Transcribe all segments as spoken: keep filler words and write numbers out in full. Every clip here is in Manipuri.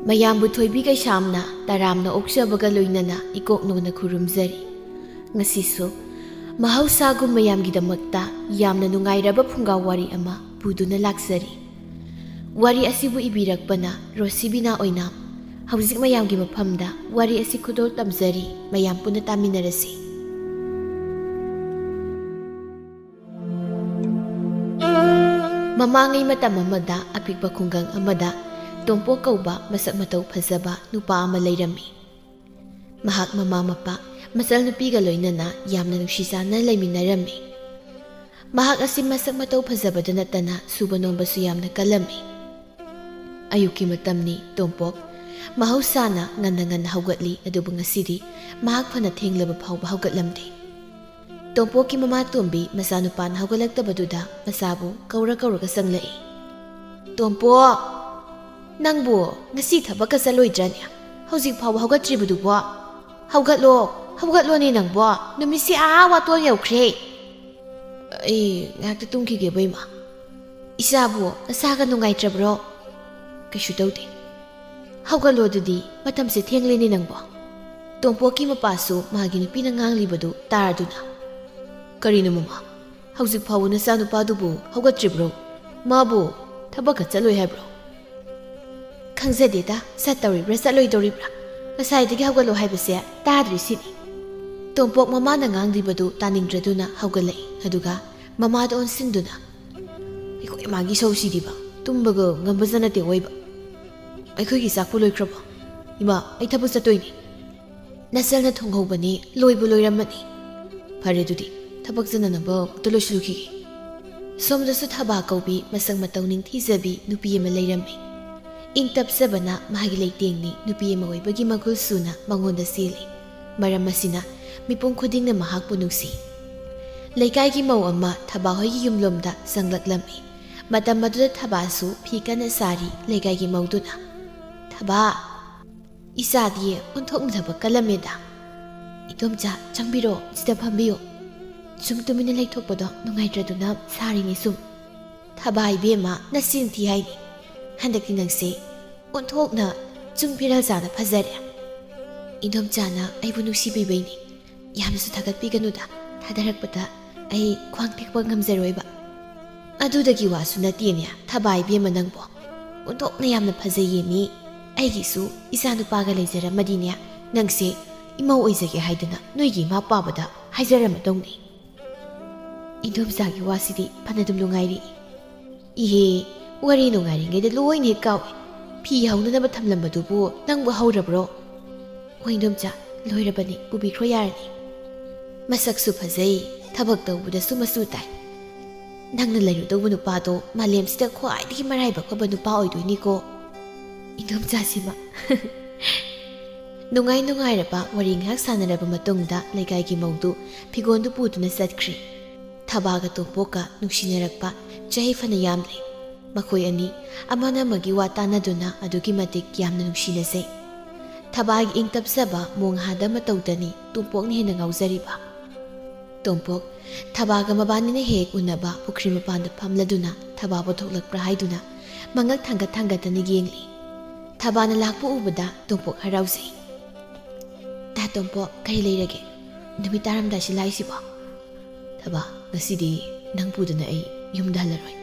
ꯃꯌꯥꯝꯕꯨ ꯊꯣꯏꯕꯤ ꯀꯩꯁꯥꯝꯅ ꯇꯔꯥꯝꯅ ꯑꯣꯛꯆꯕꯒ ꯂꯣꯏꯅꯅ ꯏꯀꯣꯛ ꯅꯣꯟꯅ ꯈꯨꯔꯨꯝꯖꯔꯤ꯫ ꯉꯁꯤꯁꯨ ꯃꯍꯧꯁꯥꯒꯨꯝ ꯃꯌꯥꯝꯒꯤꯗꯃꯛꯇ ꯌꯥꯝꯅ ꯅꯨꯡꯉꯥꯏꯔꯕ ꯐꯨꯡꯒꯥ ꯋꯥꯔꯤ ꯑꯃ ꯄꯨꯗꯨꯅ ꯂꯥꯛꯆꯔꯤ꯫ ꯋꯥꯔꯤ ꯑꯁꯤꯕꯨ ꯏꯕꯤꯔꯛꯄꯅ ꯔꯣꯁꯤꯕꯤꯅꯥ ꯑꯣꯏꯅꯥꯝ꯫ ꯍꯧꯖꯤꯛ ꯃꯌꯥꯝꯒꯤ ꯃꯐꯝꯗ ꯋꯥꯔꯤ ꯑꯁꯤ ꯈꯨꯗꯣꯜ ꯇꯝꯖꯔꯤ, ꯃꯌꯥꯝ ꯄꯨꯟꯅ ꯇꯥꯃꯤꯟꯅꯔꯁꯤ꯫ ꯃꯃꯥꯡꯉꯩ ꯃꯇꯝ ꯑꯃꯗ ꯑꯄꯤꯛꯄ ꯈꯨꯡꯒꯪ ꯑꯃꯗ ꯇꯣꯝꯄꯣꯛ ꯀꯧꯕ ꯃꯁꯛ ꯃꯇꯧ ꯐꯖꯕ ꯅꯨꯄꯥ ꯑꯃ ꯂꯩꯔꯝꯃꯤ꯫ ꯃꯍꯥꯛ ꯃꯃꯥ ꯃꯄꯥ, ꯃꯆꯜꯅꯨꯄꯤꯒ ꯂꯣꯏꯅꯅ ꯌꯥꯝꯅ ꯅꯨꯡꯁꯤ ꯆꯥꯟꯅ ꯂꯩꯃꯤꯟꯅꯔꯝꯃꯤ꯫ ꯃꯍꯥꯛ ꯑꯁꯤ ꯃꯁꯛ ꯃꯇꯧ ꯐꯖꯕꯗ ꯅꯠꯇꯅ ꯁꯨꯕ ꯅꯣꯝꯕꯁꯨ ꯌꯥꯝꯅ ꯀꯜꯂꯝꯃꯤ꯫ ꯑꯌꯨꯛꯀꯤ ꯃꯇꯝꯅꯤ꯫ ꯇꯣꯝꯄꯣꯛ ꯃꯍꯧꯁꯥꯅ ꯉꯟꯅ ꯉꯟꯅ ꯍꯧꯒꯠꯂꯤ, ꯑꯗꯨꯕꯨ ꯉꯁꯤꯗꯤ ꯃꯍꯥꯛ ꯐꯅ ꯊꯦꯡꯂꯕ ꯐꯥꯎꯕ ꯍꯧꯒꯠꯂꯝꯗꯦ꯫ ꯇꯣꯝꯄꯣꯛꯀꯤ ꯃꯃꯥ ꯇꯣꯝꯕꯤ ꯃꯆꯥꯅꯨꯄꯥꯅ ꯍꯧꯒꯠꯂꯛꯇꯕꯗꯨꯗ ꯃꯆꯥꯕꯨ ꯀꯧꯔ ꯀꯧꯔꯒ ꯆꯪꯂꯛꯏ꯫ "ꯇꯣꯝꯄꯣꯛ, ꯅꯪꯕꯨ ꯉꯁꯤ ꯊꯕꯛꯀ ꯆꯠꯂꯣꯏꯗ꯭ꯔꯅꯦ? ꯍꯧꯖꯤꯛ ꯐꯥꯎꯕ ꯍꯧꯒꯠꯇ꯭ꯔꯤꯕꯗꯨꯕꯣ? ꯍꯧꯒꯠꯂꯣ, ꯍꯧꯒꯠꯂꯣꯅꯦ ꯅꯪꯕꯣ, ꯅꯨꯃꯤꯠꯁꯦ ꯑꯥ ꯋꯥꯇꯣꯟ ꯌꯧꯈ꯭ꯔꯦ!" "ꯑꯩ ꯉꯥꯏꯍꯥꯛꯇ ꯇꯨꯝꯈꯤꯒꯦꯕ, ꯏꯃꯥ꯫" "ꯏꯆꯥꯕꯨ ꯅꯁꯥꯒ ꯅꯨꯡꯉꯥꯏꯇ꯭ꯔꯕ꯭ꯔꯣ?" "ꯀꯩꯁꯨ ꯇꯧꯗꯦ꯫" "ꯍꯧꯒꯠꯂꯣ ꯑꯗꯨꯗꯤ, ꯃꯇꯝꯁꯦ ꯊꯦꯡꯂꯦꯅꯦ ꯅꯪꯕꯣ꯫" ꯇꯣꯝꯄꯣꯛꯀꯤ ꯃꯄꯥꯁꯨ ꯃꯥꯒꯤ ꯅꯨꯄꯤꯅ ꯉꯥꯡꯂꯤꯕꯗꯨ ꯇꯥꯔꯗꯨꯅ, "ꯀꯔꯤꯅꯣ ꯃꯃꯥ, ꯍꯧꯖꯤꯛ ꯐꯥꯎꯕ ꯅꯆꯥꯅꯨꯄꯥꯗꯨꯕꯨ ꯍꯧꯒꯠꯇ꯭ꯔꯤꯕ꯭ꯔꯣ? ꯃꯥꯕꯨ ꯊꯕꯛꯀ ꯆꯠꯂꯣꯏ ꯍꯥꯏꯕ꯭ꯔꯣ?" "ꯈꯪꯖꯗꯦꯗ, ꯆꯠꯇꯧꯔꯤꯕ꯭ꯔꯥ ꯆꯠꯂꯣꯏꯗꯧꯔꯤꯕ꯭ꯔꯥ, ꯉꯁꯥꯏꯗꯒꯤ ꯍꯧꯒꯠꯂꯣ ꯍꯥꯏꯕꯁꯦ ꯇꯥꯗ꯭ꯔꯤꯁꯤꯅꯤ꯫" ꯇꯣꯝꯄꯣꯛ ꯃꯃꯥꯅ ꯉꯥꯡꯂꯤꯕꯗꯨ ꯇꯥꯅꯤꯡꯗ꯭ꯔꯗꯨꯅ ꯍꯧꯒꯠꯂꯛꯏ, ꯑꯗꯨꯒ ꯃꯃꯥꯗ ꯑꯣꯟꯁꯤꯟꯗꯨꯅ, "ꯑꯩꯈꯣꯏ ꯏꯃꯥꯒꯤ ꯁꯧꯁꯤꯗꯤꯕ, ꯇꯨꯝꯕꯒ ꯉꯝꯕꯖꯥꯠ ꯅꯠꯇꯦ ꯑꯣꯏꯕ꯫ ꯑꯩꯈꯣꯏꯒꯤ ꯆꯥꯛꯄꯨ ꯂꯣꯏꯈ꯭ꯔꯕꯣ? ꯏꯃꯥ, ꯑꯩ ꯊꯕꯛ ꯆꯠꯇꯣꯏꯅꯤ꯫" "ꯅꯆꯜꯅ ꯊꯣꯡꯍꯧꯕꯅꯤ, ꯂꯣꯏꯕꯨ ꯂꯣꯏꯔꯝꯃꯅꯤ꯫" "ꯐꯔꯦ ꯑꯗꯨꯗꯤ, ꯊꯕꯛ ꯆꯠꯅꯅꯕ ꯑꯝꯇ ꯂꯣꯏꯁꯤꯜꯂꯨꯈꯤꯒꯦ꯫" ꯁꯣꯝꯗꯁꯨ ꯊꯕꯥ ꯀꯧꯕꯤ ꯃꯁꯛ ꯃꯇꯧ ꯅꯤꯡꯊꯤꯖꯕꯤ ꯅꯨꯄꯤ ꯑꯃ ꯂꯩꯔꯝꯃꯤ꯫ ꯏꯪ ꯇꯞꯆꯕꯅ ꯃꯍꯥꯛꯀꯤ ꯂꯩꯇꯦꯡꯅꯤ, ꯅꯨꯄꯤ ꯑꯃ ꯑꯣꯏꯕꯒꯤ ꯃꯒꯨꯜꯁꯨꯅ ꯃꯉꯣꯟꯗ ꯆꯦꯜꯂꯤ꯫ ꯃꯔꯝ ꯑꯁꯤꯅ ꯃꯤꯄꯨꯝ ꯈꯨꯗꯤꯡꯅ ꯃꯍꯥꯛꯄꯨ ꯅꯨꯡꯁꯤ꯫ ꯂꯩꯀꯥꯏꯒꯤ ꯃꯧ ꯑꯃ ꯊꯕꯥ ꯍꯣꯏꯒꯤ ꯌꯨꯝꯂꯣꯝꯗ ꯆꯪꯂꯛꯂꯝꯃꯤ꯫ ꯃꯇꯝ ꯑꯗꯨꯗ ꯊꯕꯥꯁꯨ ꯐꯤ ꯀꯟꯅ ꯁꯥꯔꯤ꯫ ꯂꯩꯀꯥꯏꯒꯤ ꯃꯧꯗꯨꯅ, "ꯊꯕꯥ, ꯏꯆꯥꯗꯤ ꯑꯣꯟꯊꯣꯛꯅ ꯊꯕꯛ ꯀꯜꯂꯝꯃꯦꯗ꯫ ꯏꯗꯣꯝꯆꯥ, ꯆꯪꯕꯤꯔꯣ, ꯁꯤꯗ ꯐꯝꯕꯤꯌꯣ꯫ ꯁꯨꯝ ꯇꯨꯃꯤꯟꯅ ꯂꯩꯊꯣꯛꯄꯗꯣ ꯅꯨꯡꯉꯥꯏꯇ꯭ꯔꯗꯨꯅ ꯁꯥꯔꯤꯅꯤ ꯁꯨꯝ꯫ ꯊꯕꯥ ꯏꯕꯦꯝꯃ, ꯅꯆꯤꯟ ꯊꯤ ꯍꯥꯏꯅꯤ꯫ ꯍꯟꯗꯛꯇꯤ ꯅꯪꯁꯦ ꯑꯣꯟꯊꯣꯛꯅ ꯆꯨꯝ ꯐꯤꯔꯥꯜꯖꯥꯅ ꯐꯖꯔꯦ꯫ ꯏꯟꯗꯣꯝꯆꯥꯅ ꯑꯩꯕꯨ ꯅꯨꯡꯁꯤꯕꯤꯕꯩꯅꯤ꯫ ꯌꯥꯝꯅꯁꯨ ꯊꯥꯒꯠꯄꯤꯒꯅꯨꯗ, ꯊꯥꯗꯔꯛꯄꯗ ꯑꯩ ꯈ꯭ꯋꯥꯡ ꯇꯦꯛꯄ ꯉꯝꯖꯔꯣꯏꯕ꯫ ꯑꯗꯨꯗꯒꯤ ꯋꯥꯁꯨ ꯅꯠꯇꯦꯅꯦ, ꯊꯕꯥ ꯏꯕꯦꯝꯃ ꯅꯪꯕꯣ꯫ ꯑꯣꯟꯊꯣꯛꯅ ꯌꯥꯝꯅ ꯐꯖꯩꯌꯦ ꯃꯤ꯫ ꯑꯩꯒꯤꯁꯨ ꯏꯆꯥ ꯅꯨꯄꯥꯒ ꯂꯩꯖꯔꯝꯃꯗꯤꯅꯦ, ꯅꯪꯁꯦ ꯏꯃꯧ ꯑꯣꯏꯖꯒꯦ ꯍꯥꯏꯗꯅ ꯅꯣꯏꯒꯤ ꯏꯃꯥ ꯄꯥꯕꯗ ꯍꯥꯏꯖꯔꯝꯃꯗꯧꯅꯤ꯫ ꯏꯟꯗꯣꯝꯆꯥꯒꯤ ꯋꯥꯁꯤꯗꯤ ꯐꯅꯗꯨꯝ ꯅꯨꯡꯉꯥꯏꯔꯤ꯫ ꯏꯍꯦ, ꯋꯥꯔꯤ ꯅꯨꯡꯉꯥꯏꯔꯤꯉꯩꯗ ꯂꯣꯏꯅ ꯍꯦꯛ ꯀꯥꯎꯏ꯫ ꯐꯤ ꯍꯧꯅꯅꯕ ꯊꯝꯂꯝꯕꯗꯨꯕꯨ ꯅꯪꯕꯨ ꯍꯧꯔꯕ꯭ꯔꯣ? ꯍꯣꯏ ꯏꯟꯗꯣꯝꯆꯥ, ꯂꯣꯏꯔꯕꯅꯤ, ꯄꯨꯕꯤꯈ꯭ꯔꯣ ꯌꯥꯔꯅꯤ꯫ ꯃꯁꯛꯁꯨ ꯐꯖꯩ, ꯊꯕꯛ ꯇꯧꯕꯗꯁꯨ ꯃꯆꯨ ꯇꯥꯏ꯫ ꯅꯪꯅ ꯂꯩꯔꯨꯗꯧꯕ ꯅꯨꯄꯥꯗꯣ ꯃꯥꯂꯦꯝꯁꯤꯗ ꯈ꯭ꯋꯥꯏꯗꯒꯤ ꯃꯔꯥꯏꯕꯛ ꯐꯕ ꯅꯨꯄꯥ ꯑꯣꯏꯗꯣꯏꯅꯤꯀꯣ꯫ ꯏꯟꯗꯣꯝꯆꯥꯁꯤꯃ꯫ ꯅꯨꯡꯉꯥꯏ ꯅꯨꯡꯉꯥꯏꯔꯕ ꯋꯥꯔꯤ ꯉꯥꯏꯍꯥꯛ ꯁꯥꯟꯅꯔꯕ ꯃꯇꯨꯡꯗ ꯂꯩꯀꯥꯏꯒꯤ ꯃꯧꯗꯨ ꯐꯤꯒꯣꯟꯗꯨ ꯄꯨꯗꯨꯅ ꯆꯠꯈ꯭ꯔꯤ꯫ ꯊꯕꯥꯒ ꯇꯣꯝꯄꯣꯛꯀ ꯅꯨꯡꯁꯤꯅꯔꯛꯄ ꯆꯍꯤ ꯐꯅ ꯌꯥꯝꯂꯦ꯫ ꯃꯈꯣꯏ ꯑꯅꯤ ꯑꯃꯅ ꯑꯃꯒꯤ ꯋꯥ ꯇꯥꯟꯅꯗꯨꯅ ꯑꯗꯨꯛꯀꯤ ꯃꯇꯤꯛ ꯌꯥꯝꯅ ꯅꯨꯡꯁꯤꯅꯖꯩ꯫ ꯊꯕꯥꯒꯤ ꯏꯪ ꯇꯞꯆꯕ ꯃꯣꯡꯍꯥꯗ ꯃꯇꯧꯗꯅꯤ ꯇꯣꯝꯄꯣꯛꯅ ꯍꯦꯟꯅ ꯉꯥꯎꯖꯔꯤꯕ꯫ ꯇꯣꯝꯄꯣꯛ ꯊꯕꯥꯒ ꯃꯕꯥꯅꯤꯅ ꯍꯦꯛ ꯎꯅꯕ ꯄꯨꯈ꯭ꯔꯤ ꯃꯄꯥꯟꯗ ꯐꯝꯂꯗꯨꯅ ꯊꯕꯥꯕꯨ ꯊꯣꯛꯂꯛꯄ꯭ꯔꯥ ꯍꯥꯏꯗꯨꯅ ꯃꯉꯛ ꯊꯥꯡꯒꯠ ꯊꯥꯡꯒꯠꯇꯅ ꯌꯦꯡꯂꯤ꯫ ꯊꯕꯥꯅ ꯂꯥꯛꯄ ꯎꯕꯗ ꯇꯣꯝꯄꯣꯛ ꯍꯔꯥꯎꯖꯩ꯫ "ꯇꯥ ꯇꯣꯝꯄꯣꯛ, ꯀꯔꯤ ꯂꯩꯔꯒꯦ? ꯅꯨꯃꯤꯠ ꯇꯥꯔꯝꯗꯥꯏꯁꯤ ꯂꯥꯛꯏꯁꯤꯕꯣ?" "ꯊꯕꯥ, ꯉꯁꯤꯗꯤ ꯅꯪ ꯄꯨꯗꯅ ꯑꯩ ꯌꯨꯝꯗ ꯍꯜꯂꯔꯣꯏ꯫"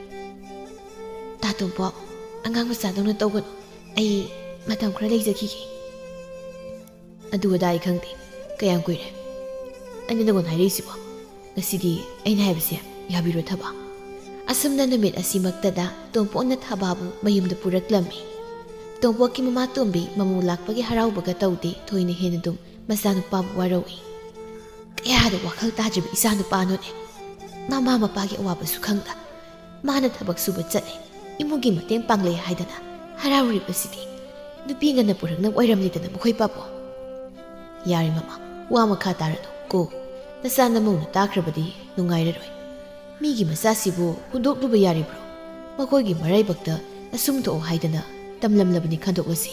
"ꯇꯥ ꯇꯣꯝꯄꯣꯛ, ꯑꯉꯥꯡ ꯃꯆꯥꯗꯧꯅ ꯇꯧꯒꯅꯨ꯫ ꯑꯩ ꯃꯇꯝ ꯈꯔ ꯂꯩꯖꯈꯤꯒꯦ꯫" "ꯑꯗꯨ ꯑꯗꯥ ꯑꯩ ꯈꯪꯗꯦ꯫ ꯀꯌꯥꯝ ꯀꯨꯏꯔꯦ ꯑꯩꯅ ꯅꯉꯣꯟꯗ ꯍꯥꯏꯔꯛꯏꯁꯤꯕꯣ? ꯉꯁꯤꯗꯤ ꯑꯩꯅ ꯍꯥꯏꯕꯁꯦ ꯌꯥꯕꯤꯔꯣ ꯊꯕꯥ꯫" ꯑꯁꯨꯝꯅ ꯅꯨꯃꯤꯠ ꯑꯁꯤꯃꯛꯇꯗ ꯇꯣꯝꯄꯣꯛꯅ ꯊꯕꯥꯕꯨ ꯃꯌꯨꯝꯗ ꯄꯨꯔꯛꯂꯝꯃꯤ꯫ ꯇꯣꯝꯄꯣꯛꯀꯤ ꯃꯃꯥ ꯇꯣꯝꯕꯤ ꯃꯃꯧ ꯂꯥꯛꯄꯒꯤ ꯍꯔꯥꯎꯕꯒ ꯇꯧꯗꯦ, ꯊꯣꯏꯅ ꯍꯦꯟꯅ ꯑꯗꯨꯝ ꯃꯆꯥꯅꯨꯄꯥꯕꯨ ꯋꯥꯔꯧꯏ꯫ "ꯀꯌꯥꯗ ꯋꯥꯈꯜ ꯇꯥꯗ꯭ꯔꯤꯕ ꯏꯆꯥꯅꯨꯄꯥꯅꯣꯅꯦ꯫ ꯃꯃꯥ ꯃꯄꯥꯒꯤ ꯑꯋꯥꯕꯁꯨ ꯈꯪꯗ ꯃꯥꯅ ꯊꯕꯛ ꯁꯨꯕ ꯆꯠꯂꯦ, ꯏꯃꯨꯡꯒꯤ ꯃꯇꯦꯡ ꯄꯥꯡꯂꯦ ꯍꯥꯏꯗꯅ ꯍꯔꯥꯎꯔꯤꯕꯁꯤꯗꯤ꯫ ꯅꯨꯄꯤ ꯉꯟꯅ ꯄꯨꯔꯛꯅꯕ ꯑꯣꯏꯔꯝꯂꯤꯗꯅ ꯃꯈꯣꯏ ꯄꯥꯕꯨ꯫" "ꯌꯥꯔꯦ ꯃꯃꯥ, ꯋꯥ ꯃꯈꯥ ꯇꯥꯔꯅꯨ ꯀꯣ꯫ ꯅꯆꯥ ꯅꯃꯧꯅ ꯇꯥꯈ꯭ꯔꯕꯗꯤ ꯅꯨꯡꯉꯥꯏꯔꯔꯣꯏ꯫ ꯃꯤꯒꯤ ꯃꯆꯥꯁꯤꯕꯨ ꯍꯨꯟꯗꯣꯛꯂꯨꯕ ꯌꯥꯔꯤꯕ꯭ꯔꯣ? ꯃꯈꯣꯏꯒꯤ ꯃꯔꯥꯏꯕꯛꯇ ꯑꯁꯨꯝ ꯊꯣꯛꯑꯣ ꯍꯥꯏꯗꯅ ꯇꯝꯂꯝꯂꯕꯅꯤ, ꯈꯟꯗꯣꯛꯂꯁꯤ꯫"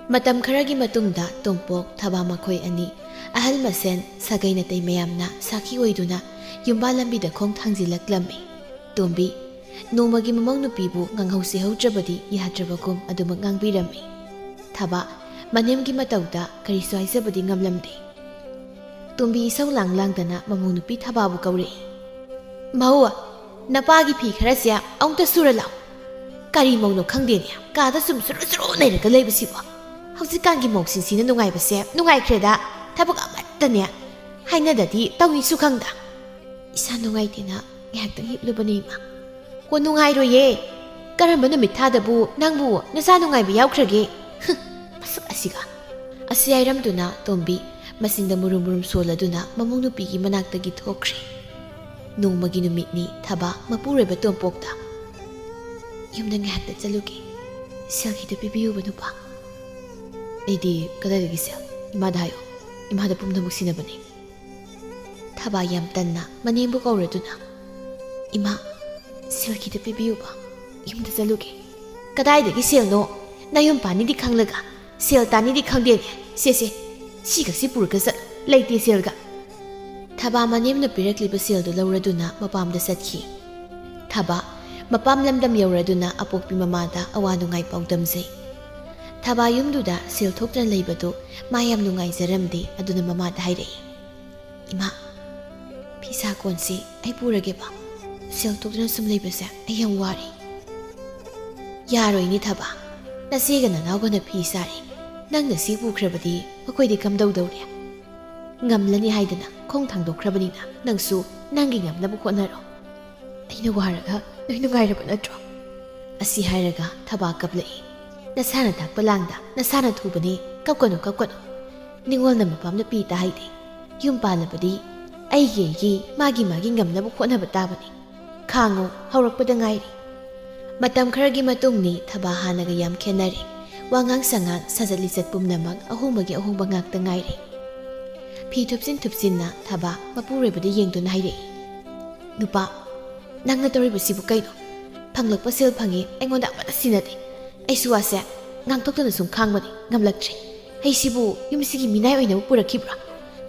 ꯃꯇꯝ ꯈꯔꯒꯤ ꯃꯇꯨꯡꯗ ꯇꯣꯝꯄꯣꯛ ꯊꯕꯥ ꯃꯈꯣꯏ ꯑꯅꯤ ꯑꯍꯜ ꯃꯁꯦꯟ ꯁꯥꯒꯩ ꯅꯥꯇꯩ ꯃꯌꯥꯝꯅ ꯁꯥꯈꯤ ꯑꯣꯏꯗꯨꯅ ꯌꯨꯝꯕꯥꯜ ꯂꯝꯕꯤꯗ ꯈꯣꯡ ꯊꯥꯡꯖꯤꯜꯂꯛꯂꯝꯃꯤ꯫ ꯇꯣꯝꯕꯤ ꯅꯣꯡꯃꯒꯤ ꯃꯃꯧ ꯅꯨꯄꯤꯕꯨ ꯉꯥꯡꯍꯧ ꯁꯦꯍꯧꯗ꯭ꯔꯕꯗꯤ ꯌꯥꯗ꯭ꯔꯕꯒꯨꯝ ꯑꯗꯨꯃꯛ ꯉꯥꯡꯕꯤꯔꯝꯃꯤ꯫ ꯊꯕꯥ ꯃꯅꯦꯝꯒꯤ ꯃꯇꯧꯗ ꯀꯔꯤꯁꯨ ꯍꯥꯏꯖꯕꯗꯤ ꯉꯝꯂꯝꯗꯦ꯫ ꯇꯣꯝꯕꯤ ꯏꯁꯧ ꯂꯥꯡ ꯂꯥꯡꯗꯅ ꯃꯃꯧ ꯅꯨꯄꯤ ꯊꯕꯥꯕꯨ ꯀꯧꯔꯛꯏ꯫ "ꯃꯧ, ꯅꯄꯥꯒꯤ ꯐꯤ ꯈꯔꯁꯦ ꯑꯃꯨꯛꯇ ꯁꯨꯔ ꯂꯥꯛꯑꯣ꯫ ꯀꯔꯤ ꯃꯧꯅꯣ ꯈꯪꯗꯦꯅꯦ, ꯀꯥꯗ ꯁꯨꯝ ꯁꯨꯔꯨ ꯁꯨꯔꯨ ꯅꯩꯔꯒ ꯂꯩꯕꯁꯤꯕꯣ꯫ ꯍꯧꯖꯤꯛꯀꯥꯟꯒꯤ ꯃꯧꯁꯤꯡꯁꯤꯅ ꯅꯨꯡꯉꯥꯏꯕꯁꯦ ꯅꯨꯡꯉꯥꯏꯈ꯭ꯔꯦꯗ, ꯊꯕꯛ ꯑꯃꯠꯇꯅꯦ ꯍꯥꯏꯅꯗꯗꯤ ꯇꯧꯅꯤꯁꯨ ꯈꯪꯗ꯫ ꯏꯁꯥ ꯅꯨꯡꯉꯥꯏꯇꯦꯅ ꯉꯥꯏꯍꯥꯛꯇꯪ ꯍꯤꯞꯂꯨꯕꯅꯦ ꯏꯃꯥ꯫" "ꯀꯣ, ꯅꯨꯡꯉꯥꯏꯔꯣꯏꯌꯦ꯫ ꯀꯔꯝꯕ ꯅꯨꯃꯤꯠ ꯊꯥꯗꯕꯨ ꯅꯪꯕꯨ ꯅꯁꯥ ꯅꯨꯡꯉꯥꯏꯕ ꯌꯥꯎꯈ꯭ꯔꯒꯦ?" "ꯍꯨꯝ, ꯃꯁꯛ ꯑꯁꯤꯒ!" ꯑꯁꯤ ꯍꯥꯏꯔꯝꯗꯨꯅ ꯇꯣꯝꯕꯤ ꯃꯆꯤꯟꯗ ꯃꯨꯔꯨꯝ ꯃꯨꯔꯨꯝ ꯁꯣꯜꯂꯗꯨꯅ ꯃꯃꯧ ꯅꯨꯄꯤꯒꯤ ꯃꯅꯥꯛꯇꯒꯤ ꯊꯣꯛꯈ꯭ꯔꯦ꯫ ꯅꯣꯡꯃꯒꯤ ꯅꯨꯃꯤꯠꯅꯤ ꯊꯕꯥ ꯃꯄꯨꯔꯣꯏꯕ ꯇꯣꯝꯄꯣꯛꯇ, "ꯌꯨꯝꯗ ꯉꯥꯏꯍꯥꯛꯇ ꯆꯠꯂꯨꯒꯦ, ꯁꯦꯜ ꯈꯤꯇ ꯄꯤꯕꯤꯌꯨꯕ ꯅꯨꯄꯥ꯫" "ꯑꯩꯗꯤ ꯀꯗꯥꯏꯗꯒꯤ ꯁꯦꯜ? ꯏꯃꯥꯗ ꯍꯥꯏꯌꯣ, ꯏꯃꯥꯗ ꯄꯨꯝꯅꯃꯛ ꯁꯤꯟꯅꯕꯅꯤ꯫" ꯊꯕꯥ ꯌꯥꯝ ꯇꯟꯅ ꯃꯅꯦꯝꯕꯨ ꯀꯧꯔꯗꯨꯅ, "ꯏꯃꯥ, ꯁꯦꯜ ꯈꯤꯇ ꯄꯤꯕꯤꯌꯨꯕ, ꯌꯨꯝꯗ ꯆꯠꯂꯨꯒꯦ꯫" "ꯀꯗꯥꯏꯗꯒꯤ ꯁꯦꯜꯅꯣ? ꯅꯌꯨꯝ ꯄꯥꯟꯅꯤꯗꯤ ꯈꯪꯂꯒ ꯁꯦꯜ ꯇꯥꯅꯤꯗꯤ ꯈꯪꯗꯦꯅꯦ꯫ ꯁꯦ, ꯁꯦ, ꯁꯤꯈꯛꯁꯤ ꯄꯨꯔꯒ ꯆꯠꯂꯨ, ꯂꯩꯇꯦ ꯁꯦꯜꯒ꯫" ꯊꯕꯥ ꯃꯅꯦꯝꯅ ꯄꯤꯔꯛꯂꯤꯕ ꯁꯦꯜꯗꯨ ꯂꯧꯔꯗꯨꯅ ꯃꯄꯥꯝꯗ ꯆꯠꯈꯤ꯫ ꯊꯕꯥ ꯃꯄꯥꯝ ꯂꯝꯗꯝ ꯌꯧꯔꯗꯨꯅ ꯑꯄꯣꯛꯄꯤ ꯃꯃꯥꯗ ꯑꯋꯥ ꯅꯨꯡꯉꯥꯏ ꯄꯥꯎꯗꯝꯖꯩ꯫ ꯊꯕꯥ ꯌꯨꯝꯗꯨꯗ ꯁꯦꯜ ꯊꯣꯛꯇꯅ ꯂꯩꯕꯗꯨ ꯃꯥ ꯌꯥꯝ ꯅꯨꯡꯉꯥꯏꯖꯔꯝꯗꯦ, ꯑꯗꯨꯅ ꯃꯃꯥꯗ ꯍꯥꯏꯔꯛꯏ, "ꯏꯃꯥ, ꯐꯤꯁꯥ ꯀꯣꯟꯁꯤ ꯑꯩ ꯄꯨꯔꯒꯦꯕ꯫ ꯁꯦꯜ ꯊꯣꯛꯇꯅ ꯁꯨꯝ ꯂꯩꯕꯁꯦ ꯑꯩ ꯌꯥꯝ ꯋꯥꯔꯦ꯫" "ꯌꯥꯔꯣꯏꯅꯦ ꯊꯕꯥ, ꯅꯆꯦꯒ ꯅꯅꯥꯎꯒꯅ ꯐꯤ ꯁꯥꯔꯤ, ꯅꯪꯅ ꯁꯤ ꯄꯨꯈ꯭ꯔꯕꯗꯤ ꯃꯈꯣꯏꯗꯤ ꯀꯝꯗꯧꯗꯧꯔꯤ? ꯉꯝꯂꯅꯤ ꯍꯥꯏꯗꯅ ꯈꯣꯡ ꯊꯥꯡꯗꯣꯛꯈ꯭ꯔꯕꯅꯤꯅ ꯅꯪꯁꯨ ꯅꯪꯒꯤ ꯉꯝꯅꯕ ꯍꯣꯠꯅꯔꯣ꯫ ꯑꯩꯅ ꯋꯥꯔꯒ ꯅꯣꯏ ꯅꯨꯡꯉꯥꯏꯔꯕ ꯅꯠꯇ꯭ꯔꯣ?" ꯑꯁꯤ ꯍꯥꯏꯔꯒ ꯊꯕꯥ ꯀꯞꯂꯛꯏ꯫ "ꯅꯁꯥꯅ ꯇꯥꯛꯄ ꯂꯥꯡꯗ ꯅꯁꯥꯅ ꯊꯨꯕꯅꯤ, ꯀꯞꯀꯅꯨ, ꯀꯞꯀꯅꯨ꯫ ꯅꯤꯡꯉꯣꯜꯅ ꯃꯄꯥꯝꯗ ꯄꯤ ꯇꯥ ꯍꯥꯏꯗꯦ꯫ ꯌꯨꯝ ꯄꯥꯜꯂꯕꯗꯤ ꯑꯩꯒꯤ ꯑꯩꯒꯤ, ꯃꯥꯒꯤ ꯃꯥꯒꯤ ꯉꯝꯅꯕ ꯍꯣꯠꯅꯕ ꯇꯥꯕꯅꯤ꯫ ꯈꯥꯡꯉꯨ, ꯍꯧꯔꯛꯄꯗ ꯉꯥꯏꯔꯤ꯫" ꯃꯇꯝ ꯈꯔꯒꯤ ꯃꯇꯨꯡꯅꯤ ꯊꯕꯥ ꯍꯥꯟꯅꯒ ꯌꯥꯝ ꯈꯦꯠꯅꯔꯦ꯫ ꯋꯥꯉꯥꯡ ꯁꯉꯥꯡ, ꯁꯥꯖꯠ ꯂꯤꯆꯠ ꯄꯨꯝꯅꯃꯛ ꯑꯍꯣꯡꯕꯒꯤ ꯑꯍꯣꯡꯕ ꯉꯥꯛꯇ ꯉꯥꯏꯔꯦ꯫ ꯐꯤ ꯊꯨꯞꯆꯤꯟ ꯊꯨꯞꯆꯤꯟꯅ ꯊꯕꯥ ꯃꯄꯨꯔꯣꯏꯕꯗ ꯌꯦꯡꯗꯨꯅ ꯍꯥꯏꯔꯛꯏ, "ꯅꯨꯄꯥ, ꯅꯪꯅ ꯇꯧꯔꯤꯕꯁꯤꯕꯨ ꯀꯩꯅꯣ? ꯐꯪꯂꯛꯄ ꯁꯦꯜ ꯐꯪꯉꯤ, ꯑꯩꯉꯣꯟꯗ ꯑꯃꯠꯇ ꯁꯤꯟꯅꯗꯦ꯫ ꯑꯩꯁꯨ ꯋꯥꯁꯦ ꯉꯥꯡꯊꯣꯛꯇꯅ ꯁꯨꯝ ꯈꯥꯡꯕꯅꯤ, ꯉꯝꯂꯛꯇ꯭ꯔꯦ꯫ ꯑꯩꯁꯤꯕꯨ ꯌꯨꯝꯁꯤꯒꯤ ꯃꯤꯅꯥꯏ ꯑꯣꯏꯅꯕ ꯄꯨꯔꯛꯈꯤꯕ꯭ꯔꯥ?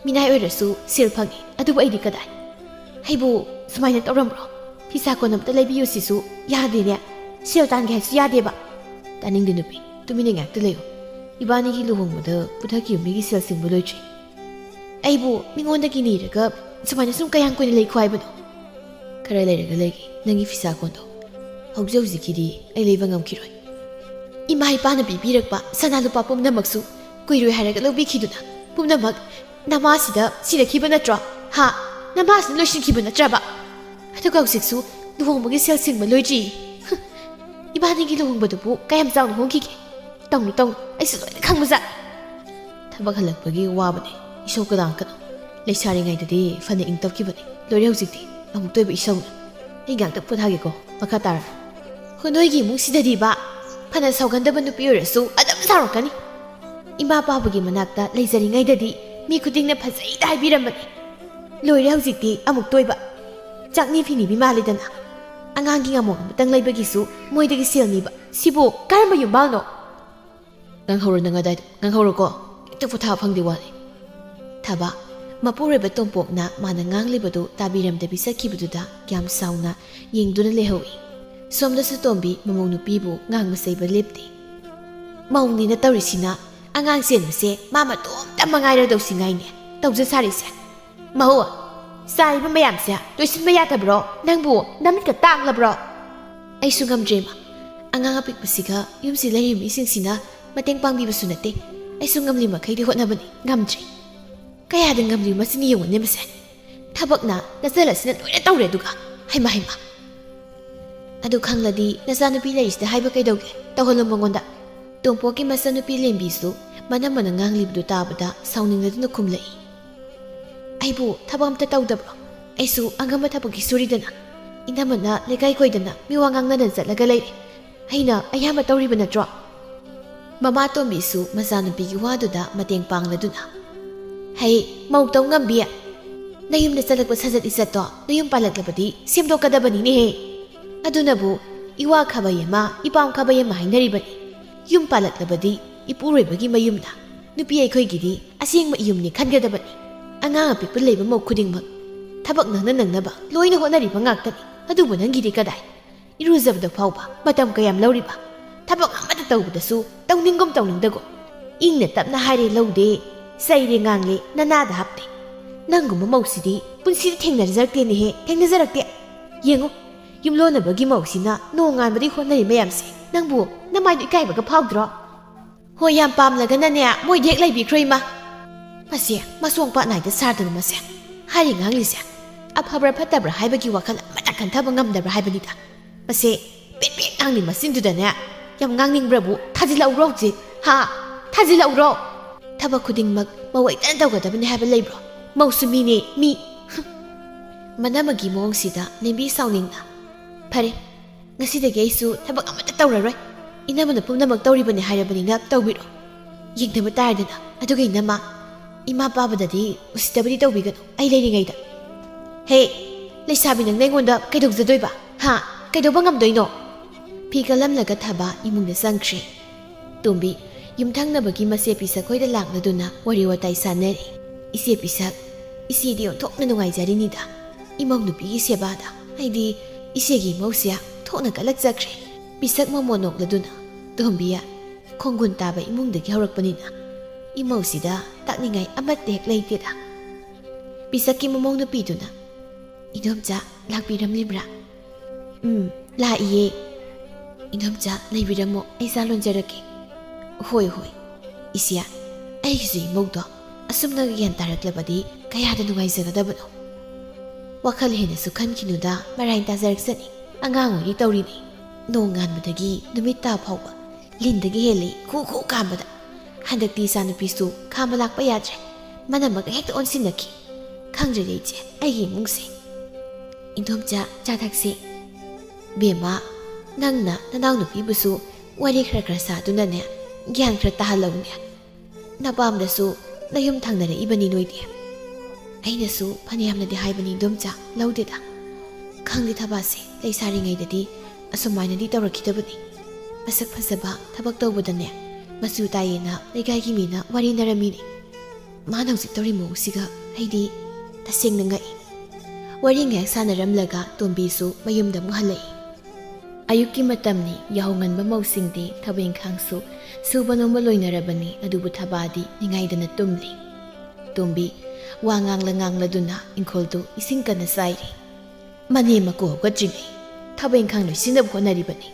ꯃꯤꯅꯥꯏ ꯑꯣꯏꯔꯁꯨ ꯁꯦꯜ ꯐꯪꯉꯤ, ꯑꯗꯨꯕꯨ ꯑꯩꯗꯤ ꯀꯗꯥꯏ? ꯑꯩꯕꯨ ꯁꯨꯃꯥꯏꯅ ꯇꯧꯔꯝꯕ꯭ꯔꯣ? ꯐꯤꯁꯥ ꯀꯣꯟ ꯑꯝꯇ ꯂꯩꯕꯤꯌꯨ ꯁꯤꯁꯨ ꯌꯥꯗꯦꯅꯦ꯫ ꯁꯦꯜ ꯇꯥꯟꯒꯦ ꯍꯥꯏꯁꯨ ꯌꯥꯗꯦꯕ꯫" "ꯇꯥꯅꯤꯡꯗꯦ ꯅꯨꯄꯤ, ꯇꯨꯃꯤꯟꯅ ꯉꯥꯛꯇ ꯂꯩꯌꯨ꯫ ꯏꯕꯥꯅꯤꯒꯤ ꯂꯨꯍꯣꯡꯕꯗ ꯄꯨꯊꯈꯤꯕ ꯃꯤꯒꯤ ꯁꯦꯜ ꯁꯤꯡꯕ ꯂꯣꯏꯗ꯭ꯔꯤ꯫ ꯑꯩꯕꯨ ꯃꯤꯉꯣꯟꯗꯒꯤ ꯅꯤꯔꯒ ꯁꯨꯃꯥꯏꯅ ꯁꯨꯝ ꯀꯌꯥꯝ ꯀꯨꯏꯅ ꯂꯩꯈꯣ ꯍꯥꯏꯕꯅꯣ? ꯈꯔ ꯂꯩꯔꯒ ꯂꯩꯒꯦ, ꯅꯪꯒꯤ ꯐꯤꯁꯥ ꯀꯣꯟꯗꯣ꯫ ꯍꯧꯖꯤꯛ ꯍꯧꯖꯤꯛꯀꯤꯗꯤ ꯑꯩ ꯂꯩꯕ ꯉꯝꯈꯤꯔꯣꯏ꯫ ꯏꯃꯥ ꯏꯄꯥꯅ ꯄꯤꯕꯤꯔꯛꯄ ꯁꯅꯥ ꯂꯨꯄꯥ ꯄꯨꯝꯅꯃꯛꯁꯨ ꯀꯨꯏꯔꯣꯏ ꯍꯥꯏꯔꯒ ꯂꯧꯕꯤꯈꯤꯗꯨꯅ ꯄꯨꯝꯅꯃꯛ ꯅꯃꯥꯁꯤꯗ ꯁꯤꯔꯛꯈꯤꯕ ꯅꯠꯇ꯭ꯔꯣ? ꯍꯥ? ꯅꯃꯥꯁꯤꯅ ꯂꯣꯏꯁꯤꯟꯈꯤꯕ ꯅꯠꯇ꯭ꯔꯕ? ꯑꯗꯨꯒ ꯍꯧꯖꯤꯛꯁꯨ ꯂꯨꯍꯣꯡꯕꯒꯤ ꯁꯦꯜ ꯁꯤꯡꯕ ꯂꯣꯏꯗ꯭ꯔꯤ꯫ ꯏꯕꯥꯅꯤꯒꯤ ꯂꯨꯍꯣꯡꯕꯗꯨꯕꯨ ꯀꯌꯥꯝ ꯆꯥꯎꯅ ꯍꯣꯡꯈꯤꯒꯦ? ꯇꯧꯅꯨ, ꯇꯧꯅꯨ, ꯑꯩꯁꯨ ꯂꯣꯏꯅ ꯈꯪꯕꯖꯥꯠꯅꯤ꯫ ꯊꯕꯛ ꯍꯜꯂꯛꯄꯒꯤ ꯋꯥꯕꯅꯦ, ꯏꯁꯧ ꯀꯗꯥꯡ ꯀꯅꯣ꯫ ꯂꯩꯁꯥꯔꯤꯉꯩꯗꯗꯤ ꯐꯅ ꯏꯪ ꯇꯞꯈꯤꯕꯅꯤ, ꯂꯣꯏꯔꯦ ꯍꯧꯖꯤꯛꯇꯤ ꯑꯃꯨꯛꯇ ꯑꯣꯏꯕ ꯏꯁꯧꯅ꯫ ꯑꯩ ꯉꯥꯛꯇ ꯄꯣꯊꯥꯒꯦꯀꯣ, ꯃꯈꯥ ꯇꯥꯔꯣ꯫ ꯍꯣ, ꯅꯣꯏꯒꯤ ꯏꯃꯨꯡꯁꯤꯗꯗꯤꯕ ꯐꯅ ꯁꯥꯎꯒꯟꯗꯕ ꯅꯨꯄꯤ ꯑꯣꯏꯔꯁꯨ ꯑꯗꯨꯝ ꯁꯥꯎꯔꯛꯀꯅꯤ꯫ ꯏꯃꯥ ꯄꯥꯕꯒꯤ ꯃꯅꯥꯛꯇ ꯂꯩꯖꯔꯤꯉꯩꯗꯗꯤ ꯃꯤ ꯈꯨꯗꯤꯡꯅ ꯐꯖꯩꯗ ꯍꯥꯏꯕꯤꯔꯝꯕꯅꯤ꯫ ꯂꯣꯏꯔꯦ ꯍꯧꯖꯤꯛꯇꯤ ꯑꯃꯨꯛꯇ ꯑꯣꯏꯕ꯫ ꯆꯥꯛꯅꯤ ꯐꯤꯅꯤꯕꯤ ꯃꯥꯜꯂꯤꯗꯅ꯫ ꯑꯉꯥꯡꯒꯤ ꯉꯥꯃꯣꯛ ꯑꯃꯇꯪ ꯂꯩꯕꯒꯤꯁꯨ ꯃꯣꯏꯗꯒꯤ ꯁꯦꯜ ꯅꯤꯕ꯫ ꯁꯤꯕꯨ ꯀꯔꯝꯕ ꯌꯨꯝꯕꯥꯜꯅꯣ? ꯉꯥꯡꯍꯧꯔꯣ ꯅꯪ ꯑꯗꯥꯏꯗꯣ, ꯉꯥꯡꯍꯧꯔꯣꯀꯣ꯫ ꯍꯦꯛꯇ ꯄꯣꯊꯥꯕ ꯐꯪꯗꯦ ꯋꯥꯅꯤ꯫ ꯊꯕ, ꯃꯄꯨꯔꯣꯏꯕ ꯇꯣꯝꯄꯣꯛꯅ ꯃꯥꯅ ꯉꯥꯡꯂꯤꯕꯗꯨ ꯇꯥꯕꯤꯔꯝꯗꯕꯤ ꯆꯠꯈꯤꯕꯗꯨꯗ ꯀꯌꯥꯝ ꯁꯥꯎꯅ ꯌꯦꯡꯗꯨꯅ ꯂꯩꯍꯧꯏ꯫ ꯁꯣꯝꯗꯁꯨ ꯇꯣꯝꯕꯤ ꯃꯃꯧ ꯅꯨꯄꯤꯕꯨ ꯉꯥꯡꯕ ꯆꯩꯕ ꯂꯦꯞꯇꯦ꯫ ꯃꯧꯅꯤꯅ ꯇꯧꯔꯤꯁꯤꯅ ꯑꯉꯥꯡ ꯆꯦꯟꯕꯁꯦ ꯃꯥ ꯃꯇꯣꯝꯇ ꯃꯉꯥꯏꯔꯗꯧꯁꯤ ꯉꯥꯏꯅꯦ ꯇꯧꯖ ꯁꯥꯔꯤꯁꯦ꯫ ꯃꯍꯨ, ꯆꯥꯏꯕ ꯃꯌꯥꯝꯁꯦ ꯂꯣꯏꯁꯤꯟꯕ ꯌꯥꯗꯕ꯭ꯔꯣ? ꯅꯪꯕꯨ ꯅꯃꯤꯠꯀ ꯇꯥꯡꯂꯕ꯭ꯔꯣ? ꯑꯩꯁꯨ ꯉꯝꯗ꯭ꯔꯦ, ꯏꯃꯥ꯫ ꯑꯉꯥꯡ ꯑꯄꯤꯛꯄꯁꯤꯒ ꯌꯨꯝꯁꯤ ꯂꯩꯔꯤꯕ ꯃꯤꯁꯤꯡꯁꯤꯅ ꯃꯇꯦꯡ ꯄꯥꯡꯕꯤꯕꯁꯨ ꯅꯠꯇꯦ꯫ ꯑꯩꯁꯨ ꯉꯝꯂꯤ ꯃꯈꯩꯗꯤ ꯍꯣꯠꯅꯕꯅꯤ, ꯉꯝꯗ꯭ꯔꯦ꯫ ꯀꯌꯥꯗ ꯉꯝꯂꯤꯕ ꯃꯁꯤꯅ ꯌꯦꯡꯉꯨꯅꯦ ꯃꯁꯦ꯫ ꯊꯕꯛꯅ ꯅꯆꯜ ꯑꯁꯤꯅ ꯂꯣꯏꯅ ꯇꯧꯔꯦ ꯑꯗꯨꯒ꯫ ꯍꯩꯃꯥ, ꯍꯩꯃꯥ꯫ ꯑꯗꯨ ꯈꯪꯂꯗꯤ ꯅꯆꯥꯅꯨꯄꯤ ꯂꯩꯔꯤꯁꯤꯗ ꯍꯥꯏꯕ ꯀꯩꯗꯧꯒꯦ? ꯇꯧꯍꯜꯂꯣ ꯃꯉꯣꯟꯗ꯫ ꯇꯣꯝꯄꯣꯛꯀꯤ ꯃꯆꯥꯅꯨꯄꯤ ꯂꯦꯝꯕꯤꯁꯨ ꯃꯅꯝ ꯃꯅ ꯉꯥꯡꯂꯤꯕꯗꯨ ꯇꯥꯕꯗ ꯁꯥꯎꯅꯤꯡꯂꯗꯨꯅ ꯈꯨꯝꯂꯛꯏ꯫ ꯑꯩꯕꯨ ꯊꯕꯛ ꯑꯝꯇ ꯇꯧꯗꯕ꯭ꯔꯣ? ꯑꯩꯁꯨ ꯑꯉꯝꯕ ꯊꯕꯛꯀꯤ ꯁꯨꯔꯤꯗꯅ꯫ ꯏꯅꯝꯃꯅ ꯂꯩꯀꯥꯏ ꯀꯣꯏꯗꯅ ꯃꯤꯋꯥ ꯉꯥꯡꯅꯗꯅ ꯆꯠꯂꯒ ꯂꯩꯔꯦ꯫ ꯑꯩꯅ ꯑꯌꯥꯝꯕ ꯇꯧꯔꯤꯕ ꯅꯠꯇ꯭ꯔꯣ? ꯃꯃꯥ ꯇꯣꯝꯕꯤꯁꯨ ꯃꯆꯥꯅꯨꯄꯤꯒꯤ ꯋꯥꯗꯨꯗ ꯃꯇꯦꯡ ꯄꯥꯡꯂꯗꯨꯅ, "ꯍꯩ, ꯃꯧ ꯇꯧ ꯉꯝꯕꯤ, ꯅꯌꯨꯝꯗ ꯆꯠꯂꯛꯄ ꯁꯥꯖꯠ ꯏꯖꯠꯇꯣ ꯅꯌꯨꯝ ꯄꯥꯜꯂꯛꯂꯕꯗꯤ ꯁꯦꯝꯗꯣꯛꯀꯗꯕꯅꯤꯅꯦꯍꯦ꯫ ꯑꯗꯨꯅꯕꯨ ꯏꯋꯥ ꯈꯥꯕꯩ ꯑꯃ, ꯏꯄꯥꯝ ꯈꯥꯕꯩ ꯑꯃ ꯍꯥꯏꯅꯔꯤꯕꯅꯤ꯫ ꯌꯨꯝ ꯄꯥꯜꯂꯛꯂꯕꯗꯤ ꯏꯄꯨꯔꯣꯏꯕꯒꯤ ꯃꯌꯨꯝꯗ ꯅꯨꯄꯤ ꯑꯩꯈꯣꯏꯒꯤꯗꯤ ꯑꯁꯦꯡꯕ ꯏꯌꯨꯝꯅꯤ ꯈꯟꯒꯗꯕꯅꯤ꯫ ꯑꯉꯥꯡ ꯑꯄꯤꯛꯄ ꯂꯩꯕ ꯃꯧ ꯈꯨꯗꯤꯡꯃꯛ ꯊꯕꯛ ꯅꯪꯅ ꯅꯪꯅꯕ ꯂꯣꯏꯅ ꯍꯣꯠꯅꯔꯤꯕ ꯉꯥꯛꯇꯅꯤ꯫ ꯑꯗꯨꯕꯨ ꯅꯪꯒꯤꯗꯤ ꯀꯗꯥꯏ? ꯏꯔꯨꯖꯕꯗ ꯐꯥꯎꯕ ꯃꯇꯝ ꯀꯌꯥꯝ ꯂꯧꯔꯤꯕ? ꯊꯕꯛ ꯑꯃꯠꯇ ꯇꯧꯕꯗꯁꯨ ꯇꯧꯅꯤꯡꯒꯨꯝ ꯇꯧꯅꯤꯡꯗꯒꯨꯝ꯫ ꯏꯪꯅ ꯇꯞꯅ ꯍꯥꯏꯔꯦ ꯂꯧꯗꯦ, ꯆꯩꯔꯦ ꯉꯥꯡꯂꯦ ꯅꯅꯥꯗ ꯍꯥꯞꯇꯦ꯫ ꯅꯪꯒꯨꯝꯕ ꯃꯧꯁꯤꯗꯤ ꯄꯨꯟꯁꯤꯗ ꯊꯦꯡꯅꯖꯔꯛꯇꯦꯅꯦꯍꯦ, ꯊꯦꯡꯅꯖꯔꯛꯇꯦ꯫ ꯌꯦꯡꯉꯨ, ꯌꯨꯝꯂꯣꯟꯅꯕꯒꯤ ꯃꯧꯁꯤꯅ ꯅꯣꯡꯉꯥꯟꯕꯗꯒꯤ ꯍꯣꯠꯅꯔꯤ ꯃꯌꯥꯝꯁꯦ꯫ ꯅꯪꯕꯨ ꯅꯃꯥꯏꯗꯨ ꯏꯀꯥꯏꯕꯒ ꯐꯥꯎꯗ꯭ꯔꯣ? ꯍꯣꯏ, ꯌꯥꯝ ꯄꯥꯝꯂꯒꯅꯅꯦ, ꯃꯣꯏꯗ ꯍꯦꯛ ꯂꯩꯕꯤꯈ꯭ꯔꯣ ꯏꯃꯥ꯫ ꯃꯁꯦ, ꯃꯆꯣꯡ ꯄꯥꯠ ꯅꯥꯏꯗ ꯁꯥꯗꯅ ꯃꯁꯦ꯫ ꯍꯥꯏꯔꯤ ꯉꯥꯡꯂꯤꯁꯦ꯫ ꯑꯐꯕ꯭ꯔꯥ ꯐꯠꯇꯕ꯭ꯔꯥ ꯍꯥꯏꯕꯒꯤ ꯋꯥꯈꯜ ꯑꯃꯠꯇ ꯈꯟꯊꯕ ꯉꯝꯗꯕ꯭ꯔꯥ ꯍꯥꯏꯕꯅꯤꯗ꯫ ꯃꯁꯦ, ꯄꯦꯠ ꯄꯦꯠ ꯉꯥꯡꯂꯤ ꯃꯆꯤꯟꯗꯨꯗꯅꯦ꯫ ꯌꯥꯝ ꯉꯥꯡꯅꯤꯡꯕ꯭ꯔꯕꯨ ꯊꯥꯖꯤꯜꯂꯛꯎꯔꯣ ꯍꯧꯖꯤꯛ꯫ ꯍꯥ? ꯊꯥꯖꯤꯜꯂꯛꯎꯔꯣ? ꯊꯕꯛ ꯈꯨꯗꯤꯡꯃꯛ ꯃꯧ ꯍꯦꯛꯇꯅ ꯇꯧꯒꯗꯕꯅꯤ ꯍꯥꯏꯕ ꯂꯩꯕ꯭ꯔꯣ? ꯃꯧꯁꯨ ꯃꯤꯅꯦ, ꯃꯤ꯫ ꯃꯅꯝꯃꯒꯤ ꯃꯑꯣꯡꯁꯤꯗ ꯂꯦꯝꯕꯤ ꯁꯥꯎꯅꯤꯡꯅ, "ꯐꯔꯦ, ꯉꯁꯤꯗꯒꯤ ꯑꯩꯁꯨ ꯊꯕꯛ ꯑꯃꯠꯇ ꯇꯧꯔꯔꯣꯏ꯫ ꯏꯅꯝꯃꯅ ꯄꯨꯝꯅꯃꯛ ꯇꯧꯔꯤꯕꯅꯤ ꯍꯥꯏꯔꯕꯅꯤꯅ ꯇꯧꯕꯤꯔꯣ꯫ ꯌꯦꯡꯗꯕ ꯇꯥꯔꯦꯗꯅ꯫ ꯑꯗꯨꯒ ꯏꯅꯝꯃ, ꯏꯃꯥ ꯄꯥꯕꯗꯗꯤ ꯎꯁꯤꯠꯇꯕꯗꯤ ꯇꯧꯕꯤꯒꯅꯨ, ꯑꯩ ꯂꯩꯔꯤꯉꯩꯗ꯫ ꯍꯦ, ꯂꯩꯁꯥꯕꯤ ꯅꯪꯅ ꯑꯩꯉꯣꯟꯗ ꯀꯩꯗꯧꯖꯗꯣꯏꯕ? ꯍꯥ? ꯀꯩꯗꯧꯕ ꯉꯝꯗꯣꯏꯅꯣ?" ꯐꯤ ꯀꯜꯂꯝꯂꯒ ꯊꯕꯥ ꯏꯃꯨꯡꯗ ꯆꯪꯈ꯭ꯔꯦ꯫ ꯇꯣꯝꯕꯤ, ꯌꯨꯝꯊꯪꯅꯕꯒꯤ ꯃꯆꯦ ꯄꯤꯁꯛ ꯈꯣꯏꯗ ꯂꯥꯛꯂꯗꯨꯅ ꯋꯥꯔꯤ ꯋꯥꯇꯥꯏ ꯁꯥꯟꯅꯔꯤ꯫ "ꯏꯆꯦ ꯄꯤꯁꯛ, ꯏꯆꯦꯗꯤ ꯑꯣꯟꯊꯣꯛꯅ ꯅꯨꯡꯉꯥꯏꯖꯔꯤꯅꯤꯗ꯫ ꯏꯃꯧ ꯅꯨꯄꯤꯒꯤ ꯁꯦꯕꯥꯗ, ꯍꯥꯏꯗꯤ ꯏꯆꯦꯒꯤ ꯏꯃꯧꯁꯦ ꯊꯣꯛꯅ ꯀꯜꯂꯛꯆꯈ꯭ꯔꯦ꯫" ꯄꯤꯁꯛ ꯃꯃꯣꯟ ꯅꯣꯛꯂꯗꯨꯅ, "ꯇꯣꯝꯕꯤ, ꯈꯣꯡꯒꯨꯟ ꯇꯥꯕ ꯏꯃꯨꯡꯗꯒꯤ ꯍꯧꯔꯛꯄꯅꯤꯅ ꯏꯃꯧꯁꯤꯗ ꯇꯥꯛꯅꯤꯡꯉꯥꯏ ꯑꯃꯠꯇ ꯍꯦꯛ ꯂꯩꯇꯦꯗ꯫" ꯄꯤꯁꯛꯀꯤ ꯃꯃꯧ ꯅꯨꯄꯤꯗꯨꯅ, "ꯏꯗꯣꯝꯆꯥ ꯂꯥꯛꯄꯤꯔꯝꯂꯤꯕ꯭ꯔꯥ?" "ꯎꯝ, ꯂꯥꯛꯏꯌꯦ꯫" "ꯏꯗꯣꯝꯆꯥ, ꯂꯩꯕꯤꯔꯝꯃꯣ, ꯑꯩ ꯆꯥ ꯂꯣꯟꯖꯔꯛꯀꯦ꯫" "ꯍꯣꯏ, ꯍꯣꯏ꯫" "ꯏꯆꯦ, ꯑꯩꯒꯤꯁꯨ ꯏꯃꯧꯗꯣ ꯑꯁꯨꯝꯅ ꯒ꯭ꯌꯥꯟ ꯇꯥꯔꯛꯂꯕꯗꯤ ꯀꯌꯥꯗ ꯅꯨꯡꯉꯥꯏꯖꯒꯗꯕꯅꯣ꯫" ꯋꯥꯈꯜ ꯍꯦꯟꯅꯁꯨ ꯈꯟꯈꯤꯅꯨꯗ, ꯃꯔꯥꯏꯅ ꯇꯥꯖꯔꯛꯆꯅꯤ꯫ ꯑꯉꯥꯡ ꯑꯣꯏꯔꯤ ꯇꯧꯔꯤꯅꯤ꯫ ꯅꯣꯡ ꯉꯥꯟꯕꯗꯒꯤ ꯅꯨꯃꯤꯠ ꯇꯥ ꯐꯥꯎꯕ ꯂꯤꯟꯗꯒꯤ ꯍꯦꯜꯂꯤ ꯈꯨ ꯈꯨ ꯀꯥꯝꯕꯗ꯫ ꯍꯟꯗꯛꯇꯤ ꯏꯆꯥꯅꯨꯄꯤꯁꯨ ꯈꯥꯝꯕ ꯂꯥꯛꯄ ꯌꯥꯗ꯭ꯔꯦ꯫ ꯃꯅꯝꯃꯒ ꯍꯦꯛꯇ ꯑꯣꯟꯁꯤꯟꯅꯈꯤ꯫ ꯈꯪꯗ꯭ꯔꯦꯗ ꯏꯆꯦ, ꯑꯩꯒꯤ ꯏꯃꯨꯡꯁꯦ꯫ "ꯏꯟꯗꯣꯝꯆꯥ, ꯆꯥ ꯊꯛꯁꯤ꯫" "ꯕꯦꯝꯃ, ꯅꯪꯅ ꯅꯅꯥꯎꯅꯨꯄꯤꯕꯨꯁꯨ ꯋꯥꯔꯤ ꯈꯔ ꯈꯔ ꯁꯥꯗꯨꯅꯅꯦ, ꯒ꯭ꯌꯥꯟ ꯈꯔ ꯇꯥꯍꯜꯂꯧꯅꯦ꯫ ꯅꯄꯥꯝꯗꯁꯨ ꯅꯌꯨꯝ ꯊꯪꯅꯔꯛꯏꯕꯅꯤ ꯅꯣꯏꯗꯤ꯫" ꯑꯩꯅꯁꯨ ꯐꯅꯌꯥꯝꯅꯗꯤ ꯍꯥꯏꯕꯅꯤ ꯏꯟꯗꯣꯝꯆꯥ, ꯂꯧꯗꯦꯗ꯫ ꯈꯪꯗꯦ ꯊꯕꯥꯁꯦ, ꯂꯩꯁꯥꯔꯤꯉꯩꯗꯗꯤ ꯑꯁꯨꯃꯥꯏꯅꯗꯤ ꯇꯧꯔꯛꯈꯤꯗꯕꯅꯤ꯫ ꯃꯁꯛ ꯐꯖꯕ ꯊꯕꯛ ꯇꯧꯕꯗꯅꯦ, ꯃꯆꯨ ꯇꯥꯏꯌꯦꯅ ꯂꯩꯀꯥꯏꯒꯤ ꯃꯤꯅ ꯋꯥꯔꯤꯅꯔꯝꯃꯤꯅꯤ꯫ ꯃꯥꯅ ꯍꯧꯖꯤꯛ ꯇꯧꯔꯤ ꯃꯑꯣꯡꯁꯤꯒ ꯑꯩꯗꯤ ꯇꯁꯦꯡꯅ ꯉꯛꯏ꯫ ꯋꯥꯔꯤ ꯉꯥꯏꯍꯥꯛ ꯁꯥꯟꯅꯔꯝꯂꯒ ꯇꯣꯝꯕꯤꯁꯨ ꯃꯌꯨꯝꯗ ꯑꯃꯨꯛ ꯍꯜꯂꯛꯏ꯫ ꯑꯌꯨꯛꯀꯤ ꯃꯇꯝꯅꯤ, ꯌꯥꯍꯧ ꯉꯟꯕ ꯃꯧꯁꯤꯡꯗꯤ ꯊꯕꯛ ꯏꯪꯈꯥꯡꯁꯨ ꯁꯨꯕ ꯅꯣꯝꯕ ꯂꯣꯏꯅꯔꯕꯅꯤ, ꯑꯗꯨꯕꯨ ꯊꯕꯥꯗꯤ ꯅꯤꯡꯉꯥꯏꯗꯅ ꯇꯨꯝꯂꯤ꯫ ꯇꯣꯝꯕꯤ ꯋꯥ ꯉꯥꯡꯂ ꯉꯥꯡꯂꯗꯨꯅ ꯏꯪꯈꯣꯜꯗꯨ ꯏꯁꯤꯡ ꯀꯟꯅ ꯆꯥꯏꯔꯤ꯫ ꯃꯅꯦꯝ ꯃꯀꯨ ꯍꯧꯒꯠꯇ꯭ꯔꯤꯉꯩ ꯊꯕꯛ ꯏꯪꯈꯥꯡ ꯂꯣꯏꯁꯤꯟꯅꯕ ꯍꯣꯠꯅꯔꯤꯕꯅꯤ꯫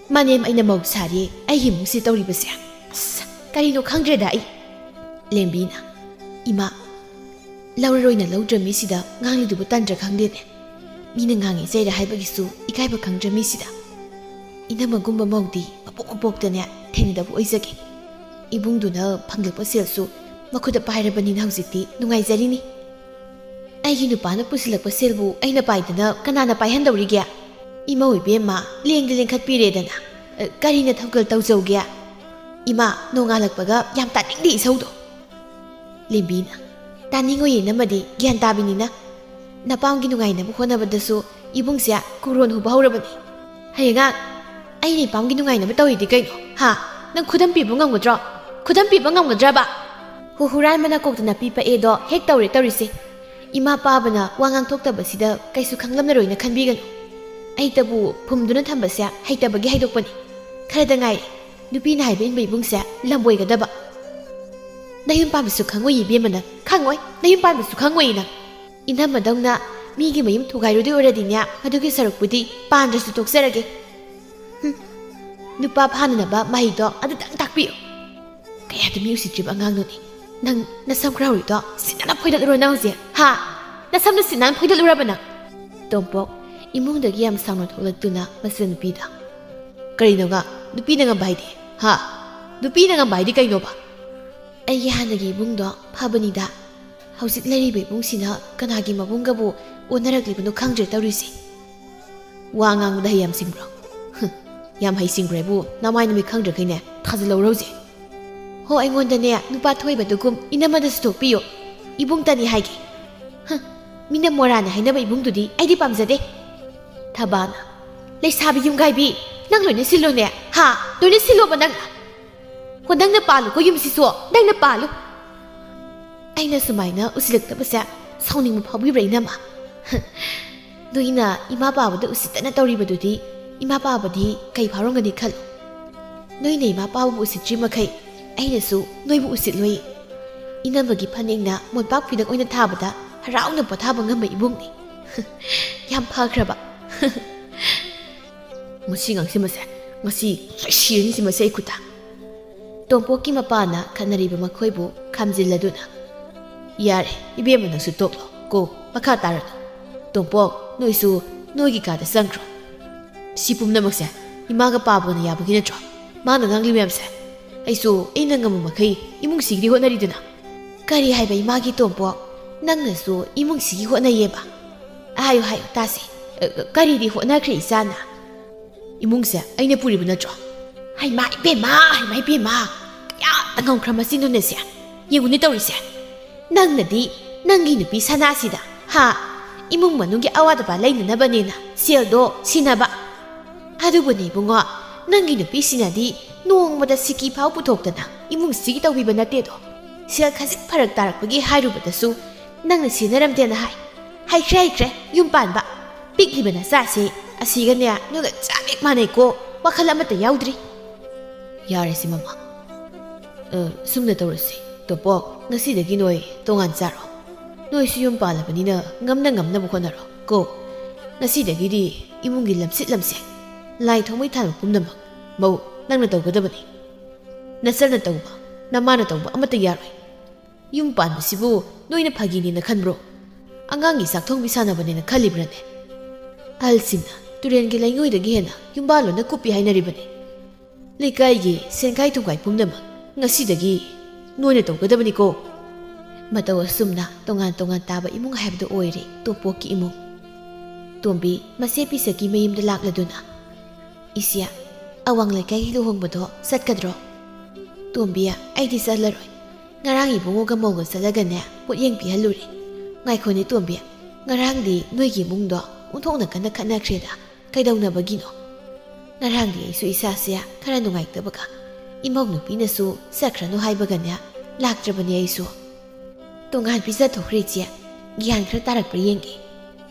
ꯃꯅꯦꯝ ꯑꯩꯅ ꯃꯧ ꯁꯥꯔꯤ, ꯑꯩꯒꯤ ꯏꯃꯨꯡꯁꯤ ꯇꯧꯔꯤꯕꯁꯦ꯫ ꯑꯁ, ꯀꯔꯤꯅꯣ ꯈꯪꯗ꯭ꯔꯦꯗ ꯑꯩ꯫ ꯂꯦꯝꯕꯤꯅ, ꯏꯃꯥ, ꯂꯧꯔꯔꯣꯏꯅ ꯂꯧꯗ꯭ꯔ ꯃꯤꯁꯤꯗ ꯉꯥꯡꯂꯤꯗꯨꯕꯨ ꯇꯟꯗ꯭ꯔ ꯈꯪꯗꯦꯅꯦ꯫ ꯃꯤꯅ ꯉꯥꯡꯉꯤ ꯆꯩꯔ ꯍꯥꯏꯕꯒꯤꯁꯨ ꯏꯀꯥꯏꯕ ꯈꯪꯗ꯭ꯔ ꯃꯤꯁꯤꯗ꯫ ꯏꯅꯝꯃꯒꯨꯝꯕ ꯃꯧꯗꯤ ꯃꯄꯣꯛ ꯃꯄꯣꯛꯇꯅꯦ ꯊꯦꯡꯅꯗꯕ ꯑꯣꯏꯖꯒꯦ꯫ ꯏꯕꯨꯡꯗꯨꯅ ꯐꯪꯂꯛꯄ ꯁꯦꯜꯁꯨ ꯃꯈꯨꯠꯇ ꯄꯥꯏꯔꯕꯅꯤꯅ ꯍꯧꯖꯤꯛꯇꯤ ꯅꯨꯡꯉꯥꯏꯖꯔꯤꯅꯤ꯫ ꯑꯩꯒꯤ ꯅꯨꯄꯥꯅ ꯄꯨꯁꯤꯜꯂꯛꯄ ꯁꯦꯜꯕꯨ ꯑꯩꯅ ꯄꯥꯏꯗꯅ ꯀꯅꯥꯅ ꯄꯥꯏꯍꯟꯗꯧꯔꯤꯒꯦ? ꯏꯃꯧ ꯏꯕꯦꯝꯃ, ꯂꯦꯡꯗ ꯂꯦꯡꯈꯠꯄꯤꯔꯦꯗꯅ꯫ ꯑ, ꯀꯔꯤꯅ ꯊꯧꯒꯜ ꯇꯧꯖꯧꯒꯦ? ꯏꯃꯥ, ꯅꯣꯡꯉꯥꯜꯂꯛꯄꯒ ꯌꯥꯝ ꯇꯥꯅꯤꯡꯗꯦ ꯏꯁꯧꯗꯣ꯫ ꯂꯦꯝꯕꯤꯅ, ꯇꯥꯅꯤꯡꯉꯣꯏꯌꯦ ꯅꯝꯃꯗꯤ ꯒ꯭ꯌꯥꯟ ꯇꯥꯕꯤꯅꯤꯅ꯫ ꯅꯄꯥꯝꯒꯤ ꯅꯨꯡꯉꯥꯏꯅꯕ ꯍꯣꯠꯅꯕꯗꯁꯨ ꯏꯕꯨꯡꯁꯦ ꯀꯨꯔꯣꯟ ꯍꯨꯕ ꯍꯧꯔꯕꯅꯤ꯫ ꯍꯌꯦꯡ ꯑꯩꯅ ꯏꯄꯥꯝꯒꯤ ꯅꯨꯡꯉꯥꯏꯅꯕ ꯇꯧꯔꯤꯗꯤ ꯀꯩꯅꯣ? ꯍꯥ? ꯅꯪ ꯈꯨꯗꯝ ꯄꯤꯕ ꯉꯝꯒꯗ꯭ꯔꯣ? ꯈꯨꯗꯝ ꯄꯤꯕ ꯉꯝꯒꯗ꯭ꯔꯕ? ꯍꯨ ꯍꯨꯔꯥꯟꯕꯅ ꯀꯣꯛꯇ ꯅꯥꯄꯤ ꯄꯛꯑꯦꯗꯣ ꯍꯦꯛ ꯇꯧꯔꯦ ꯇꯧꯔꯤꯁꯦ꯫ ꯏꯃꯥ ꯄꯥꯕꯅ ꯋꯥ ꯉꯥꯡꯊꯣꯛꯇꯕꯁꯤꯗ ꯀꯩꯁꯨ ꯈꯪꯂꯝꯂꯔꯣꯏꯅ ꯈꯟꯕꯤꯒꯅꯨ꯫ ꯑꯩꯇꯕꯨ ꯐꯨꯝꯗꯨꯅ ꯊꯝꯕꯁꯦ ꯍꯩꯇꯕꯒꯤ ꯍꯥꯏꯗꯣꯛꯄꯅꯤ꯫ ꯈꯔꯗ ꯉꯥꯏꯔꯦ ꯅꯨꯄꯤꯅ ꯍꯥꯏꯕ ꯏꯟꯕ ꯏꯕꯨꯡꯁꯦ ꯂꯝꯕꯣꯏꯒꯗꯕ꯫ ꯅꯌꯨꯝ ꯄꯥꯟꯕꯁꯨ ꯈꯪꯉꯣꯏ ꯏꯕꯦꯝꯃ ꯅꯪ, ꯈꯪꯉꯣꯏ, ꯅꯌꯨꯝ ꯄꯥꯟꯕꯁꯨ ꯈꯪꯉꯣꯏ ꯅꯪ꯫ ꯏꯅꯝꯃꯗꯧꯅ ꯃꯤꯒꯤ ꯃꯌꯨꯝ ꯊꯨꯒꯥꯏꯔꯨꯗꯣꯏ ꯑꯣꯏꯔꯗꯤꯅꯦ, ꯃꯗꯨꯒꯤ ꯁꯔꯨꯛꯄꯨꯗꯤ ꯄꯥꯟꯗ꯭ꯔꯁꯨ ꯇꯣꯛꯆꯔꯒꯦ꯫ ꯍꯨꯝ, ꯅꯨꯄꯥ ꯐꯥꯅꯅꯕ ꯃꯍꯩꯗꯣ ꯑꯗꯨꯇꯪ ꯇꯥꯛꯄꯤꯌꯨ꯫ ꯀꯌꯥꯗ ꯃꯤ ꯎꯁꯤꯠꯇ꯭ꯔꯤꯕ ꯑꯉꯥꯡꯅꯣꯅꯦ꯫ ꯅꯪ ꯅꯁꯝ ꯈꯔ ꯍꯧꯔꯤꯗꯣ ꯁꯤꯠꯅꯅ ꯐꯣꯏꯗꯠꯂꯨꯔꯣ ꯅꯪ ꯍꯧꯖꯤꯛ, ꯍꯥ? ꯅꯁꯝꯗꯣ ꯁꯤꯠꯅꯅ ꯐꯣꯏꯗꯠꯂꯨꯔꯕ ꯅꯪ? ꯇꯣꯝꯄꯣꯛ ꯏꯃꯨꯡꯗꯒꯤ ꯌꯥꯝ ꯁꯥꯎꯅ ꯊꯣꯛꯂꯛꯇꯨꯅ ꯃꯆꯟꯅꯨꯄꯤꯗ, "ꯀꯔꯤꯅꯣ ꯉꯥ? ꯅꯨꯄꯤꯅ ꯉꯝꯕ ꯍꯥꯏꯗꯤ? ꯍꯥ? ꯅꯨꯄꯤꯅ ꯉꯝꯕ ꯍꯥꯏꯗꯤ ꯀꯩꯅꯣꯕ?" "ꯑꯩꯒꯤ ꯍꯥꯟꯅꯒꯤ ꯏꯕꯨꯡꯗꯣ ꯐꯕꯅꯤꯗ꯫ ꯍꯧꯖꯤꯛ ꯂꯩꯔꯤꯕ ꯏꯕꯨꯡꯁꯤꯅ ꯀꯅꯥꯒꯤ ꯃꯕꯨꯡꯒꯕꯨ ꯑꯣꯟꯅꯔꯛꯂꯤꯕꯅꯣ ꯈꯪꯗ꯭ꯔꯦ ꯇꯧꯔꯤꯁꯦ꯫ ꯋꯥ ꯉꯥꯡꯕꯗ ꯍꯩ ꯌꯥꯝ ꯁꯤꯡꯕ꯭ꯔꯣ? ꯍꯨꯝ, ꯌꯥꯝ ꯍꯩ ꯁꯤꯡꯕ꯭ꯔꯦꯕꯨ ꯅꯃꯥꯏ ꯅꯃꯤꯠ ꯈꯪꯗ꯭ꯔꯈꯩꯅꯦ ꯊꯥꯖꯤꯜꯍꯧꯔꯣ ꯍꯧꯖꯤꯛ꯫ ꯍꯣ, ꯑꯩꯉꯣꯟꯗꯅꯦ ꯅꯨꯄꯥ ꯊꯣꯛꯏꯕꯗꯨꯒꯨꯝ ꯏꯅꯝꯃꯗꯁꯨ ꯊꯣꯛꯄꯤꯌꯨ꯫ ꯏꯕꯨꯡꯇꯅꯤ ꯍꯥꯏꯒꯦ꯫ ꯍꯨꯝ, ꯃꯤꯅ ꯃꯣꯔꯥꯅꯤ ꯍꯥꯏꯅꯕ ꯏꯕꯨꯡꯗꯨꯗꯤ ꯑꯩꯗꯤ ꯄꯥꯝꯖꯗꯦ꯫" ꯊꯕꯥꯅ, "ꯂꯩꯁꯥꯕꯤ ꯌꯨꯝꯒꯥꯏꯕꯤ, ꯅꯪ ꯂꯣꯏꯅ ꯁꯤꯜꯂꯨꯅꯦ, ꯍꯥ? ꯂꯣꯏꯅ ꯁꯤꯜꯂꯣꯕ ꯅꯪ꯫ ꯍꯣ, ꯅꯪꯅ ꯄꯥꯜꯂꯨꯀꯣ ꯌꯨꯝꯁꯤꯁꯨ, ꯅꯪꯅ ꯄꯥꯜꯂꯨ꯫" ꯑꯩꯅ ꯁꯨꯃꯥꯏꯅ ꯎꯁꯤꯜꯂꯛꯇꯕꯁꯦ ꯁꯥꯎꯅꯤꯡꯕ ꯐꯥꯎꯕꯤꯕ꯭ꯔꯥ ꯏꯅꯝꯃ? ꯅꯣꯏꯅ ꯏꯃꯥ ꯄꯥꯕꯗ ꯎꯁꯤꯠꯇꯅ ꯇꯧꯔꯤꯕꯗꯨꯗꯤ ꯏꯃꯥ ꯄꯥꯕꯗꯤ ꯀꯩ ꯐꯥꯎꯔꯝꯒꯅꯤ ꯈꯜꯂꯨ꯫ ꯅꯣꯏꯅ ꯏꯃꯥ ꯄꯥꯕꯕꯨ ꯎꯁꯤꯠꯇ꯭ꯔꯤ ꯃꯈꯩ ꯑꯩꯅꯁꯨ ꯅꯣꯏꯕꯨ ꯎꯁꯤꯠꯂꯣꯏ꯫ ꯏꯅꯝꯃꯒꯤ ꯐꯅꯦꯛꯅ ꯃꯣꯟꯄꯥꯛ ꯐꯤꯗꯛ ꯑꯣꯏꯅ ꯊꯥꯕꯗ ꯍꯔꯥꯎꯅ ꯄꯣꯊꯥꯕ ꯉꯝꯕ ꯏꯕꯨꯡꯅꯤ꯫ ꯌꯥꯝ ꯐꯈ꯭ꯔꯕ꯫ ꯃꯁꯤ ꯉꯥꯡꯁꯤꯃꯁꯦ, ꯉꯁꯤ ꯁꯣꯏ ꯁꯤꯔꯅꯤ ꯁꯤꯃꯁꯦ ꯑꯩ ꯈꯨꯠꯇ꯫ ꯇꯣꯝꯄꯣꯛꯀꯤ ꯃꯄꯥꯅ ꯈꯠꯅꯔꯤꯕ ꯃꯈꯣꯏꯕꯨ ꯈꯥꯝꯖꯤꯜꯂꯗꯨꯅ, "ꯌꯥꯔꯦ, ꯏꯕꯦꯝꯃ, ꯅꯪꯁꯨ ꯇꯣꯛꯂꯣ ꯀꯣ, ꯃꯈꯥ ꯇꯥꯔꯅꯨ꯫ ꯇꯣꯝꯄꯣꯛ, ꯅꯣꯏꯁꯨ ꯅꯣꯏꯒꯤ ꯀꯥꯗ ꯆꯪꯈ꯭ꯔꯣ꯫ ꯁꯤ ꯄꯨꯝꯅꯃꯛꯁꯦ ꯏꯃꯥꯒ ꯄꯥꯕꯒꯅ ꯌꯥꯕꯒꯤ ꯅꯠꯇ꯭ꯔꯣ? ꯃꯥꯅ ꯉꯥꯡꯂꯤ ꯃꯌꯥꯝꯁꯦ ꯑꯩꯁꯨ ꯑꯩꯅ ꯉꯝꯕ ꯃꯈꯩ ꯏꯃꯨꯡꯁꯤꯒꯤꯗꯤ ꯍꯣꯠꯅꯔꯤꯗꯅ꯫" "ꯀꯔꯤ ꯍꯥꯏꯕ ꯏꯃꯥꯒꯤ ꯇꯣꯝꯄꯣꯛ? ꯅꯪꯅꯁꯨ ꯏꯃꯨꯡꯁꯤꯒꯤ ꯍꯣꯠꯅꯩꯌꯦꯕ? ꯍꯥꯏꯌꯨ, ꯍꯥꯏꯌꯨ, ꯇꯥꯁꯤ꯫ ꯑ, ꯑ, ꯀꯔꯤꯗꯤ ꯍꯣꯠꯅꯈ꯭ꯔꯦ ꯏꯆꯥꯅ?" "ꯏꯃꯨꯡꯁꯦ ꯑꯩꯅ ꯄꯨꯔꯤꯕ ꯅꯠꯇ꯭ꯔꯣ?" "ꯍꯩꯃꯥ ꯏꯕꯦꯝꯃ, ꯍꯩꯃꯥ ꯏꯕꯦꯝꯃ, ꯀꯌꯥ ꯉꯝꯈ꯭ꯔ ꯃꯁꯤꯅꯣꯅꯦ ꯁꯦ? ꯌꯦꯡꯉꯨꯅꯦ ꯇꯧꯔꯤꯁꯦ꯫ ꯅꯪꯅꯗꯤ ꯅꯪꯒꯤ ꯅꯨꯄꯤ ꯁꯅꯥꯁꯤꯗ, ꯍꯥ, ꯏꯃꯨꯡ ꯃꯅꯨꯡꯒꯤ ꯑꯋꯥꯠ ꯑꯄꯥ ꯂꯩꯅꯅꯕꯅꯦꯅ ꯁꯦꯜꯗꯣ ꯁꯤꯟꯅꯕ꯫ ꯑꯗꯨꯕꯨꯅꯦ ꯏꯕꯨꯡꯉꯣ, ꯅꯪꯒꯤ ꯅꯨꯄꯤꯁꯤꯅꯗꯤ ꯅꯣꯡꯃꯗ ꯁꯤꯀꯤ ꯐꯥꯎ ꯄꯨꯊꯣꯛꯇꯅ ꯏꯃꯨꯡꯁꯤꯒꯤ ꯇꯧꯕꯤꯕ ꯅꯠꯇꯦꯗꯣ꯫ ꯁꯦꯜ ꯈꯖꯤꯛ ꯐꯔꯛ ꯇꯥꯔꯛꯄꯒꯤ ꯍꯥꯏꯔꯨꯕꯗꯁꯨ ꯅꯪꯅ ꯁꯤꯟꯅꯔꯝꯗꯦꯅ ꯍꯥꯏ꯫ ꯍꯩꯈ꯭ꯔꯦ, ꯍꯩꯈ꯭ꯔꯦ, ꯌꯨꯝ ꯄꯥꯟꯕ꯫ ꯄꯤꯛꯂꯤꯕ ꯅꯆꯥꯁꯦ ꯑꯁꯤꯒꯅꯦ ꯅꯣꯏꯒ ꯆꯞ ꯍꯦꯛ ꯃꯥꯟꯅꯩꯀꯣ, ꯋꯥꯈꯜ ꯑꯃꯠꯇ ꯌꯥꯎꯗ꯭ꯔꯤ꯫" "ꯌꯥꯔꯦꯁꯦ ꯃꯃꯥ꯫ ꯑ, ꯁꯨꯝꯅ ꯇꯧꯔꯁꯤ꯫ ꯇꯣꯝꯄꯣꯛ, ꯉꯁꯤꯗꯒꯤ ꯅꯣꯏ ꯇꯣꯉꯥꯟ ꯆꯥꯔꯣ꯫ ꯅꯣꯏꯁꯨ ꯌꯨꯝ ꯄꯥꯜꯂꯕꯅꯤꯅ ꯉꯝꯅ ꯉꯝꯅꯕ ꯍꯣꯠꯅꯔꯣ ꯀꯣ꯫ ꯉꯁꯤꯗꯒꯤꯗꯤ ꯏꯃꯨꯡꯒꯤ ꯂꯝꯁꯤꯠ ꯂꯝꯁꯦ, ꯂꯥꯏ ꯊꯥꯎꯃꯩ ꯊꯥꯟꯕ ꯄꯨꯝꯅꯃꯛ, ꯃꯧ, ꯅꯪꯅ ꯇꯧꯒꯗꯕꯅꯤ꯫ ꯅꯆꯜꯅ ꯇꯧꯕ, ꯅꯃꯥꯅ ꯇꯧꯕ ꯑꯃꯠꯇ ꯌꯥꯔꯣꯏ꯫ ꯌꯨꯝ ꯄꯥꯟꯕꯁꯤꯕꯨ ꯅꯣꯏꯅ ꯐꯥꯒꯤꯅꯦꯅ ꯈꯟꯕ꯭ꯔꯣ? ꯑꯉꯥꯡꯒꯤ ꯆꯥꯛ ꯊꯣꯡꯕꯤ ꯁꯥꯟꯅꯕꯅꯦꯅ ꯈꯜꯂꯤꯕ꯭ꯔꯅꯦ? ꯑꯍꯜꯁꯤꯡꯅ ꯇꯨꯔꯦꯜꯒꯤ ꯂꯩꯉꯣꯏꯗꯒꯤ ꯍꯦꯟꯅ ꯌꯨꯝꯕꯥꯜꯂꯣꯟꯅ ꯀꯨꯞꯄꯤ ꯍꯥꯏꯅꯔꯤꯕꯅꯤ꯫ ꯂꯩꯀꯥꯏꯒꯤ ꯁꯦꯟꯈꯥꯏ ꯊꯨꯝꯈꯥꯏ ꯄꯨꯝꯅꯃꯛ ꯉꯁꯤꯗꯒꯤ ꯅꯣꯏꯅ ꯇꯧꯒꯗꯕꯅꯤꯀꯣ꯫" ꯃꯇꯧ ꯑꯁꯨꯝꯅ ꯇꯣꯉꯥꯟ ꯇꯣꯉꯥꯟ ꯇꯥꯕ ꯏꯃꯨꯡ ꯍꯥꯏꯕꯗꯨ ꯑꯣꯏꯔꯦ ꯇꯣꯝꯄꯣꯛꯀꯤ ꯏꯃꯨꯡ꯫ ꯇꯣꯝꯕꯤ ꯃꯆꯦ ꯄꯤꯁꯛꯀꯤ ꯃꯌꯨꯝꯗ ꯂꯥꯛꯂꯗꯨꯅ, "ꯏꯆꯦ, ꯑꯋꯥꯡ ꯂꯩꯀꯥꯏꯒꯤ ꯂꯨꯍꯣꯡꯕꯗꯣ ꯆꯠꯀꯗ꯭ꯔꯣ?" "ꯇꯣꯝꯕꯤ, ꯑꯩꯗꯤ ꯆꯠꯂꯔꯣꯏ꯫ ꯉꯔꯥꯡ ꯏꯕꯨꯡꯉꯣꯒ ꯃꯧꯒ ꯆꯠꯂꯒꯅꯦ ꯄꯣꯠꯌꯦꯡ ꯄꯤꯍꯜꯂꯨꯔꯦ꯫" "ꯉꯥꯏꯈꯣꯅꯦ ꯇꯣꯝꯕꯤ, ꯉꯔꯥꯡꯗꯤ ꯅꯣꯏꯒꯤ ꯏꯃꯨꯡꯗꯣ ꯑꯣꯟꯊꯣꯛꯅ ꯀꯟꯅ ꯈꯠꯅꯈ꯭ꯔꯦꯗ, ꯀꯩꯗꯧꯅꯕꯒꯤꯅꯣ?" "ꯉꯔꯥꯡꯗꯤ ꯑꯩꯁꯨ ꯏꯁꯥꯁꯦ ꯈꯔ ꯅꯨꯡꯉꯥꯏꯇꯕꯒ ꯏꯃꯧ ꯅꯨꯄꯤꯅꯁꯨ ꯆꯠꯈ꯭ꯔꯅꯨ ꯍꯥꯏꯕꯒꯅꯦ ꯂꯥꯛꯇ꯭ꯔꯕꯅꯦ ꯑꯩꯁꯨ꯫" "ꯇꯣꯉꯥꯟ ꯄꯤꯖꯊꯣꯛꯈ꯭ꯔꯦ ꯏꯆꯦ, ꯒ꯭ꯌꯥꯟ ꯈꯔ ꯇꯥꯔꯛꯄ꯭ꯔꯥ ꯌꯦꯡꯒꯦ꯫"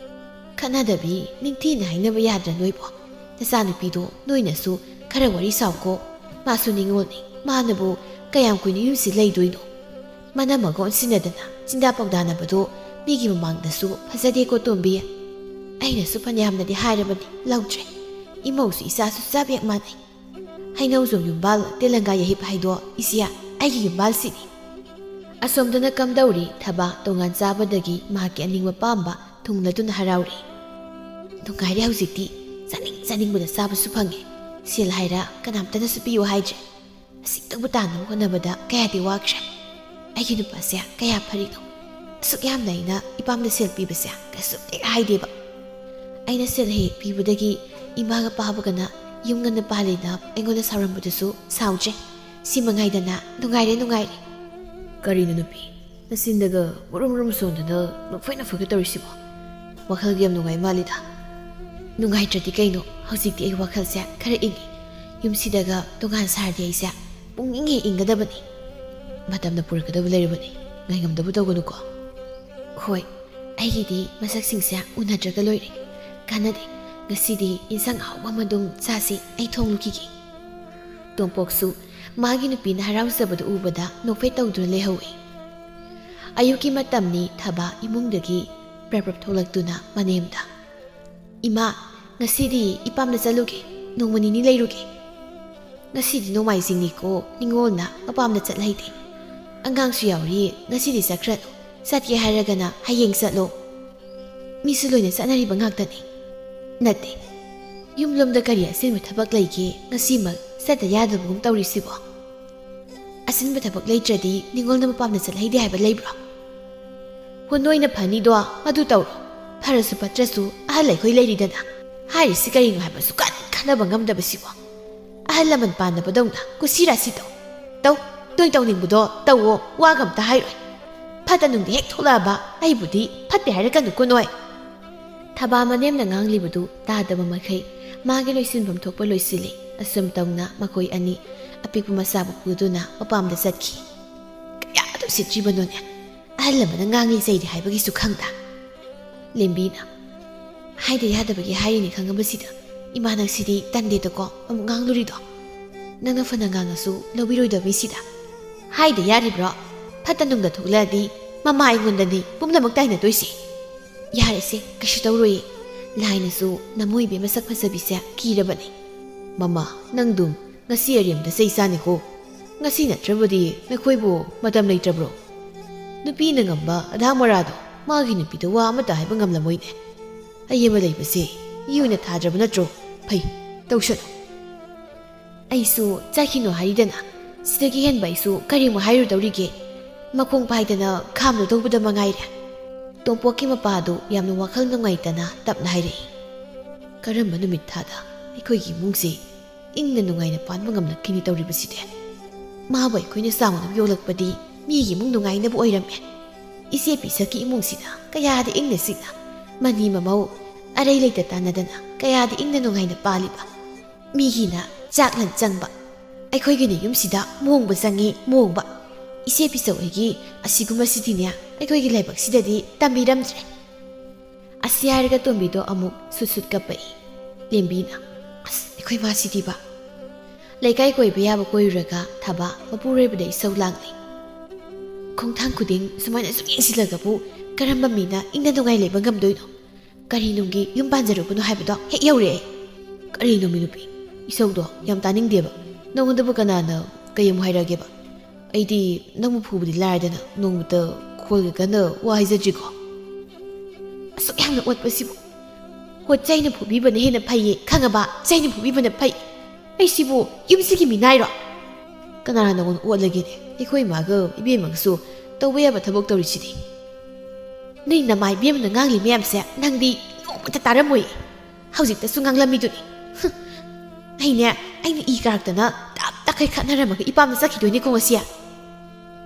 "ꯈꯠꯅꯗꯕꯤ ꯅꯤꯡꯊꯤꯅ ꯍꯥꯏꯅꯕ ꯌꯥꯗ꯭ꯔꯥ ꯅꯣꯏꯕꯣ? "ꯅꯆꯥꯅꯨꯄꯤꯗꯣ ꯅꯣꯏꯅꯁꯨ ꯈꯔ ꯋꯥꯔꯤ ꯁꯥꯎꯀꯣ꯫ ꯃꯥꯁꯨ ꯅꯤꯉꯣꯜꯅꯤ꯫ ꯃꯥꯅꯕꯨ ꯀꯌꯥꯝ ꯀꯨꯏꯅ ꯌꯨꯝꯁꯤ ꯂꯩꯗꯣꯏꯅꯣ? ꯃꯅꯝ ꯃꯒ ꯑꯣꯟꯁꯤꯟꯅꯗꯅ ꯆꯤꯟꯗꯥ ꯄꯥꯎꯗꯥꯅꯕꯗꯣ ꯃꯤꯒꯤ ꯃꯃꯥꯡꯗꯁꯨ ꯐꯖꯗꯦꯀꯣ ꯇꯣꯝꯕꯤ꯫ ꯑꯩꯅꯁꯨ ꯐꯅꯌꯥꯝꯅꯗꯤ ꯍꯥꯏꯔꯕꯅꯤ, ꯂꯧꯗ꯭ꯔꯦ꯫ ꯏꯃꯧꯁꯨ ꯏꯆꯥꯁꯨ ꯆꯞ ꯍꯦꯛ ꯃꯥꯟꯅꯩ꯫ ꯍꯩꯅꯧꯖꯣꯝ ꯌꯨꯝꯕꯥꯜ ꯇꯦꯂꯪꯒꯥ ꯌꯩꯍꯤꯞ ꯍꯥꯏꯗꯣ ꯏꯆꯦ, ꯑꯩꯒꯤ ꯌꯨꯝꯕꯥꯜꯁꯤꯅꯤ꯫" ꯑꯁꯣꯝꯗꯅ ꯀꯝꯗꯧꯔꯤ ꯊꯕꯥ ꯇꯣꯉꯥꯟ ꯆꯥꯕꯗꯒꯤ ꯃꯍꯥꯛꯀꯤ ꯑꯅꯤꯡꯕ ꯄꯥꯝꯕ ꯊꯨꯡꯂꯗꯨꯅ ꯍꯔꯥꯎꯔꯤ꯫ "ꯅꯨꯡꯉꯥꯏꯔꯦ ꯍꯧꯖꯤꯛꯇꯤ꯫ ꯆꯥꯅꯤꯡ ꯆꯥꯅꯤꯡꯕꯗ ꯆꯥꯕꯁꯨ ꯐꯪꯉꯦ꯫ ꯁꯦꯜ ꯍꯥꯏꯔ ꯀꯅꯥꯝꯇꯅꯁꯨ ꯄꯤꯌꯨ ꯍꯥꯏꯗ꯭ꯔꯦ꯫ ꯑꯁꯤꯇꯕꯨ ꯇꯥꯟꯅꯕ ꯍꯣꯠꯅꯕꯗ ꯀꯌꯥꯗꯤ ꯋꯥꯈ꯭ꯔꯦ꯫ ꯑꯩꯒꯤ ꯅꯨꯄꯥꯁꯦ ꯀꯌꯥ ꯐꯔꯤꯅꯣ꯫ ꯑꯁꯨꯛ ꯌꯥꯝꯅ ꯑꯩꯅ ꯏꯄꯥꯝꯗ ꯁꯦꯜ ꯄꯤꯕꯁꯦ ꯀꯩꯁꯨꯝꯇ ꯍꯥꯏꯗꯦꯕ꯫ ꯑꯩꯅ ꯁꯦꯜ ꯍꯦꯛ ꯄꯤꯕꯗꯒꯤ ꯏꯃꯥꯒ ꯄꯥꯕꯒꯅ ꯌꯨꯝ ꯉꯟꯅ ꯄꯥꯜꯂꯦꯅ ꯑꯩꯉꯣꯟꯗ ꯁꯥꯎꯔꯝꯕꯗꯨꯁꯨ ꯁꯥꯎꯗ꯭ꯔꯦ꯫ ꯁꯤ ꯃꯉꯥꯏꯗꯅ ꯅꯨꯡꯉꯥꯏꯔꯦ, ꯅꯨꯡꯉꯥꯏꯔꯦ꯫" "ꯀꯔꯤꯅꯣ ꯅꯨꯄꯤ, ꯅꯆꯤꯟꯗꯒ ꯃꯨꯔꯨꯝ ꯃꯨꯔꯨꯝ ꯁꯣꯟꯗꯅ ꯅꯣꯛꯐꯦꯠ ꯅꯣꯛꯐꯦꯠꯀ ꯇꯧꯔꯤꯁꯤꯕꯣ? ꯋꯥꯈꯜꯒ ꯌꯥꯝ ꯅꯨꯡꯉꯥꯏ ꯃꯥꯜꯂꯤꯗ꯫" "ꯅꯨꯡꯉꯥꯏꯇ꯭ꯔꯗꯤ ꯀꯩꯅꯣ, ꯍꯧꯖꯤꯛꯇꯤ ꯑꯩ ꯋꯥꯈꯜꯁꯦ ꯈꯔ ꯏꯪꯉꯤ꯫ ꯌꯨꯝꯁꯤꯗꯒ ꯇꯣꯉꯥꯟ ꯁꯥꯔꯗꯤ ꯑꯩꯁꯦ ꯄꯨꯡꯏꯪ ꯍꯦꯛ ꯏꯪꯒꯗꯕꯅꯤ꯫ ꯃꯇꯝꯅ ꯄꯨꯔꯛꯀꯗꯕ ꯂꯩꯔꯕꯅꯤ, ꯉꯥꯏꯉꯝꯗꯕ ꯇꯧꯒꯅꯨꯀꯣ꯫" "ꯍꯣꯏ, ꯑꯩꯒꯤꯗꯤ ꯃꯁꯛꯁꯤꯡꯁꯦ ꯎꯅꯗ꯭ꯔꯒ ꯂꯣꯏꯔꯦ꯫ ꯀꯥꯟꯅꯗꯦ, ꯉꯁꯤꯗꯤ ꯏꯟꯁꯥꯡ ꯑꯍꯥꯎꯕ ꯑꯃ ꯑꯗꯨꯝ ꯆꯥꯁꯤ, ꯑꯩ ꯊꯣꯡꯂꯨꯈꯤꯒꯦ꯫" ꯇꯣꯝꯄꯣꯛꯁꯨ ꯃꯥꯒꯤ ꯅꯨꯄꯤꯅ ꯍꯔꯥꯎꯖꯕꯗꯨ ꯎꯕꯗ ꯅꯣꯛꯐꯦꯠ ꯇꯧꯗꯨꯅ ꯂꯩꯍꯧꯏ꯫ ꯑꯌꯨꯛꯀꯤ ꯃꯇꯝꯅꯤ꯫ ꯊꯕꯥ ꯏꯃꯨꯡꯗꯒꯤ ꯄ꯭ꯔꯞ ꯄ꯭ꯔꯞ ꯊꯣꯛꯂꯛꯇꯨꯅ ꯃꯅꯦꯝꯗ, "ꯏꯃꯥ, ꯉꯁꯤꯗꯤ ꯏꯄꯥꯝꯗ ꯆꯠꯂꯨꯒꯦ, ꯅꯣꯡꯃ ꯅꯤꯅꯤ ꯂꯩꯔꯨꯒꯦ꯫" "ꯉꯁꯤꯗꯤ ꯅꯣꯡꯃꯥꯏꯖꯤꯡꯅꯤꯀꯣ, ꯅꯤꯉꯣꯜꯅ ꯃꯄꯥꯝꯗ ꯆꯠꯍꯩꯗꯦ꯫ ꯑꯉꯥꯡꯁꯨ ꯌꯥꯎꯔꯤ, ꯉꯁꯤꯗꯤ ꯆꯠꯈ꯭ꯔꯅꯨ꯫ ꯆꯠꯀꯦ ꯍꯥꯏꯔꯒꯅ ꯍꯌꯦꯡ ꯆꯠꯂꯣ꯫ ꯃꯤꯁꯨ ꯂꯣꯏꯅ ꯆꯠꯅꯔꯤꯕ ꯉꯥꯛꯇꯅꯤ꯫" "ꯅꯠꯇꯦ, ꯌꯨꯝꯂꯣꯝꯗ ꯀꯔꯤ ꯑꯆꯤꯟꯕ ꯊꯕꯛ ꯂꯩꯒꯦ ꯉꯁꯤꯃꯛ ꯆꯠꯇ ꯌꯥꯗꯕꯒꯨꯝ ꯇꯧꯔꯤꯁꯤꯕꯣ?" "ꯑꯆꯤꯟꯕ ꯊꯕꯛ ꯂꯩꯇ꯭ꯔꯗꯤ ꯅꯤꯉꯣꯜꯅ ꯃꯄꯥꯝꯗ ꯆꯠꯍꯩꯗꯦ ꯍꯥꯏꯕ ꯂꯩꯕ꯭ꯔꯣ?" "ꯍꯣ, ꯅꯣꯏꯅ ꯐꯅꯤꯗꯣ ꯃꯗꯨ ꯇꯧꯔꯣ꯫ ꯐꯔꯁꯨ ꯐꯠꯇ꯭ꯔꯁꯨ ꯑꯍꯜ ꯑꯩꯈꯣꯏ ꯂꯩꯔꯤꯗꯅ꯫ ꯍꯥꯏꯔꯤꯁꯤ ꯀꯔꯤꯅꯣ ꯍꯥꯏꯕ ꯁꯨꯛꯈꯟ ꯈꯟꯅꯕ ꯉꯝꯗꯕꯁꯤꯕꯣ꯫ ꯑꯍꯜ ꯂꯃꯟ ꯄꯥꯟꯅꯕꯗꯧꯅ ꯀꯨꯁꯤ ꯔꯥꯁꯤ ꯇꯧ꯫ ꯇꯧ, ꯅꯣꯏ ꯇꯧꯅꯤꯡꯕꯗꯣ ꯇꯧꯋꯣ, ꯋꯥꯒ ꯑꯝꯇ ꯍꯥꯏꯔꯣꯏ꯫ ꯐꯠꯇ ꯅꯨꯡꯗ ꯍꯦꯛ ꯊꯣꯛꯂꯛꯑꯕ ꯑꯩꯕꯨꯗꯤ ꯐꯠꯇꯦ ꯍꯥꯏꯔꯛꯀꯅꯨꯀꯣ ꯅꯣꯏ꯫" ꯊꯕꯥ ꯃꯅꯦꯝꯅ ꯉꯥꯡꯂꯤꯕꯗꯨ ꯇꯥꯗꯕ ꯃꯈꯩ ꯃꯥꯒꯤ ꯂꯣꯏꯁꯤꯟꯐꯝ ꯊꯣꯛꯄ ꯂꯣꯏꯁꯤꯜꯂꯤ꯫ ꯑꯁꯨꯝ ꯇꯧꯅ ꯃꯈꯣꯏ ꯑꯅꯤ ꯑꯄꯤꯛꯄ ꯃꯆꯥꯕꯨ ꯄꯨꯗꯨꯅ ꯃꯄꯥꯝꯗ ꯆꯠꯈꯤ꯫ "ꯀꯌꯥꯗ ꯎꯁꯤꯠꯇ꯭ꯔꯤꯕꯅꯣꯅꯦ, ꯑꯍꯜ ꯑꯃꯅ ꯉꯥꯡꯂꯤ ꯆꯩꯔꯤ ꯍꯥꯏꯕꯒꯤꯁꯨ ꯈꯪꯗ꯫" ꯂꯦꯝꯕꯤꯅ, "ꯍꯥꯏꯗ ꯌꯥꯗꯕꯒꯤ ꯍꯥꯏꯔꯤꯅꯤ ꯈꯪꯉꯕꯁꯤꯗ꯫ "ꯏꯃꯥ, ꯅꯪꯁꯤꯗꯤ ꯇꯟꯗꯦꯗꯀꯣ ꯑꯃꯨꯛ ꯉꯥꯡꯂꯨꯔꯤꯗꯣ꯫ ꯅꯪꯅ ꯐꯅ ꯉꯥꯡꯉꯁꯨ ꯂꯧꯕꯤꯔꯣꯏꯗꯕ ꯃꯤꯁꯤꯗ꯫ ꯍꯥꯏꯗ ꯌꯥꯔꯤꯕ꯭ꯔꯣ? ꯐꯠꯇ ꯅꯨꯡꯗ ꯊꯣꯛꯂꯛꯑꯗꯤ ꯃꯃꯥ ꯑꯩꯉꯣꯟꯗꯅꯤ ꯄꯨꯝꯅꯃꯛ ꯇꯥꯏꯅꯗꯣꯏꯁꯦ꯫ ꯌꯥꯔꯦꯁꯦ, ꯀꯩꯁꯨ ꯇꯧꯔꯣꯏꯌꯦ꯫ ꯂꯥꯏꯅꯁꯨ ꯅꯃꯣꯏꯕꯤ ꯃꯁꯛ ꯐꯖꯕꯤꯁꯦ ꯀꯤꯔꯕꯅꯦ꯫" "ꯃꯃꯥ, ꯅꯪꯗꯨꯝ ꯉꯁꯤ ꯑꯔꯦꯝꯗ ꯆꯩ ꯆꯥꯅꯤꯀꯣ꯫ ꯉꯁꯤ ꯅꯠꯇ꯭ꯔꯕꯗꯤ ꯅꯈꯣꯏꯕꯨ ꯃꯇꯝ ꯂꯩꯇ꯭ꯔꯕ꯭ꯔꯣ? ꯅꯨꯄꯤꯅ ꯉꯝꯕ ꯑꯙꯥ ꯃꯣꯔꯥꯗꯣ ꯃꯥꯒꯤ ꯅꯨꯄꯤꯗ ꯋꯥ ꯑꯃꯠꯇ ꯍꯥꯏꯕ ꯉꯝꯂꯝꯃꯣꯏꯅꯦ꯫ ꯑꯌꯦꯝꯕ ꯂꯩꯕꯁꯦ ꯃꯤ ꯑꯣꯏꯅ ꯊꯥꯗ꯭ꯔꯕ ꯅꯠꯇ꯭ꯔꯣ? ꯐꯩ, ꯇꯧꯁꯅꯨ꯫" "ꯑꯩꯁꯨ ꯆꯠꯈꯤꯅꯨ ꯍꯥꯏꯔꯤꯗꯅ, ꯁꯤꯗꯒꯤ ꯍꯦꯟꯕ ꯑꯩꯁꯨ ꯀꯔꯤꯃꯨꯛ ꯍꯥꯏꯔꯨꯗꯧꯔꯤꯒꯦ? ꯃꯈꯣꯡ ꯄꯥꯏꯗꯅ ꯈꯥꯝꯅꯗꯧꯕꯗ ꯃꯉꯥꯏꯔꯦ꯫" ꯇꯣꯝꯄꯣꯛꯀꯤ ꯃꯄꯥꯗꯨ ꯌꯥꯝꯅ ꯋꯥꯈꯜ ꯅꯨꯡꯉꯥꯏꯇꯅ ꯇꯞꯅ ꯍꯥꯏꯔꯛꯏ꯫ "ꯀꯔꯝꯕ ꯅꯨꯃꯤꯠ ꯊꯥꯗ ꯑꯩꯈꯣꯏꯒꯤ ꯏꯃꯨꯡꯁꯦ ꯏꯪꯅ ꯅꯨꯡꯉꯥꯏꯅ ꯄꯥꯟꯕ ꯉꯝꯂꯛꯈꯤꯅꯤ ꯇꯧꯔꯤꯕꯁꯤꯗꯤ? ꯃꯥꯕꯨ ꯑꯩꯈꯣꯏꯅ ꯆꯥꯎꯅꯕ ꯌꯣꯛꯂꯛꯄꯗꯤ ꯃꯤꯒꯤ ꯏꯃꯨꯡ ꯅꯨꯡꯉꯥꯏꯅꯕ ꯑꯣꯏꯔꯝꯃꯦ꯫ ꯏꯆꯦ ꯄꯤꯁꯛꯀꯤ ꯏꯃꯨꯡꯁꯤꯅ ꯀꯌꯥꯗ ꯏꯪꯅ ꯆꯤꯛꯅ, ꯃꯅꯤ ꯃꯃꯧ ꯑꯔꯩ ꯂꯩꯇ ꯇꯥꯟꯅꯗꯅ ꯀꯌꯥꯗ ꯏꯪꯅ ꯅꯨꯡꯉꯥꯏꯅ ꯄꯥꯜꯂꯤꯕ꯫ ꯃꯤꯒꯤꯅ ꯆꯥꯛꯂꯟ ꯆꯪꯕ, ꯑꯩꯈꯣꯏꯒꯤꯅ ꯌꯨꯝꯁꯤꯗ ꯃꯣꯡꯕ ꯆꯪꯉꯤ, ꯃꯣꯡꯕ꯫ ꯏꯆꯦ ꯄꯤꯁꯛ ꯍꯣꯏꯒꯤ ꯑꯁꯤꯒꯨꯝꯕꯁꯤꯗꯤꯅꯦ ꯑꯩꯈꯣꯏꯒꯤ ꯂꯥꯏꯕꯛꯁꯤꯗꯗꯤ ꯇꯝꯕꯤꯔꯝꯗ꯭ꯔꯦ꯫" ꯑꯁꯤ ꯍꯥꯏꯔꯒ ꯇꯣꯝꯕꯤꯗꯣ ꯑꯃꯨꯛ ꯁꯨꯠ ꯁꯨꯠ ꯀꯞꯄꯛꯏ꯫ ꯂꯦꯝꯕꯤꯅ, "ꯑꯁ, ꯑꯩꯈꯣꯏ ꯃꯥꯁꯤꯗꯤꯕ꯫" ꯂꯩꯀꯥꯏ ꯀꯣꯏꯕ ꯌꯥꯕ ꯀꯣꯏꯔꯨꯔꯒ ꯊꯕꯥ ꯃꯄꯨꯔꯣꯏꯕꯗ ꯏꯁꯧ ꯂꯥꯡꯂꯤ꯫ "ꯈꯣꯡꯊꯥꯡ ꯈꯨꯗꯤꯡ ꯁꯨꯃꯥꯏꯅ ꯁꯨꯝ ꯌꯦꯡꯁꯤꯜꯂꯒꯕꯨ ꯀꯔꯝꯕ ꯃꯤꯅ ꯏꯪꯅ ꯅꯨꯡꯉꯥꯏ ꯂꯩꯕ ꯉꯝꯗꯣꯏꯅꯣ? ꯀꯔꯤ ꯅꯨꯡꯒꯤ ꯌꯨꯝ ꯄꯥꯟꯖꯔꯨꯕꯅꯣ ꯍꯥꯏꯕꯗꯣ ꯍꯦꯛ ꯌꯧꯔꯛꯑꯦ꯫" "ꯀꯔꯤꯅꯣ ꯃꯤ ꯅꯨꯄꯤ? ꯏꯁꯧꯗꯣ ꯌꯥꯝ ꯇꯥꯅꯤꯡꯗꯦꯕ꯫ ꯅꯉꯣꯟꯗꯕꯨ ꯀꯅꯥꯅ ꯀꯩ ꯑꯃꯨꯛ ꯍꯥꯏꯔꯛꯑꯒꯦꯕ? ꯑꯩꯗꯤ ꯅꯪꯕꯨ ꯐꯨꯕꯗꯤ ꯂꯥꯏꯔꯗꯅ ꯅꯣꯡꯃꯇ ꯈꯣꯜꯒ ꯀꯟꯅ ꯋꯥ ꯍꯥꯏꯖꯗ꯭ꯔꯤꯀꯣ꯫" "ꯑꯁꯨꯛ ꯌꯥꯝꯅ ꯑꯣꯠꯄꯁꯤꯕꯨ꯫ ꯍꯣ, ꯆꯩꯅ ꯐꯨꯕꯤꯕꯅ ꯍꯦꯟꯅ ꯐꯩꯌꯦ, ꯈꯪꯉꯕ? ꯆꯩꯅ ꯐꯨꯕꯤꯕꯅ ꯐꯩ꯫ ꯑꯩꯁꯤꯕꯨ ꯌꯨꯝꯁꯤꯒꯤ ꯃꯤꯅꯥꯏꯔꯣ? ꯀꯅꯥꯅ ꯅꯉꯣꯟꯗ ꯑꯣꯠꯂꯒꯦꯅꯦ? ꯑꯩꯈꯣꯏ ꯏꯃꯥꯒ ꯏꯕꯦꯝꯃꯒꯁꯨ ꯇꯧꯕ ꯌꯥꯕ ꯊꯕꯛ ꯇꯧꯔꯤꯁꯤꯗꯤ꯫ ꯅꯣꯏ ꯅꯃꯥ ꯏꯕꯦꯝꯃꯅ ꯉꯥꯡꯂꯤ ꯃꯌꯥꯝꯁꯦ ꯅꯪꯗꯤ ꯅꯣꯡꯃꯇ ꯇꯥꯔꯝꯃꯣꯏ꯫ ꯍꯧꯖꯤꯛꯇꯁꯨ ꯉꯥꯡꯂꯝꯃꯤꯗꯨꯅꯤ꯫ ꯍꯨꯝ꯫ ꯑꯩꯅꯦ, ꯑꯩꯅ ꯏ ꯀꯥꯔꯛꯇꯅ ꯇꯞ ꯇꯈꯩ ꯈꯠꯅꯔꯝꯃꯒ ꯏꯄꯥꯝꯗ ꯆꯠꯈꯤꯗꯣꯏꯅꯤꯀꯣ ꯉꯁꯤ꯫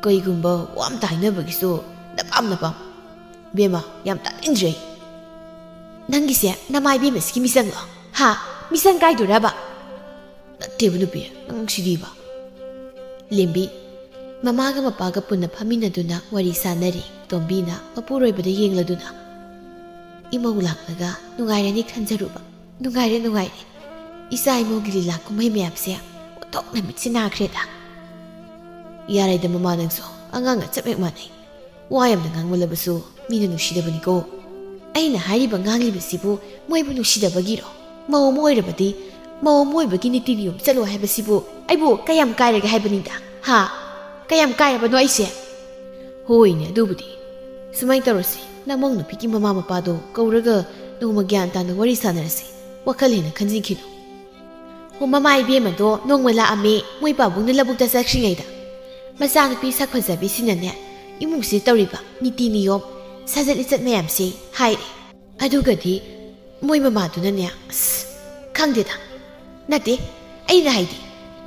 ꯀꯩꯒꯨꯝꯕ ꯋꯥ ꯑꯝꯇ ꯍꯥꯏꯅꯕꯒꯤꯁꯨ ꯅꯄꯥꯝ ꯅꯄꯥꯝ꯫ ꯏꯕꯦꯝꯃ, ꯌꯥꯝ ꯇꯥꯅꯤꯡꯗ꯭ꯔꯦ ꯑꯩ꯫ ꯅꯪꯒꯤꯁꯦ ꯅꯃꯥ ꯏꯕꯦꯝꯃꯁꯤꯒꯤ ꯃꯤꯆꯪꯂꯣ? ꯍꯥ? ꯃꯤꯆꯪ ꯀꯥꯏꯗꯣꯏꯔꯕ?" "ꯅꯠꯇꯦꯕ ꯅꯨꯄꯤ, ꯅꯪ ꯁꯤꯗꯤꯕ꯫" ꯂꯦꯝꯕꯤ꯫ ꯃꯃꯥꯒ ꯃꯄꯥꯒ ꯄꯨꯟꯅ ꯐꯝꯃꯤꯟꯅꯗꯨꯅ ꯋꯥꯔꯤ ꯁꯥꯟꯅꯔꯤ꯫ ꯇꯣꯝꯕꯤꯅ ꯃꯄꯨꯔꯣꯏꯕꯗ ꯌꯦꯡꯂꯗꯨꯅ, "ꯏꯃꯧ ꯂꯥꯛꯂꯒ ꯅꯨꯡꯉꯥꯏꯔꯅꯤ ꯈꯟꯖꯔꯨꯕ꯫ ꯅꯨꯡꯉꯥꯏꯔꯦ, ꯅꯨꯡꯉꯥꯏꯔꯦ꯫ ꯏꯆꯥ ꯏꯃꯧꯒꯤ ꯂꯤꯂꯥ ꯀꯨꯝꯍꯩ ꯃꯌꯥꯝꯁꯦ ꯑꯣꯟꯊꯣꯛꯅ ꯃꯤꯠꯁꯦ ꯅꯥꯈ꯭ꯔꯦꯗ꯫ ꯌꯥꯔꯦꯗ ꯃꯃꯥ, ꯅꯪꯁꯨ ꯑꯉꯥꯡꯒ ꯆꯞ ꯍꯦꯛ ꯃꯥꯟꯅꯩ꯫ ꯋꯥ ꯌꯥꯝꯅ ꯉꯥꯡꯃꯜꯂꯕꯁꯨ ꯃꯤꯅ ꯅꯨꯡꯁꯤꯗꯕꯅꯤꯀꯣ꯫ ꯑꯩꯅ ꯍꯥꯏꯔꯤꯕ ꯉꯥꯡꯂꯤꯕꯁꯤꯕꯨ ꯃꯣꯏꯕꯨ ꯅꯨꯡꯁꯤꯗꯕꯒꯤꯔꯣ? ꯃꯧ ꯑꯃ ꯑꯣꯏꯔꯕꯗꯤ ꯃꯧ ꯑꯃ ꯑꯣꯏꯕꯒꯤ ꯅꯤꯇꯤ ꯅꯤꯌꯣꯝ ꯆꯠꯂꯣ ꯍꯥꯏꯕꯁꯤꯕꯨ ꯑꯩꯕꯨ ꯀꯌꯥꯝ ꯀꯥꯏꯔꯒꯦ ꯍꯥꯏꯕꯅꯤꯗ? ꯍꯥ? ꯀꯌꯥꯝ ꯀꯥꯏꯔꯕꯅꯣ ꯑꯩꯁꯦ? ꯍꯣꯏꯅꯦ, ꯑꯗꯨꯕꯨꯗꯤ꯫ ꯁꯨꯃꯥꯏꯅ ꯇꯧꯔꯁꯤ, ꯅꯃꯧ ꯅꯨꯄꯤꯒꯤ ꯃꯃꯥ ꯃꯄꯥꯗꯣ ꯀꯧꯔꯒ ꯅꯣꯡꯃ ꯒ꯭ꯌꯥꯟ ꯇꯥꯅ ꯋꯥꯔꯤ ꯁꯥꯟꯅꯔꯁꯤ꯫ ꯋꯥꯈꯜ ꯍꯦꯟꯅ ꯈꯟꯖꯤꯟꯈꯤꯅꯨ꯫ ꯍꯣ ꯃꯃꯥ, ꯏꯕꯦꯝꯃꯗꯣ ꯅꯣꯡꯃ ꯂꯥꯛꯑꯝꯃꯦ, ꯃꯣꯏ ꯄꯥꯕꯨꯡꯅ ꯂꯧꯕꯨꯛꯇ ꯆꯠꯈ꯭ꯔꯤꯉꯩꯗ꯫ ꯃꯆꯥꯅꯨꯄꯤ ꯁꯛ ꯐꯖꯕꯤꯁꯤꯅꯅꯦ, ꯏꯃꯨꯡꯁꯤꯗ ꯇꯧꯔꯤꯕ ꯅꯤꯇꯤ ꯅꯤꯌꯣꯝ, ꯁꯥꯖꯠ ꯂꯤꯆꯠ ꯃꯌꯥꯝꯁꯦ ꯍꯥꯏꯔꯦ꯫ ꯑꯗꯨꯒꯗꯤ ꯃꯣꯏ ꯃꯃꯥꯗꯨꯅꯅꯦ, ꯑꯁ, ꯈꯪꯗꯦꯗ꯫ ꯅꯠꯇꯦ, ꯑꯩꯅ ꯍꯥꯏꯗꯤ,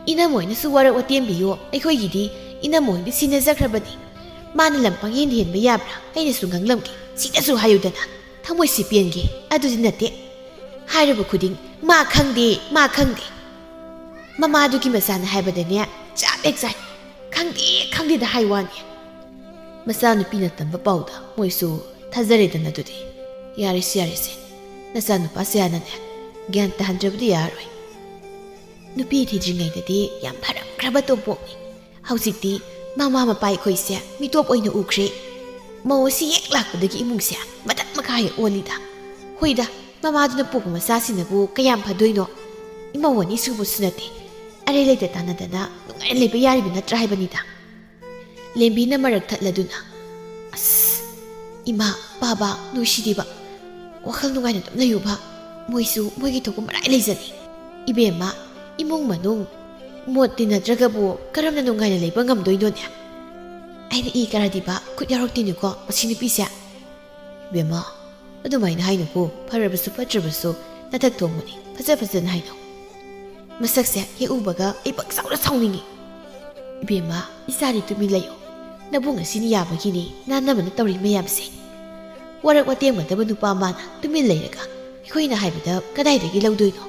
ꯏꯅꯝꯃꯣꯏꯅꯁꯨ ꯋꯥꯔꯛ ꯋꯥꯇꯦꯝꯕꯤꯌꯣ, ꯑꯩꯈꯣꯏꯒꯤꯗꯤ ꯏꯅꯝꯃꯣꯏꯗꯤ ꯁꯤꯟꯅꯖꯈ꯭ꯔꯕꯅꯤ꯫ ꯃꯥꯅ ꯂꯝ ꯄꯪꯍꯦꯟ ꯍꯦꯟꯕ ꯌꯥꯕ꯭ꯔꯥ? ꯑꯩꯅꯁꯨ ꯉꯥꯡꯂꯝꯒꯦ, ꯁꯤꯗꯁꯨ ꯍꯥꯏꯌꯨꯗꯅ, ꯊꯃꯣꯏꯁꯤ ꯄꯦꯟꯒꯦ꯫ ꯑꯗꯨꯗꯤ ꯅꯠꯇꯦ, ꯍꯥꯏꯔꯕ ꯈꯨꯗꯤꯡ, "ꯃꯥ ꯈꯪꯗꯦ, ꯃꯥ ꯈꯪꯗꯦ"꯫ ꯃꯃꯥꯗꯨꯒꯤ ꯃꯆꯥꯅ ꯍꯥꯏꯕꯗꯅꯦ, ꯆꯞ ꯍꯦꯛ ꯆꯥꯏ꯫ "ꯈꯪꯗꯦ, ꯈꯪꯗꯦꯗ" ꯍꯥꯏ ꯋꯥꯅꯤ꯫ ꯃꯆꯥꯅꯨꯄꯤꯅ ꯇꯝꯕ ꯄꯥꯎꯗ ꯃꯣꯏꯁꯨ ꯊꯥꯖꯔꯦꯗꯅ꯫ ꯑꯗꯨꯗꯤ ꯌꯥꯔꯦꯁꯦ, ꯌꯥꯔꯦꯁꯦ, ꯅꯆꯥꯅꯨꯄꯥꯁꯦ ꯍꯥꯟꯅꯅꯦ ꯒ꯭ꯌꯥꯟ ꯇꯥꯍꯟꯗ꯭ꯔꯕꯗꯤ ꯌꯥꯔꯔꯣꯏ꯫ ꯅꯨꯄꯤ ꯊꯤꯗ꯭ꯔꯤꯉꯩꯗꯗꯤ ꯌꯥꯝ ꯐꯔꯝꯈ꯭ꯔꯕ ꯇꯣꯝꯄꯣꯛꯅꯤ꯫ ꯍꯧꯖꯤꯛꯇꯤ ꯃꯃꯥ ꯃꯄꯥ ꯑꯩꯈꯣꯏꯁꯦ ꯃꯤꯇꯣꯞ ꯑꯣꯏꯅ ꯎꯈ꯭ꯔꯦ꯫ ꯃꯧ ꯑꯁꯤ ꯍꯦꯛ ꯂꯥꯛꯄꯗꯒꯤ ꯏꯃꯨꯡꯁꯦ ꯃꯊꯛ ꯃꯈꯥ ꯍꯦꯛ ꯑꯣꯜꯂꯤꯗ꯫ ꯍꯣꯏꯗ, ꯃꯃꯥꯗꯨꯅ ꯄꯣꯛꯄ ꯃꯆꯥꯁꯤꯅꯕꯨ ꯀꯌꯥꯝ ꯐꯗꯣꯏꯅꯣ? ꯏꯃꯧ ꯑꯅꯤ ꯁꯨꯕꯁꯨ ꯅꯠꯇꯦ, ꯑꯔꯩ ꯂꯩꯇ ꯇꯥꯟꯅꯗꯅ ꯅꯨꯡꯉꯥꯏꯅ ꯂꯩꯕ ꯌꯥꯔꯤꯕ ꯅꯠꯇ꯭ꯔꯥ ꯍꯥꯏꯕꯅꯤꯗ꯫ ꯂꯦꯝꯕꯤꯅ ꯃꯔꯛ ꯊꯠꯂꯗꯨꯅ, "ꯑꯁ, ꯏꯃꯥ, ꯕꯥꯕꯥ, ꯅꯨꯡꯁꯤꯗꯤꯕ, ꯋꯥꯈꯜ ꯅꯨꯡꯉꯥꯏꯅ ꯑꯗꯨꯝ ꯂꯩꯌꯨꯕ, ꯃꯣꯏꯁꯨ ꯃꯣꯏꯒꯤ ꯊꯣꯛꯄ ꯃꯔꯥꯏ ꯂꯩꯖꯅꯤ꯫ ꯏꯕꯦꯝꯃ, ꯏꯃꯨꯡ ꯃꯅꯨꯡ ꯃꯣꯠ ꯇꯤꯟꯅꯗ꯭ꯔꯒꯕꯨ ꯀꯔꯝꯅ ꯅꯨꯡꯉꯥꯏꯅ ꯂꯩꯕ ꯉꯝꯗꯣꯏꯅꯣꯅꯦ? ꯑꯩꯅ ꯏ ꯀꯥꯔꯗꯤꯕ ꯈꯨꯠ ꯌꯥꯎꯔꯛꯇꯦꯅꯦꯀꯣ ꯃꯁꯤ ꯅꯨꯄꯤꯁꯦ"꯫ "ꯏꯕꯦꯝꯃ, ꯑꯗꯨꯃꯥꯏꯅ ꯍꯥꯏꯅꯨꯀꯣ, ꯐꯔꯕꯁꯨ ꯐꯠꯇ꯭ꯔꯕꯁꯨ ꯅꯊꯛ ꯊꯣꯡꯕꯅꯤ, ꯐꯖ ꯐꯖꯅ ꯍꯥꯏꯅꯧ꯫ ꯃꯁꯛꯁꯦ ꯍꯦꯛ ꯎꯕꯒ ꯑꯩ ꯄꯪꯁꯥꯎꯗ ꯁꯥꯎꯅꯤꯡꯉꯤ"꯫ "ꯏꯕꯦꯝꯃ, ꯏꯆꯥꯗꯤ ꯇꯨꯃꯤꯟ ꯂꯩꯌꯨ꯫ ꯅꯕꯨꯡ ꯑꯁꯤꯅ ꯌꯥꯕꯒꯤꯅꯤ ꯅꯥꯟꯅꯕꯅ ꯇꯧꯔꯤ ꯃꯌꯥꯝꯁꯦ꯫ ꯋꯥꯔꯛ ꯋꯥꯇꯦꯝꯒꯗꯕ ꯅꯨꯄꯥ ꯃꯥꯅ ꯇꯨꯃꯤꯟ ꯂꯩꯔꯒ ꯑꯩꯈꯣꯏꯅ ꯍꯥꯏꯕꯗ ꯀꯗꯥꯏꯗꯒꯤ ꯂꯧꯗꯣꯏꯅꯣ?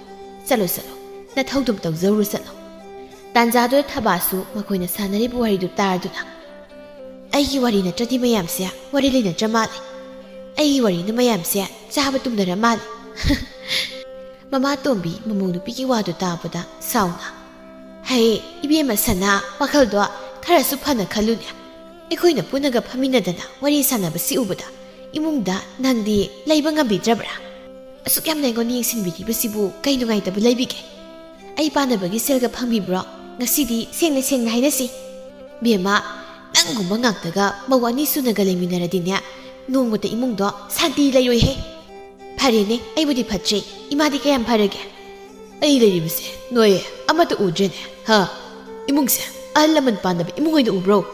ꯆꯠꯂꯣ, ꯆꯠꯂꯣ, ꯅꯊꯧꯗꯨꯝ ꯇꯧꯖꯧꯔꯣ, ꯆꯠꯂꯣ"꯫ ꯇꯥꯟꯖꯥꯗꯨꯗ ꯊꯕꯥꯁꯨ ꯃꯈꯣꯏꯅ ꯁꯥꯟꯅꯔꯤꯕ ꯋꯥꯔꯤꯗꯨ ꯇꯥꯔꯗꯨꯅ, "ꯑꯩꯒꯤ ꯋꯥꯔꯤ ꯅꯠꯇ꯭ꯔꯗꯤ ꯃꯌꯥꯝꯁꯦ ꯋꯥꯔꯤ ꯂꯩꯅꯗ꯭ꯔ ꯃꯥꯜꯂꯦ꯫ ꯑꯩꯒꯤ ꯋꯥꯔꯤꯅ ꯃꯌꯥꯝꯁꯦ ꯆꯥꯕ ꯇꯨꯝꯅꯔ ꯃꯥꯜꯂꯦ"꯫ ꯃꯃꯥ ꯇꯣꯝꯕꯤ ꯃꯃꯧ ꯅꯨꯄꯤꯒꯤ ꯋꯥꯗꯨ ꯇꯥꯕꯗ ꯁꯥꯎꯅ, "ꯍꯩ, ꯏꯕꯦꯝꯃ ꯁꯅꯥ, ꯋꯥꯈꯜꯗꯣ ꯈꯔꯁꯨ ꯐꯅ ꯈꯜꯂꯨꯅꯦ꯫ ꯑꯩꯈꯣꯏꯅ ꯄꯨꯟꯅꯒ ꯐꯝꯃꯤꯟꯅꯗꯅ ꯋꯥꯔꯤ ꯁꯥꯟꯅꯕꯁꯤ ꯎꯕꯗ ꯏꯃꯨꯡꯗ ꯅꯪꯗꯤ ꯂꯩꯕ ꯉꯝꯕꯤꯗ꯭ꯔꯕ꯭ꯔꯥ? ꯑꯁꯨꯛ ꯌꯥꯝꯅ ꯑꯩꯉꯣꯟꯗ ꯌꯦꯡꯁꯤꯟꯕꯤꯔꯤꯕꯁꯤꯕꯨ ꯀꯩ ꯅꯨꯡꯉꯥꯏꯇꯕ ꯂꯩꯕꯤꯒꯦ? ꯑꯩ ꯄꯥꯟꯅꯕꯒꯤ ꯁꯦꯜꯒ ꯐꯪꯕꯤꯕ꯭ꯔꯣ? ꯉꯁꯤꯗꯤ ꯁꯦꯡꯅ ꯁꯦꯡꯅ ꯍꯥꯏꯅꯁꯤ꯫ ꯕꯦꯝꯃ, ꯅꯪꯒꯨꯝꯕ ꯉꯥꯛꯇꯒ ꯃꯧ ꯑꯅꯤ ꯁꯨꯅꯒ ꯂꯩꯃꯤꯟꯅꯔꯗꯤꯅꯦ, ꯅꯣꯡꯃꯇ ꯏꯃꯨꯡꯗꯣ ꯁꯥꯟꯇꯤ ꯂꯩꯔꯣꯏꯍꯦ꯫ ꯐꯔꯦꯅꯦ, ꯑꯩꯕꯨꯗꯤ ꯐꯠꯇ꯭ꯔꯦ, ꯏꯃꯥꯗꯤ ꯀꯌꯥꯝ ꯐꯔꯒꯦ?" "ꯑꯩ ꯂꯩꯔꯤꯕꯁꯦ ꯅꯣꯏ ꯑꯃꯠꯇ ꯎꯗ꯭ꯔꯦꯅꯦ, ꯍꯥ? ꯏꯃꯨꯡꯁꯦ ꯑꯍꯜ ꯂꯃꯟ ꯄꯥꯟꯗꯕ ꯏꯃꯨꯡ ꯑꯣꯏꯅ ꯎꯕ꯭ꯔꯣ?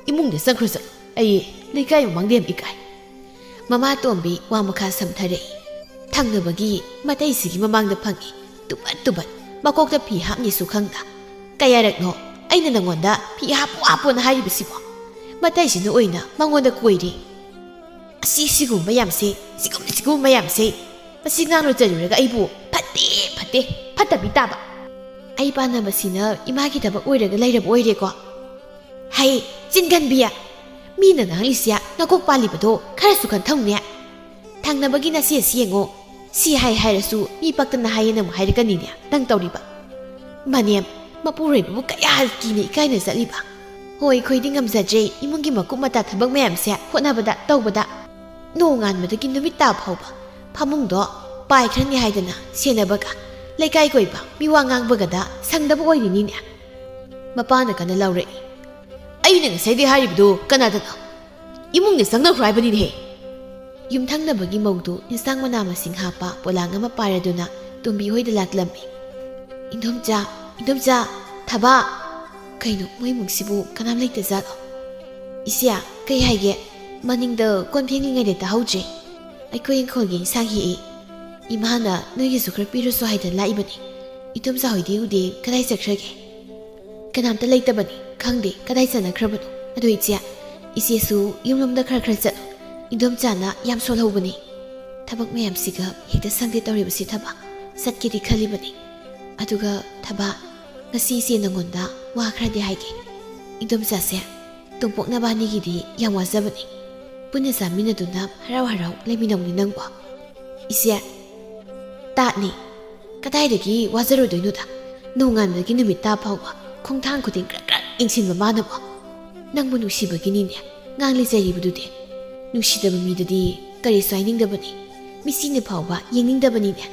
ꯏꯃꯨꯡꯗ ꯆꯪꯈ꯭ꯔꯣ ꯆꯠꯂꯣ, ꯑꯩ ꯂꯩꯀꯥꯏ ꯃꯃꯥꯡꯗ ꯌꯥꯝ ꯏꯀꯥꯏ꯫" ꯃꯃꯥ ꯇꯣꯝꯕꯤ ꯋꯥ ꯃꯈꯥ ꯁꯝꯊꯔꯛꯏ꯫ ꯊꯪꯅꯕꯒꯤ ꯃꯇꯩꯁꯤꯒꯤ ꯃꯃꯥꯡꯗ ꯐꯪꯉꯤ꯫ ꯇꯨꯕꯠ ꯇꯨꯕꯠ, ꯃꯀꯣꯛꯇ ꯐꯤ ꯍꯥꯞꯅꯤꯁꯨ ꯈꯪꯗ꯫ "ꯀꯌꯥꯔꯛꯅꯣ ꯑꯩꯅ ꯅꯉꯣꯟꯗ ꯐꯤ ꯍꯥꯞꯄꯨ ꯍꯥꯞꯄꯣꯅ ꯍꯥꯏꯔꯤꯕꯁꯤꯕꯣ?" ꯃꯇꯩꯁꯤꯅ ꯑꯣꯏꯅ ꯃꯉꯣꯟꯗ ꯀꯣꯏꯔꯤ꯫ "ꯑꯁꯤ ꯁꯤꯒꯨꯝꯕ ꯌꯥꯝꯁꯦ, ꯁꯤꯒꯨꯝꯕ ꯁꯤꯒꯨꯝꯕ ꯌꯥꯝꯁꯦ꯫ ꯃꯁꯤ ꯉꯥꯡꯂꯨ ꯆꯠꯂꯨꯔꯒ ꯑꯩꯕꯨ ꯐꯠꯇꯦ, ꯐꯠꯇꯦ, ꯐꯠꯇꯕꯤ ꯇꯥꯕ꯫ ꯑꯩ ꯄꯥꯟꯅꯕꯁꯤꯅ ꯏꯃꯥꯒꯤ ꯊꯕꯛ ꯑꯣꯏꯔꯒ ꯂꯩꯔꯕ ꯑꯣꯏꯔꯦꯀꯣ?" "ꯍꯩ, ꯆꯤꯟꯒꯟꯕꯤ! ꯃꯤꯅ ꯉꯥꯡꯂꯤꯁꯦ ꯅꯀꯣꯛ ꯄꯥꯜꯂꯤꯕꯗꯣ ꯈꯔꯁꯨ ꯈꯟꯊꯧꯅꯦ꯫ ꯊꯪꯅꯕꯒꯤ ꯅꯆꯦꯁꯤ ꯌꯦꯡꯉꯣ, ꯁꯤ ꯍꯥꯏ ꯍꯥꯏꯔꯁꯨ ꯃꯤ ꯄꯛꯇꯅ ꯍꯥꯏꯌꯦꯅ ꯑꯃꯨꯛ ꯍꯥꯏꯔꯛꯀꯅꯤꯅꯦ ꯅꯪ ꯇꯧꯔꯤꯕ꯫ ꯃꯅꯦꯝ, ꯃꯄꯨꯔꯣꯏꯕꯕꯨ ꯀꯌꯥ ꯀꯤꯅ ꯏꯀꯥꯏꯅ ꯆꯠꯂꯤꯕ?" "ꯍꯣꯏ, ꯑꯩꯈꯣꯏꯗꯤ ꯉꯝꯖꯗ꯭ꯔꯦ, ꯏꯃꯨꯡꯒꯤ ꯃꯀꯨꯞ ꯃꯇꯥ ꯊꯕꯛ ꯃꯌꯥꯝꯁꯦ ꯍꯣꯠꯅꯕꯗ ꯇꯧꯕꯗ꯫ ꯅꯣꯡꯉꯥꯟꯕꯗꯒꯤ ꯅꯨꯃꯤꯠ ꯇꯥ ꯐꯥꯎꯕ ꯐꯃꯨꯡꯗꯣ ꯄꯥꯏꯈ꯭ꯔꯅꯤ ꯍꯥꯏꯗꯅ ꯁꯦꯟꯅꯕꯒ, ꯂꯩꯀꯥꯏ ꯀꯣꯏꯕ, ꯃꯤꯋꯥ ꯉꯥꯡꯕꯒꯗ ꯁꯪꯗꯕ ꯑꯣꯏꯔꯤꯅꯤꯅꯦ꯫" ꯃꯄꯥꯅ ꯀꯟꯅ ꯂꯥꯎꯔꯛꯏ꯫ "ꯑꯩꯅ ꯉꯁꯥꯏꯗꯩ ꯍꯥꯏꯔꯤꯕꯗꯨ ꯀꯅꯥꯗꯅꯣ? ꯏꯃꯨꯡꯗ ꯆꯪꯅꯈ꯭ꯔꯣ ꯍꯥꯏꯕꯅꯤꯅꯦꯍꯦ!" ꯌꯨꯝꯊꯪꯅꯕꯒꯤ ꯃꯧꯗꯨ ꯏꯟꯁꯥꯡ ꯃꯅꯥ ꯃꯁꯤꯡ ꯍꯥꯞꯄ ꯄꯣꯂꯥꯡ ꯑꯃ ꯄꯥꯏꯔꯗꯨꯅ ꯇꯣꯝꯕꯤ ꯍꯣꯏꯗ ꯂꯥꯛꯂꯝꯃꯤ꯫ "ꯏꯟꯗꯣꯝꯆꯥ, ꯏꯟꯗꯣꯝꯆꯥ, ꯊꯕꯥ!" "ꯀꯩꯅꯣ, ꯃꯣꯏ ꯏꯃꯨꯡꯁꯤꯕꯨ ꯀꯅꯥꯝ ꯂꯩꯇꯖꯥꯠꯂꯣ?" "ꯏꯆꯦ, ꯀꯩ ꯍꯥꯏꯒꯦ? ꯃꯅꯤꯡꯗ ꯀꯣꯟ ꯐꯦꯡꯂꯤꯉꯩꯗ ꯇꯥꯍꯧꯗ꯭ꯔꯦ꯫ ꯑꯩꯈꯣꯏ ꯏꯪꯈꯣꯜꯒꯤ ꯏꯟꯁꯥꯡ ꯍꯦꯛꯏ꯫ ꯏꯃꯥꯅ ꯅꯣꯏꯒꯤꯁꯨ ꯈꯔ ꯄꯤꯔꯨꯁꯣ ꯍꯥꯏꯗꯅ ꯂꯥꯛꯏꯕꯅꯤ꯫ ꯏꯟꯗꯣꯝꯆꯥ ꯍꯣꯏꯗꯤ ꯎꯗꯦ, ꯀꯗꯥꯏ ꯆꯠꯈ꯭ꯔꯒꯦ?" "ꯀꯅꯥꯝꯇ ꯂꯩꯇꯕꯅꯤ, ꯈꯪꯗꯦ ꯀꯗꯥꯏ ꯆꯠꯅꯈ꯭ꯔꯕꯅꯣ꯫ ꯑꯗꯣ ꯏꯆꯦ, ꯏꯆꯦꯁꯨ ꯌꯨꯝꯂꯣꯝꯗ ꯈꯔ ꯈꯔ ꯆꯠꯂꯣ꯫ ꯏꯟꯗꯣꯝꯆꯥꯅ ꯌꯥꯝ ꯁꯣꯜꯍꯧꯕꯅꯤ꯫ ꯊꯕꯛ ꯃꯌꯥꯝꯁꯤꯒ ꯍꯦꯛꯇ ꯁꯪꯗꯦ ꯇꯧꯔꯤꯕꯁꯤ ꯊꯕꯥ꯫ ꯆꯠꯀꯦꯗꯤ ꯈꯜꯂꯤꯕꯅꯤ꯫ ꯑꯗꯨꯒ ꯊꯕꯥ, ꯉꯁꯤ ꯏꯆꯦ ꯅꯉꯣꯟꯗ ꯋꯥ ꯈꯔꯗꯤ ꯍꯥꯏꯒꯦ꯫ ꯏꯟꯗꯣꯝꯆꯥꯁꯦ, ꯇꯣꯝꯄꯣꯛ ꯅꯕꯥꯅꯤꯒꯤꯗꯤ ꯌꯥꯝ ꯋꯥꯖꯕꯅꯤ꯫ ꯄꯨꯟꯅ ꯆꯥꯃꯤꯟꯅꯗꯨꯅ ꯍꯔꯥꯎ ꯍꯔꯥꯎ ꯂꯩꯃꯤꯟꯅꯧꯅꯤ ꯅꯪꯕꯣ꯫" "ꯏꯆꯦ, ꯇꯥꯠꯅꯤ꯫ "ꯀꯗꯥꯏꯗꯒꯤ ꯋꯥꯖꯔꯨꯗꯣꯏꯅꯣꯗ? ꯅꯣꯡꯉꯥꯟꯕꯗꯒꯤ ꯅꯨꯃꯤꯠ ꯇꯥ ꯐꯥꯎꯕ ꯈꯣꯡꯊꯥꯡ ꯈꯨꯗꯤꯡ ꯀ꯭ꯔꯛ ꯀ꯭ꯔꯛ ꯌꯦꯡꯁꯤꯟꯕ ꯃꯥꯅꯕꯣ?" "ꯅꯪꯕꯨ ꯅꯨꯡꯁꯤꯕꯒꯤꯅꯤꯅꯦ ꯉꯥꯡꯂꯤ ꯆꯩꯔꯤꯕꯗꯨꯗꯤ꯫ ꯅꯨꯡꯁꯤꯗꯕ ꯃꯤꯗꯗꯤ ꯀꯔꯤꯁꯨ ꯍꯥꯏꯅꯤꯡꯗꯕꯅꯤ꯫ ꯃꯤꯆꯤꯅ ꯐꯥꯎꯕ ꯌꯦꯡꯅꯤꯡꯗꯕꯅꯤꯅꯦ꯫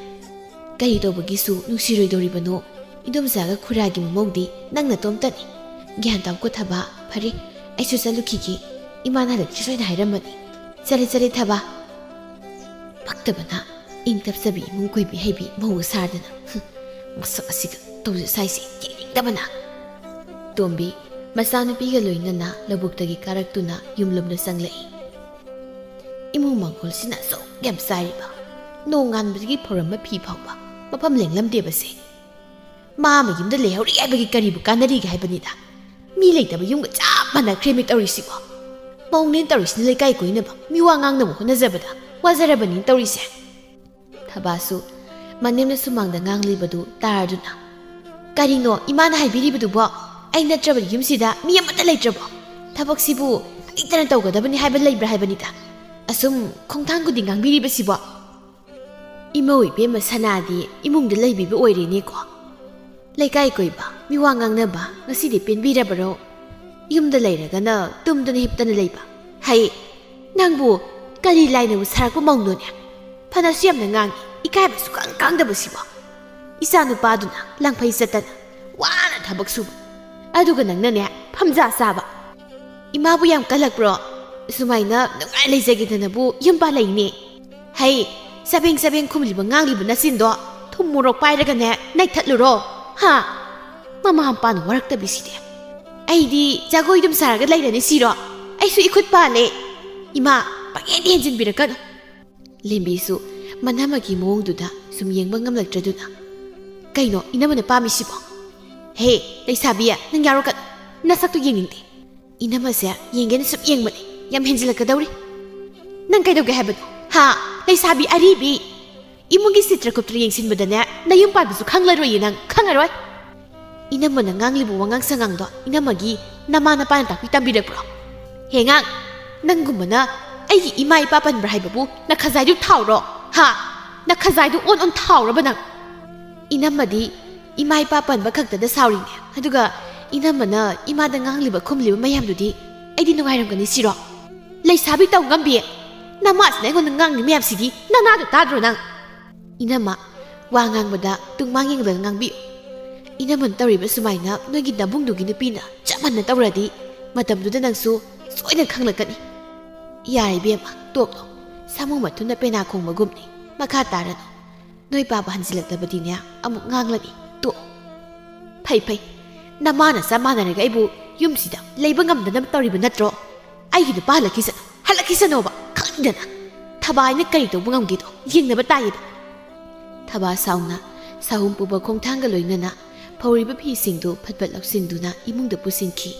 ꯀꯔꯤ ꯇꯧꯕꯒꯤꯁꯨ ꯅꯨꯡꯁꯤꯔꯣꯏꯗꯧꯔꯤꯕꯅꯣ? ꯏꯗꯣꯝꯆꯥꯒ ꯈꯨꯔꯥꯒꯤ ꯃꯃꯧꯗꯤ ꯅꯪ ꯅꯇꯣꯝꯇꯅꯤ꯫ ꯒ꯭ꯌꯥꯟ ꯇꯥꯎꯀꯣ ꯊꯕꯥ꯫ ꯐꯔꯦ, ꯑꯩꯁꯨ ꯆꯠꯂꯨꯈꯤꯒꯦ꯫ ꯏꯃꯥꯅ ꯍꯜꯂꯛꯇ꯭ꯔꯤ ꯁꯣꯏꯅ ꯍꯥꯏꯔꯝꯃꯅꯤ꯫ ꯆꯠꯂꯦ, ꯆꯠꯂꯦ ꯊꯕꯥ꯫" ꯄꯛꯇꯕꯅ ꯏꯪ ꯇꯞꯆꯕꯤ ꯏꯃꯨꯡ ꯀꯣꯏꯕꯤ ꯍꯩꯕꯤ ꯃꯧꯒ ꯁꯥꯗꯅ꯫ ꯍꯨꯝ, ꯃꯁꯛ ꯑꯁꯤꯒ ꯇꯧꯖ ꯁꯥꯏꯁꯦ ꯌꯦꯡꯅꯤꯡꯗꯕꯅ꯫ ꯇꯣꯝꯕꯤ ꯃꯆꯥꯅꯨꯄꯤꯒ ꯂꯣꯏꯅꯅ ꯂꯧꯕꯨꯛꯇꯒꯤ ꯀꯥꯔꯛꯇꯨꯅ ꯌꯨꯝꯂꯣꯝꯗ ꯆꯪꯂꯛꯏ꯫ ꯏꯃꯨꯡ ꯃꯪꯒꯣꯜꯁꯤꯅ ꯑꯁꯨꯛ ꯌꯥꯝ ꯆꯥꯏꯔꯤꯕ, ꯅꯣꯡꯉꯥꯟꯕꯗꯒꯤ ꯐꯧꯔꯝꯕ ꯐꯤ ꯐꯥꯎꯕ ꯃꯐꯝ ꯂꯦꯡꯂꯝꯗꯦꯕꯁꯦ꯫ ꯃꯥ ꯑꯃ ꯌꯨꯝꯗ ꯂꯩꯍꯧꯔꯤ ꯍꯥꯏꯕꯒꯤ ꯀꯔꯤꯕꯨ ꯀꯥꯟꯅꯔꯤꯒꯦ ꯍꯥꯏꯕꯅꯤꯗ? ꯃꯤ ꯂꯩꯇꯕ ꯌꯨꯝꯒ ꯆꯞ ꯃꯥꯟꯅꯈ꯭ꯔꯦꯃꯤ ꯇꯧꯔꯤꯁꯤꯕꯣ꯫ ꯃꯧꯅꯦꯅ ꯇꯧꯔꯤꯁꯤꯅ ꯂꯩꯀꯥꯏ ꯀꯣꯏꯅꯕ, ꯃꯤꯋꯥ ꯉꯥꯡꯅꯕ ꯍꯣꯠꯅꯖꯕꯗ ꯋꯥꯖꯔꯕꯅꯤꯅ ꯇꯧꯔꯤꯁꯦ꯫ ꯊꯕꯥꯁꯨ ꯃꯅꯦꯝꯅ ꯁꯨꯃꯥꯡꯗ ꯉꯥꯡꯂꯤꯕꯗꯨ ꯇꯥꯔꯗꯨꯅ, "ꯀꯔꯤꯅꯣ ꯏꯃꯥꯅ ꯍꯥꯏꯕꯤꯔꯤꯕꯗꯨꯕꯣ? ꯑꯩ ꯅꯠꯇ꯭ꯔꯕꯗꯤ ꯌꯨꯝꯁꯤꯗ ꯃꯤ ꯑꯃꯠꯇ ꯂꯩꯇ꯭ꯔꯕꯣ? ꯊꯕꯛꯁꯤꯕꯨ ꯂꯩꯇꯅ ꯇꯧꯒꯗꯕꯅꯤ ꯍꯥꯏꯕ ꯂꯩꯕ꯭ꯔꯥ ꯍꯥꯏꯕꯅꯤꯗ? ꯑꯁꯨꯝ ꯈꯣꯡꯊꯥꯡ ꯈꯨꯗꯤꯡ ꯉꯥꯡꯕꯤꯔꯤꯕꯁꯤꯕꯣ?" ꯏꯃꯧ ꯏꯕꯦꯝꯃ ꯁꯅꯥꯗꯤ ꯏꯃꯨꯡꯗ ꯂꯩꯕꯤꯕ ꯑꯣꯏꯔꯦꯅꯦꯀꯣ꯫ ꯂꯩꯀꯥꯏ ꯀꯣꯏꯕ, ꯃꯤꯋꯥ ꯉꯥꯡꯅꯕ ꯉꯁꯤꯗꯤ ꯄꯦꯟꯕꯤꯔꯕꯔꯣ? ꯌꯨꯝꯗ ꯂꯩꯔꯒꯅ ꯇꯨꯝꯗꯅ ꯍꯤꯞꯇꯅ ꯂꯩꯕ꯫ ꯍꯩ, ꯅꯪꯕꯨ ꯀꯔꯤ ꯂꯥꯏꯅꯕꯨ ꯁꯥꯔꯛꯄ ꯃꯧꯅꯣꯅꯦ? ꯐꯅꯁꯨ ꯌꯥꯝꯅ ꯉꯥꯡꯉꯤ, ꯏꯀꯥꯏꯕꯁꯨ ꯈꯪ ꯈꯪꯗꯕꯁꯤꯕꯣ꯫ ꯏꯆꯥ ꯅꯨꯄꯥꯗꯨꯅ ꯂꯪꯐꯩ ꯆꯠꯇꯅ ꯋꯥꯅ ꯊꯕꯛ ꯁꯨꯕ, ꯑꯗꯨꯒ ꯅꯪꯅꯅꯦ ꯐꯝꯖꯥ ꯆꯥꯕ꯫ ꯏꯃꯥꯕꯨ ꯌꯥꯝ ꯀꯜꯂꯛꯄ꯭ꯔꯣ? ꯁꯨꯃꯥꯏꯅ ꯅꯨꯡꯉꯥꯏ ꯂꯩꯖꯒꯦꯗꯅꯕꯨ ꯌꯨꯝ ꯄꯥꯜꯂꯛꯏꯅꯦ꯫ ꯍꯩ, ꯆꯕꯦꯡ ꯆꯕꯦꯡ ꯈꯨꯝꯂꯤꯕ ꯉꯥꯡꯂꯤꯕ ꯅꯆꯤꯟꯗꯣ ꯊꯨꯝ ꯃꯣꯔꯣꯛ ꯄꯥꯏꯔꯒꯅꯦ ꯅꯩꯊꯠꯂꯨꯔꯣ꯫ ꯍꯥ? ꯃꯃꯥ ꯃꯄꯥꯅ ꯋꯥꯔꯛꯇꯕꯤꯁꯤꯗꯤ꯫ ꯑꯩꯗꯤ ꯖꯒꯣꯏ ꯑꯗꯨꯝ ꯁꯥꯔꯒ ꯂꯩꯔꯅꯤ ꯁꯤꯔꯣ? ꯑꯩꯁꯨ ꯏꯈꯨꯠ ꯄꯥꯜꯂꯦ꯫ ꯏꯃꯥ, ꯄꯪꯍꯦꯟ ꯍꯦꯟꯖꯤꯟꯕꯤꯔꯛꯀꯅꯨ꯫ ꯂꯦꯝꯕꯤꯁꯨ ꯃꯅꯝꯃꯒꯤ ꯃꯑꯣꯡꯗꯨꯗ ꯁꯨꯝ ꯌꯦꯡꯕ ꯉꯝꯂꯛꯇ꯭ꯔꯗꯨꯅ, "ꯀꯩꯅꯣ ꯏꯅꯝꯃꯅ ꯄꯥꯝꯃꯤꯁꯤꯕꯣ? ꯍꯦ, ꯂꯩꯁꯥꯕꯤ, ꯅꯪ ꯌꯥꯎꯔꯛꯀꯅꯨ꯫ ꯅꯁꯛꯇꯨ ꯌꯦꯡꯅꯤꯡꯗꯦ꯫ ꯏꯅꯝꯃꯁꯦ ꯌꯦꯡꯒꯦꯅ ꯁꯨꯝ ꯌꯦꯡꯕꯅꯦ, ꯌꯥꯝ ꯍꯦꯟꯖꯤꯜꯂꯛꯀꯗꯧꯔꯤ꯫ ꯅꯪ ꯀꯩꯗꯧꯒꯦ ꯍꯥꯏꯕꯅꯣ? ꯍꯥ? ꯂꯩꯁꯥꯕꯤ ꯑꯔꯤꯕꯤ! ꯏꯃꯨꯡꯒꯤ ꯁꯤꯇ꯭ꯔ ꯀꯨꯞꯇ꯭ꯔ ꯌꯦꯡꯁꯤꯟꯕꯗꯅꯦ ꯅꯌꯨꯝ ꯄꯥꯟꯕꯁꯨ ꯈꯪꯂꯔꯣꯏꯌꯦ ꯅꯪ, ꯈꯪꯉꯔꯣꯏ꯫" ꯏꯅꯝꯃꯅ ꯉꯥꯡꯂꯤꯕ ꯋꯥꯉꯥꯡ ꯁꯉꯥꯡꯗꯣ ꯏꯅꯝꯃꯒꯤ ꯅꯃꯥ ꯅꯄꯥꯅ ꯇꯥꯛꯄꯤ ꯇꯝꯕꯤꯔꯛꯄ꯭ꯔꯣ? ꯍꯦꯉꯥꯡ, ꯅꯪꯒꯨꯝꯕꯅ ꯑꯩꯒꯤ ꯏꯃꯥ ꯏꯄꯥ ꯄꯟꯕ꯭ꯔꯥ ꯍꯥꯏꯕꯕꯨ ꯅꯈꯖꯥꯏꯗꯨ ꯊꯥꯎꯔꯣ? ꯍꯥ? ꯅꯈꯖꯥꯏꯗꯨ ꯑꯣꯟ ꯑꯣꯟ ꯊꯥꯎꯔꯕ ꯅꯪ? ꯏꯅꯝꯃꯗꯤ ꯏꯃꯥ ꯏꯄꯥ ꯄꯟꯕ ꯈꯛꯇꯗ ꯁꯥꯎꯔꯤꯅꯦ, ꯑꯗꯨꯒ ꯏꯅꯝꯃꯅ ꯏꯃꯥꯗ ꯉꯥꯡꯂꯤꯕ ꯈꯨꯝꯂꯤꯕ ꯃꯌꯥꯝꯗꯨꯗꯤ ꯑꯩꯗꯤ ꯅꯨꯡꯉꯥꯏꯔꯝꯒꯅꯤ ꯁꯤꯔꯣ? ꯂꯩꯁꯥꯕꯤ ꯇꯧ ꯉꯝꯕꯤ, ꯅꯃꯥꯁꯤꯅ ꯑꯩꯉꯣꯟꯗ ꯉꯥꯡꯉꯤ ꯃꯌꯥꯝꯁꯤꯗꯤ ꯅꯅꯥꯗꯣ ꯇꯥꯗ꯭ꯔꯣ ꯅꯪ? ꯏꯅꯝꯃ, ꯋꯥ ꯉꯥꯡꯕꯗ ꯇꯨꯡꯃꯥꯡ ꯌꯦꯡꯗꯅ ꯉꯥꯡꯕꯤꯌꯨ꯫ ꯏꯅꯝꯃꯅ ꯇꯧꯔꯤꯕ ꯁꯨꯃꯥꯏꯅ ꯅꯣꯏꯒꯤ ꯅꯕꯨꯡꯗꯨꯒꯤ ꯅꯨꯄꯤꯅ ꯆꯞ ꯃꯥꯟꯅ ꯇꯧꯔꯗꯤ ꯃꯇꯝꯗꯨꯗ ꯅꯪꯁꯨ ꯁꯣꯏꯗꯅ ꯈꯪꯂꯛꯀꯅꯤ꯫ ꯌꯥꯔꯦ ꯏꯕꯦꯝꯃ, ꯇꯣꯛꯂꯣ꯫ ꯁꯥꯃꯨ ꯃꯊꯨꯟꯅ ꯄꯦꯅꯥ ꯈꯣꯡꯕꯒꯨꯝꯅꯤ꯫ ꯃꯈꯥ ꯇꯥꯔꯅꯨ꯫ ꯅꯣꯏ ꯄꯥꯕ ꯍꯟꯖꯤꯜꯂꯛꯂꯕꯗꯤꯅꯦ ꯑꯃꯨꯛ ꯉꯥꯡꯂꯅꯤ꯫ ꯇꯣꯛꯑꯣ꯫ ꯐꯩ ꯐꯩ꯫ ꯅꯃꯥꯅ ꯆꯞ ꯃꯥꯟꯅꯔꯒ ꯑꯩꯕꯨ ꯌꯨꯝꯁꯤꯗ ꯂꯩꯕ ꯉꯝꯗꯅꯕ ꯇꯧꯔꯤꯕ ꯅꯠꯇ꯭ꯔꯣ? ꯑꯩꯒꯤ ꯅꯨꯄꯥ ꯍꯜꯂꯛꯈꯤꯁꯅꯨ, ꯍꯜꯂꯛꯈꯤꯁꯅꯣꯕ, ꯈꯪꯗꯅ꯫ ꯊꯕꯥꯏꯅ ꯀꯔꯤ ꯇꯧꯕ ꯉꯝꯒꯦꯗꯣ ꯌꯦꯡꯅꯕ ꯇꯥꯏꯌꯦꯕ꯫ ꯊꯕꯥ ꯁꯥꯎꯅ ꯁꯥꯍꯨꯝ ꯄꯨꯕ ꯈꯣꯡꯊꯥꯡꯒ ꯂꯣꯏꯅꯅ ꯐꯧꯔꯤꯕ ꯐꯤꯁꯤꯡꯗꯨ ꯐꯠ ꯐꯠ ꯂꯧꯁꯤꯟꯗꯨꯅ ꯏꯃꯨꯡꯗ ꯄꯨꯁꯤꯟꯈꯤ꯫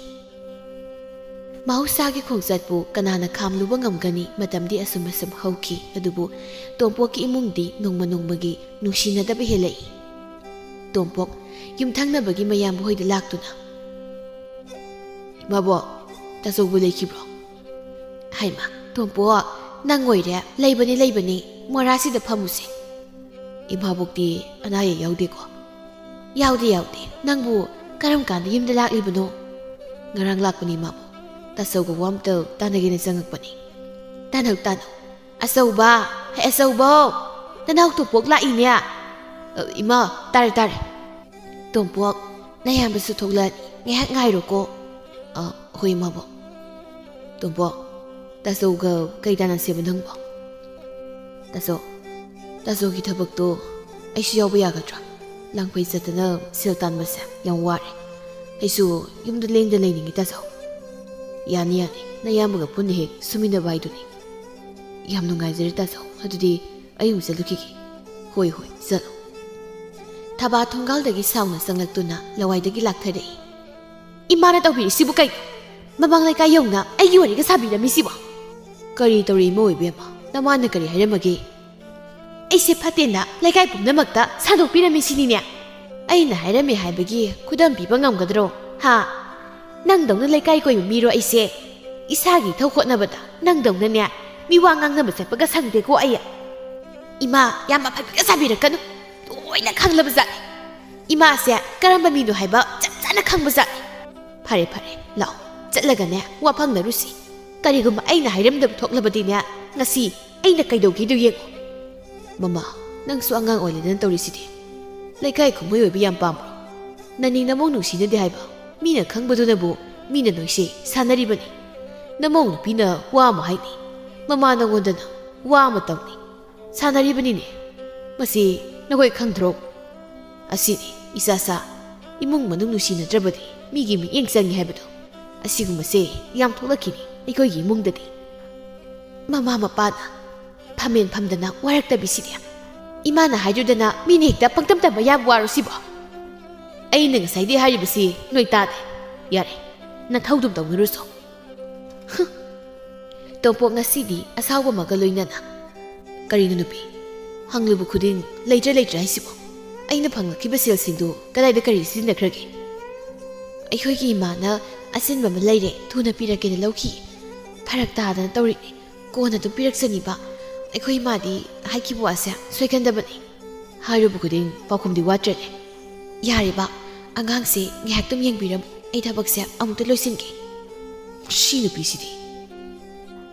ꯃꯍꯧꯁꯥꯒꯤ ꯈꯣꯡꯆꯠꯄꯨ ꯀꯅꯥꯅ ꯈꯥꯝꯂꯨꯕ ꯉꯝꯒꯅꯤ? ꯃꯇꯝꯗꯤ ꯑꯁꯨꯝ ꯑꯁꯨꯝ ꯍꯧꯈꯤ, ꯑꯗꯨꯕꯨ ꯇꯣꯝꯄꯣꯛꯀꯤ ꯏꯃꯨꯡꯗꯤ ꯅꯣꯡꯃ ꯅꯣꯡꯃꯒꯤ ꯅꯨꯡꯁꯤꯅꯗꯕ ꯍꯦꯜꯂꯛꯏ꯫ ꯇꯣꯝꯄꯣꯛ ꯌꯨꯝꯊꯪꯅꯕꯒꯤ ꯃꯌꯥꯝꯕ ꯍꯣꯏꯗ ꯂꯥꯛꯇꯨꯅ, "ꯏꯃꯥꯕꯣꯛ, ꯇꯥꯆꯧꯕꯨ ꯂꯩꯈꯤꯕ꯭ꯔꯣ?" "ꯍꯩꯃꯥ, ꯇꯣꯝꯄꯣꯛ, ꯅꯪ ꯑꯣꯏꯔꯦ꯫ ꯂꯩꯕꯅꯤ, ꯂꯩꯕꯅꯤ꯫ ꯃꯣꯔꯥꯁꯤꯗ ꯐꯝꯃꯨꯁꯦ꯫ ꯏꯃꯥꯕꯣꯛꯇꯤ ꯑꯅꯥ ꯑꯌꯦꯛ ꯌꯥꯎꯗꯦꯀꯣ?" "ꯌꯥꯎꯗꯦ, ꯌꯥꯎꯗꯦ꯫ ꯅꯪꯕꯨ ꯀꯔꯝ ꯀꯥꯟꯗ ꯌꯨꯝꯗ ꯂꯥꯛꯂꯤꯕꯅꯣ?" "ꯉꯔꯥꯡ ꯂꯥꯛꯄꯅꯤ, ꯏꯃꯥꯕꯣꯛ꯫ ꯇꯥꯆꯧꯒ ꯋꯥ ꯑꯝꯇ ꯇꯥꯟꯅꯒꯦꯅ ꯆꯪꯉꯛꯄꯅꯤ꯫" "ꯇꯥꯟꯅꯧ, ꯇꯥꯟꯅꯧ꯫ ꯑꯆꯧꯕ! ꯍꯦ, ꯑꯆꯧꯕꯧ! ꯅꯅꯥꯎ ꯇꯣꯝꯄꯣꯛ ꯂꯥꯛꯏꯅꯦ!" "ꯑ, ꯏꯃꯥ, ꯇꯥꯔꯦ, ꯇꯥꯔꯦ꯫" "ꯇꯣꯝꯄꯣꯛ, ꯅꯌꯥꯝꯕꯁꯨ ꯊꯣꯛꯂꯛꯑꯅꯤ꯫ ꯉꯥꯏꯍꯥꯛ ꯉꯥꯏꯔꯣꯀꯣ꯫" "ꯑ, ꯍꯣꯏ, ꯏꯃꯥꯕꯣꯛ꯫" "ꯇꯣꯝꯄꯣꯛ, ꯇꯥꯆꯧꯒ ꯀꯩ ꯇꯥꯟꯅꯁꯦꯕ ꯅꯪꯕꯣ?" "ꯇꯥꯆꯧ, ꯇꯥꯆꯧꯒꯤ ꯊꯕꯛꯇꯣ ꯑꯩꯁꯨ ꯌꯥꯎꯕ ꯌꯥꯒꯗ꯭ꯔꯥ? ꯂꯥꯡꯐꯩ ꯆꯠꯇꯅ ꯁꯦꯜ ꯇꯥꯟꯕꯁꯦ ꯌꯥꯝ ꯋꯥꯔꯦ꯫ ꯑꯩꯁꯨ ꯌꯨꯝꯗ ꯂꯦꯡꯗ ꯂꯩꯅꯤꯡꯉꯤ, ꯇꯥꯆꯧ꯫" "ꯌꯥꯅꯤ, ꯌꯥꯅꯤ꯫ ꯅꯌꯥꯝꯕꯒ ꯄꯨꯟꯅ ꯍꯦꯛ ꯁꯨꯃꯤꯟꯅꯕ ꯍꯥꯏꯗꯨꯅꯤ꯫" "ꯌꯥꯝ ꯅꯨꯡꯉꯥꯏꯖꯔꯦ, ꯇꯥꯆꯧ꯫ ꯑꯗꯨꯗꯤ ꯑꯩ ꯑꯃꯨꯛ ꯆꯠꯂꯨꯈꯤꯒꯦ꯫" "ꯍꯣꯏ, ꯍꯣꯏ, ꯆꯠꯂꯣ꯫" ꯊꯕꯥ ꯊꯣꯡꯒꯥꯜꯗꯒꯤ ꯁꯥꯎꯅ ꯆꯪꯂꯛꯇꯨꯅ ꯂꯋꯥꯏꯗꯒꯤ ꯂꯥꯛꯊꯔꯛꯏ꯫ "ꯏꯃꯥꯅ ꯇꯧꯕꯤꯔꯤꯁꯤꯕꯨ ꯀꯩꯅꯣ? ꯃꯃꯥꯡ ꯂꯩꯀꯥꯏ ꯌꯧꯅ ꯑꯩꯒꯤ ꯋꯥꯔꯤꯒ ꯁꯥꯕꯤꯔꯝꯃꯤꯁꯤꯕꯣ?" "ꯀꯔꯤ ꯇꯧꯔꯤ, ꯏꯃꯧ ꯏꯕꯦꯝꯃ? ꯅꯃꯥꯅ ꯀꯔꯤ ꯍꯥꯏꯔꯝꯃꯒꯦ?" "ꯑꯩꯁꯦ ꯐꯠꯇꯦꯅ ꯂꯩꯀꯥꯏ ꯄꯨꯝꯅꯃꯛꯇ ꯁꯟꯗꯣꯛꯄꯤꯔꯝꯃꯤꯁꯤꯅꯤꯅꯦ꯫ ꯑꯩꯅ ꯍꯥꯏꯔꯝꯃꯤ ꯍꯥꯏꯕꯒꯤ ꯈꯨꯗꯝ ꯄꯤꯕ ꯉꯝꯒꯗ꯭ꯔꯣ? ꯍꯥ? ꯅꯪꯗꯧꯅ ꯂꯩꯀꯥꯏ ꯀꯣꯏꯕ ꯃꯤꯔꯣ ꯑꯩꯁꯦ? ꯏꯁꯥꯒꯤ ꯏꯊꯧ ꯍꯣꯠꯅꯕꯗ ꯅꯪꯗꯧꯅꯅꯦ ꯃꯤ ꯋꯥ ꯉꯥꯡꯅꯕ ꯆꯠꯄꯒ ꯁꯪꯗꯦꯀꯣ ꯑꯩ꯫ ꯏꯃꯥ, ꯌꯥꯝ ꯑꯐꯕꯤꯒ ꯁꯥꯕꯤꯔꯛꯀꯅꯨ꯫ ꯇꯣꯛꯑꯣ, ꯂꯣꯏꯅ ꯈꯪꯂꯕ ꯖꯥꯠꯅꯤ꯫ ꯏꯃꯥꯁꯦ ꯀꯔꯝꯕ ꯃꯤꯅꯣ ꯍꯥꯏꯕ ꯆꯞ ꯆꯥꯅ ꯈꯪꯕ ꯖꯥꯠꯅꯤ꯫ ꯐꯔꯦ, ꯐꯔꯦ, ꯂꯥꯛꯑꯣ, ꯆꯠꯂꯒꯅꯦ, ꯋꯥ ꯐꯪꯅꯔꯨꯁꯤ꯫ ꯀꯔꯤꯒꯨꯝꯕ ꯑꯩꯅ ꯍꯥꯏꯔꯝꯗꯕ ꯊꯣꯛꯂꯕꯗꯤꯅꯦ, ꯉꯁꯤ ꯑꯩꯅ ꯀꯩꯗꯧꯒꯦꯗꯨ ꯌꯦꯡꯉꯨ꯫ ꯃꯃꯥ, ꯅꯪꯁꯨ ꯑꯉꯥꯡ ꯑꯣꯏꯔꯦꯗꯅ ꯇꯧꯔꯤꯁꯤꯗꯤ꯫ ꯂꯩꯀꯥꯏ ꯈꯨꯝꯍꯩ ꯑꯣꯏꯕ ꯌꯥꯝ ꯄꯥꯝꯕ꯭ꯔꯣ? ꯅꯅꯤ ꯅꯃꯧ ꯅꯨꯡꯁꯤꯅꯗꯦ ꯍꯥꯏꯕ ꯃꯤꯅ ꯈꯪꯕꯗꯨꯅꯕꯨ ꯃꯤꯅ ꯅꯣꯏꯁꯦ ꯁꯥꯟꯅꯔꯤꯕꯅꯤ꯫ ꯅꯃꯧ ꯅꯨꯄꯤꯅ ꯋꯥ ꯑꯃ ꯍꯥꯏꯅꯤ, ꯃꯃꯥ ꯅꯉꯣꯟꯗꯅ ꯋꯥ ꯑꯃ ꯇꯧꯅꯤ꯫ ꯁꯥꯟꯅꯔꯤꯕꯅꯤꯅꯦ꯫ ꯃꯁꯤ ꯅꯈꯣꯏ ꯈꯪꯗ꯭ꯔꯣ? ꯑꯁꯤꯅꯤ ꯏꯆꯥꯁꯥ, ꯏꯃꯨꯡ ꯃꯅꯨꯡ ꯅꯨꯡꯁꯤꯅꯗ꯭ꯔꯕꯗꯤ ꯃꯤꯒꯤ ꯃꯤꯠꯌꯦꯡ ꯆꯪꯉꯤ ꯍꯥꯏꯕꯗꯣ꯫ ꯑꯁꯤꯒꯨꯝꯕꯁꯦ ꯌꯥꯝ ꯊꯣꯛꯂꯛꯈꯤꯅꯤ ꯑꯩꯈꯣꯏꯒꯤ ꯏꯃꯨꯡꯗꯗꯤ꯫ ꯃꯃꯥ ꯃꯄꯥꯅ ꯐꯝꯃꯦꯟ ꯐꯝꯗꯅ ꯋꯥꯔꯛꯇꯕꯤꯁꯤꯗꯤ꯫ ꯏꯃꯥꯅ ꯍꯥꯏꯗꯨꯗꯅ ꯃꯤꯅ ꯍꯦꯛꯇ ꯄꯪꯇꯝ ꯇꯝꯕ ꯌꯥꯕ ꯋꯥꯔꯣ ꯁꯤꯕꯣ? ꯑꯩꯅ ꯉꯁꯥꯏꯗꯩ ꯍꯥꯏꯔꯤꯕꯁꯤ ꯅꯣꯏ ꯇꯥꯗꯦ꯫ ꯌꯥꯔꯦ, ꯅꯊꯧꯗꯨꯝ ꯇꯧꯅꯔꯨꯆꯣ꯫ ꯍꯨꯝ꯫ ꯇꯣꯝꯄꯣꯛ ꯉꯁꯤꯗꯤ ꯑꯁꯥꯎꯕ ꯑꯃꯒ ꯂꯣꯏꯅꯅ, "ꯀꯔꯤꯅꯣ ꯅꯨꯄꯤ? ꯍꯪꯂꯨꯕ ꯈꯨꯗꯤꯡ ꯂꯩꯇ꯭ꯔꯦ ꯂꯩꯇ꯭ꯔꯦ ꯍꯥꯏꯁꯤꯕꯣ? ꯑꯩꯅ ꯐꯪꯂꯛꯈꯤꯕ ꯁꯦꯜꯁꯤꯡꯗꯨ ꯀꯗꯥꯏꯗ ꯀꯔꯤ ꯁꯤꯖꯤꯟꯅꯈ꯭ꯔꯒꯦ?" "ꯑꯩꯈꯣꯏꯒꯤ ꯏꯃꯥꯅ ꯑꯆꯤꯟꯕ ꯑꯃ ꯂꯩꯔꯦ, ꯊꯨꯅ ꯄꯤꯔꯛꯀꯦꯅ ꯂꯧꯈꯤ꯫ ꯐꯔꯛ ꯇꯥꯗꯅ ꯇꯧꯔꯤꯅꯤ꯫ ꯀꯣꯟꯅ ꯑꯗꯨꯝ ꯄꯤꯔꯛꯆꯅꯤꯕ꯫ ꯑꯩꯈꯣꯏ ꯏꯃꯥꯗꯤ ꯍꯥꯏꯈꯤꯕ ꯋꯥꯁꯦ ꯁꯣꯏꯒꯟꯗꯕꯅꯤ꯫ ꯍꯥꯏꯔꯨꯕ ꯈꯨꯗꯤꯡ ꯄꯥꯎꯈꯨꯝꯗꯤ ꯋꯥꯠꯇ꯭ꯔꯦꯅꯦ꯫ ꯌꯥꯔꯦꯕ, ꯑꯉꯥꯡꯁꯦ ꯉꯥꯏꯍꯥꯛꯇꯪ ꯌꯦꯡꯕꯤꯔꯝꯃꯨ꯫ ꯑꯩ ꯊꯕꯛꯁꯦ ꯑꯃꯨꯛꯇ ꯂꯣꯏꯁꯤꯟꯒꯦ꯫ ꯁꯤ ꯅꯨꯄꯤꯁꯤꯗꯤ꯫"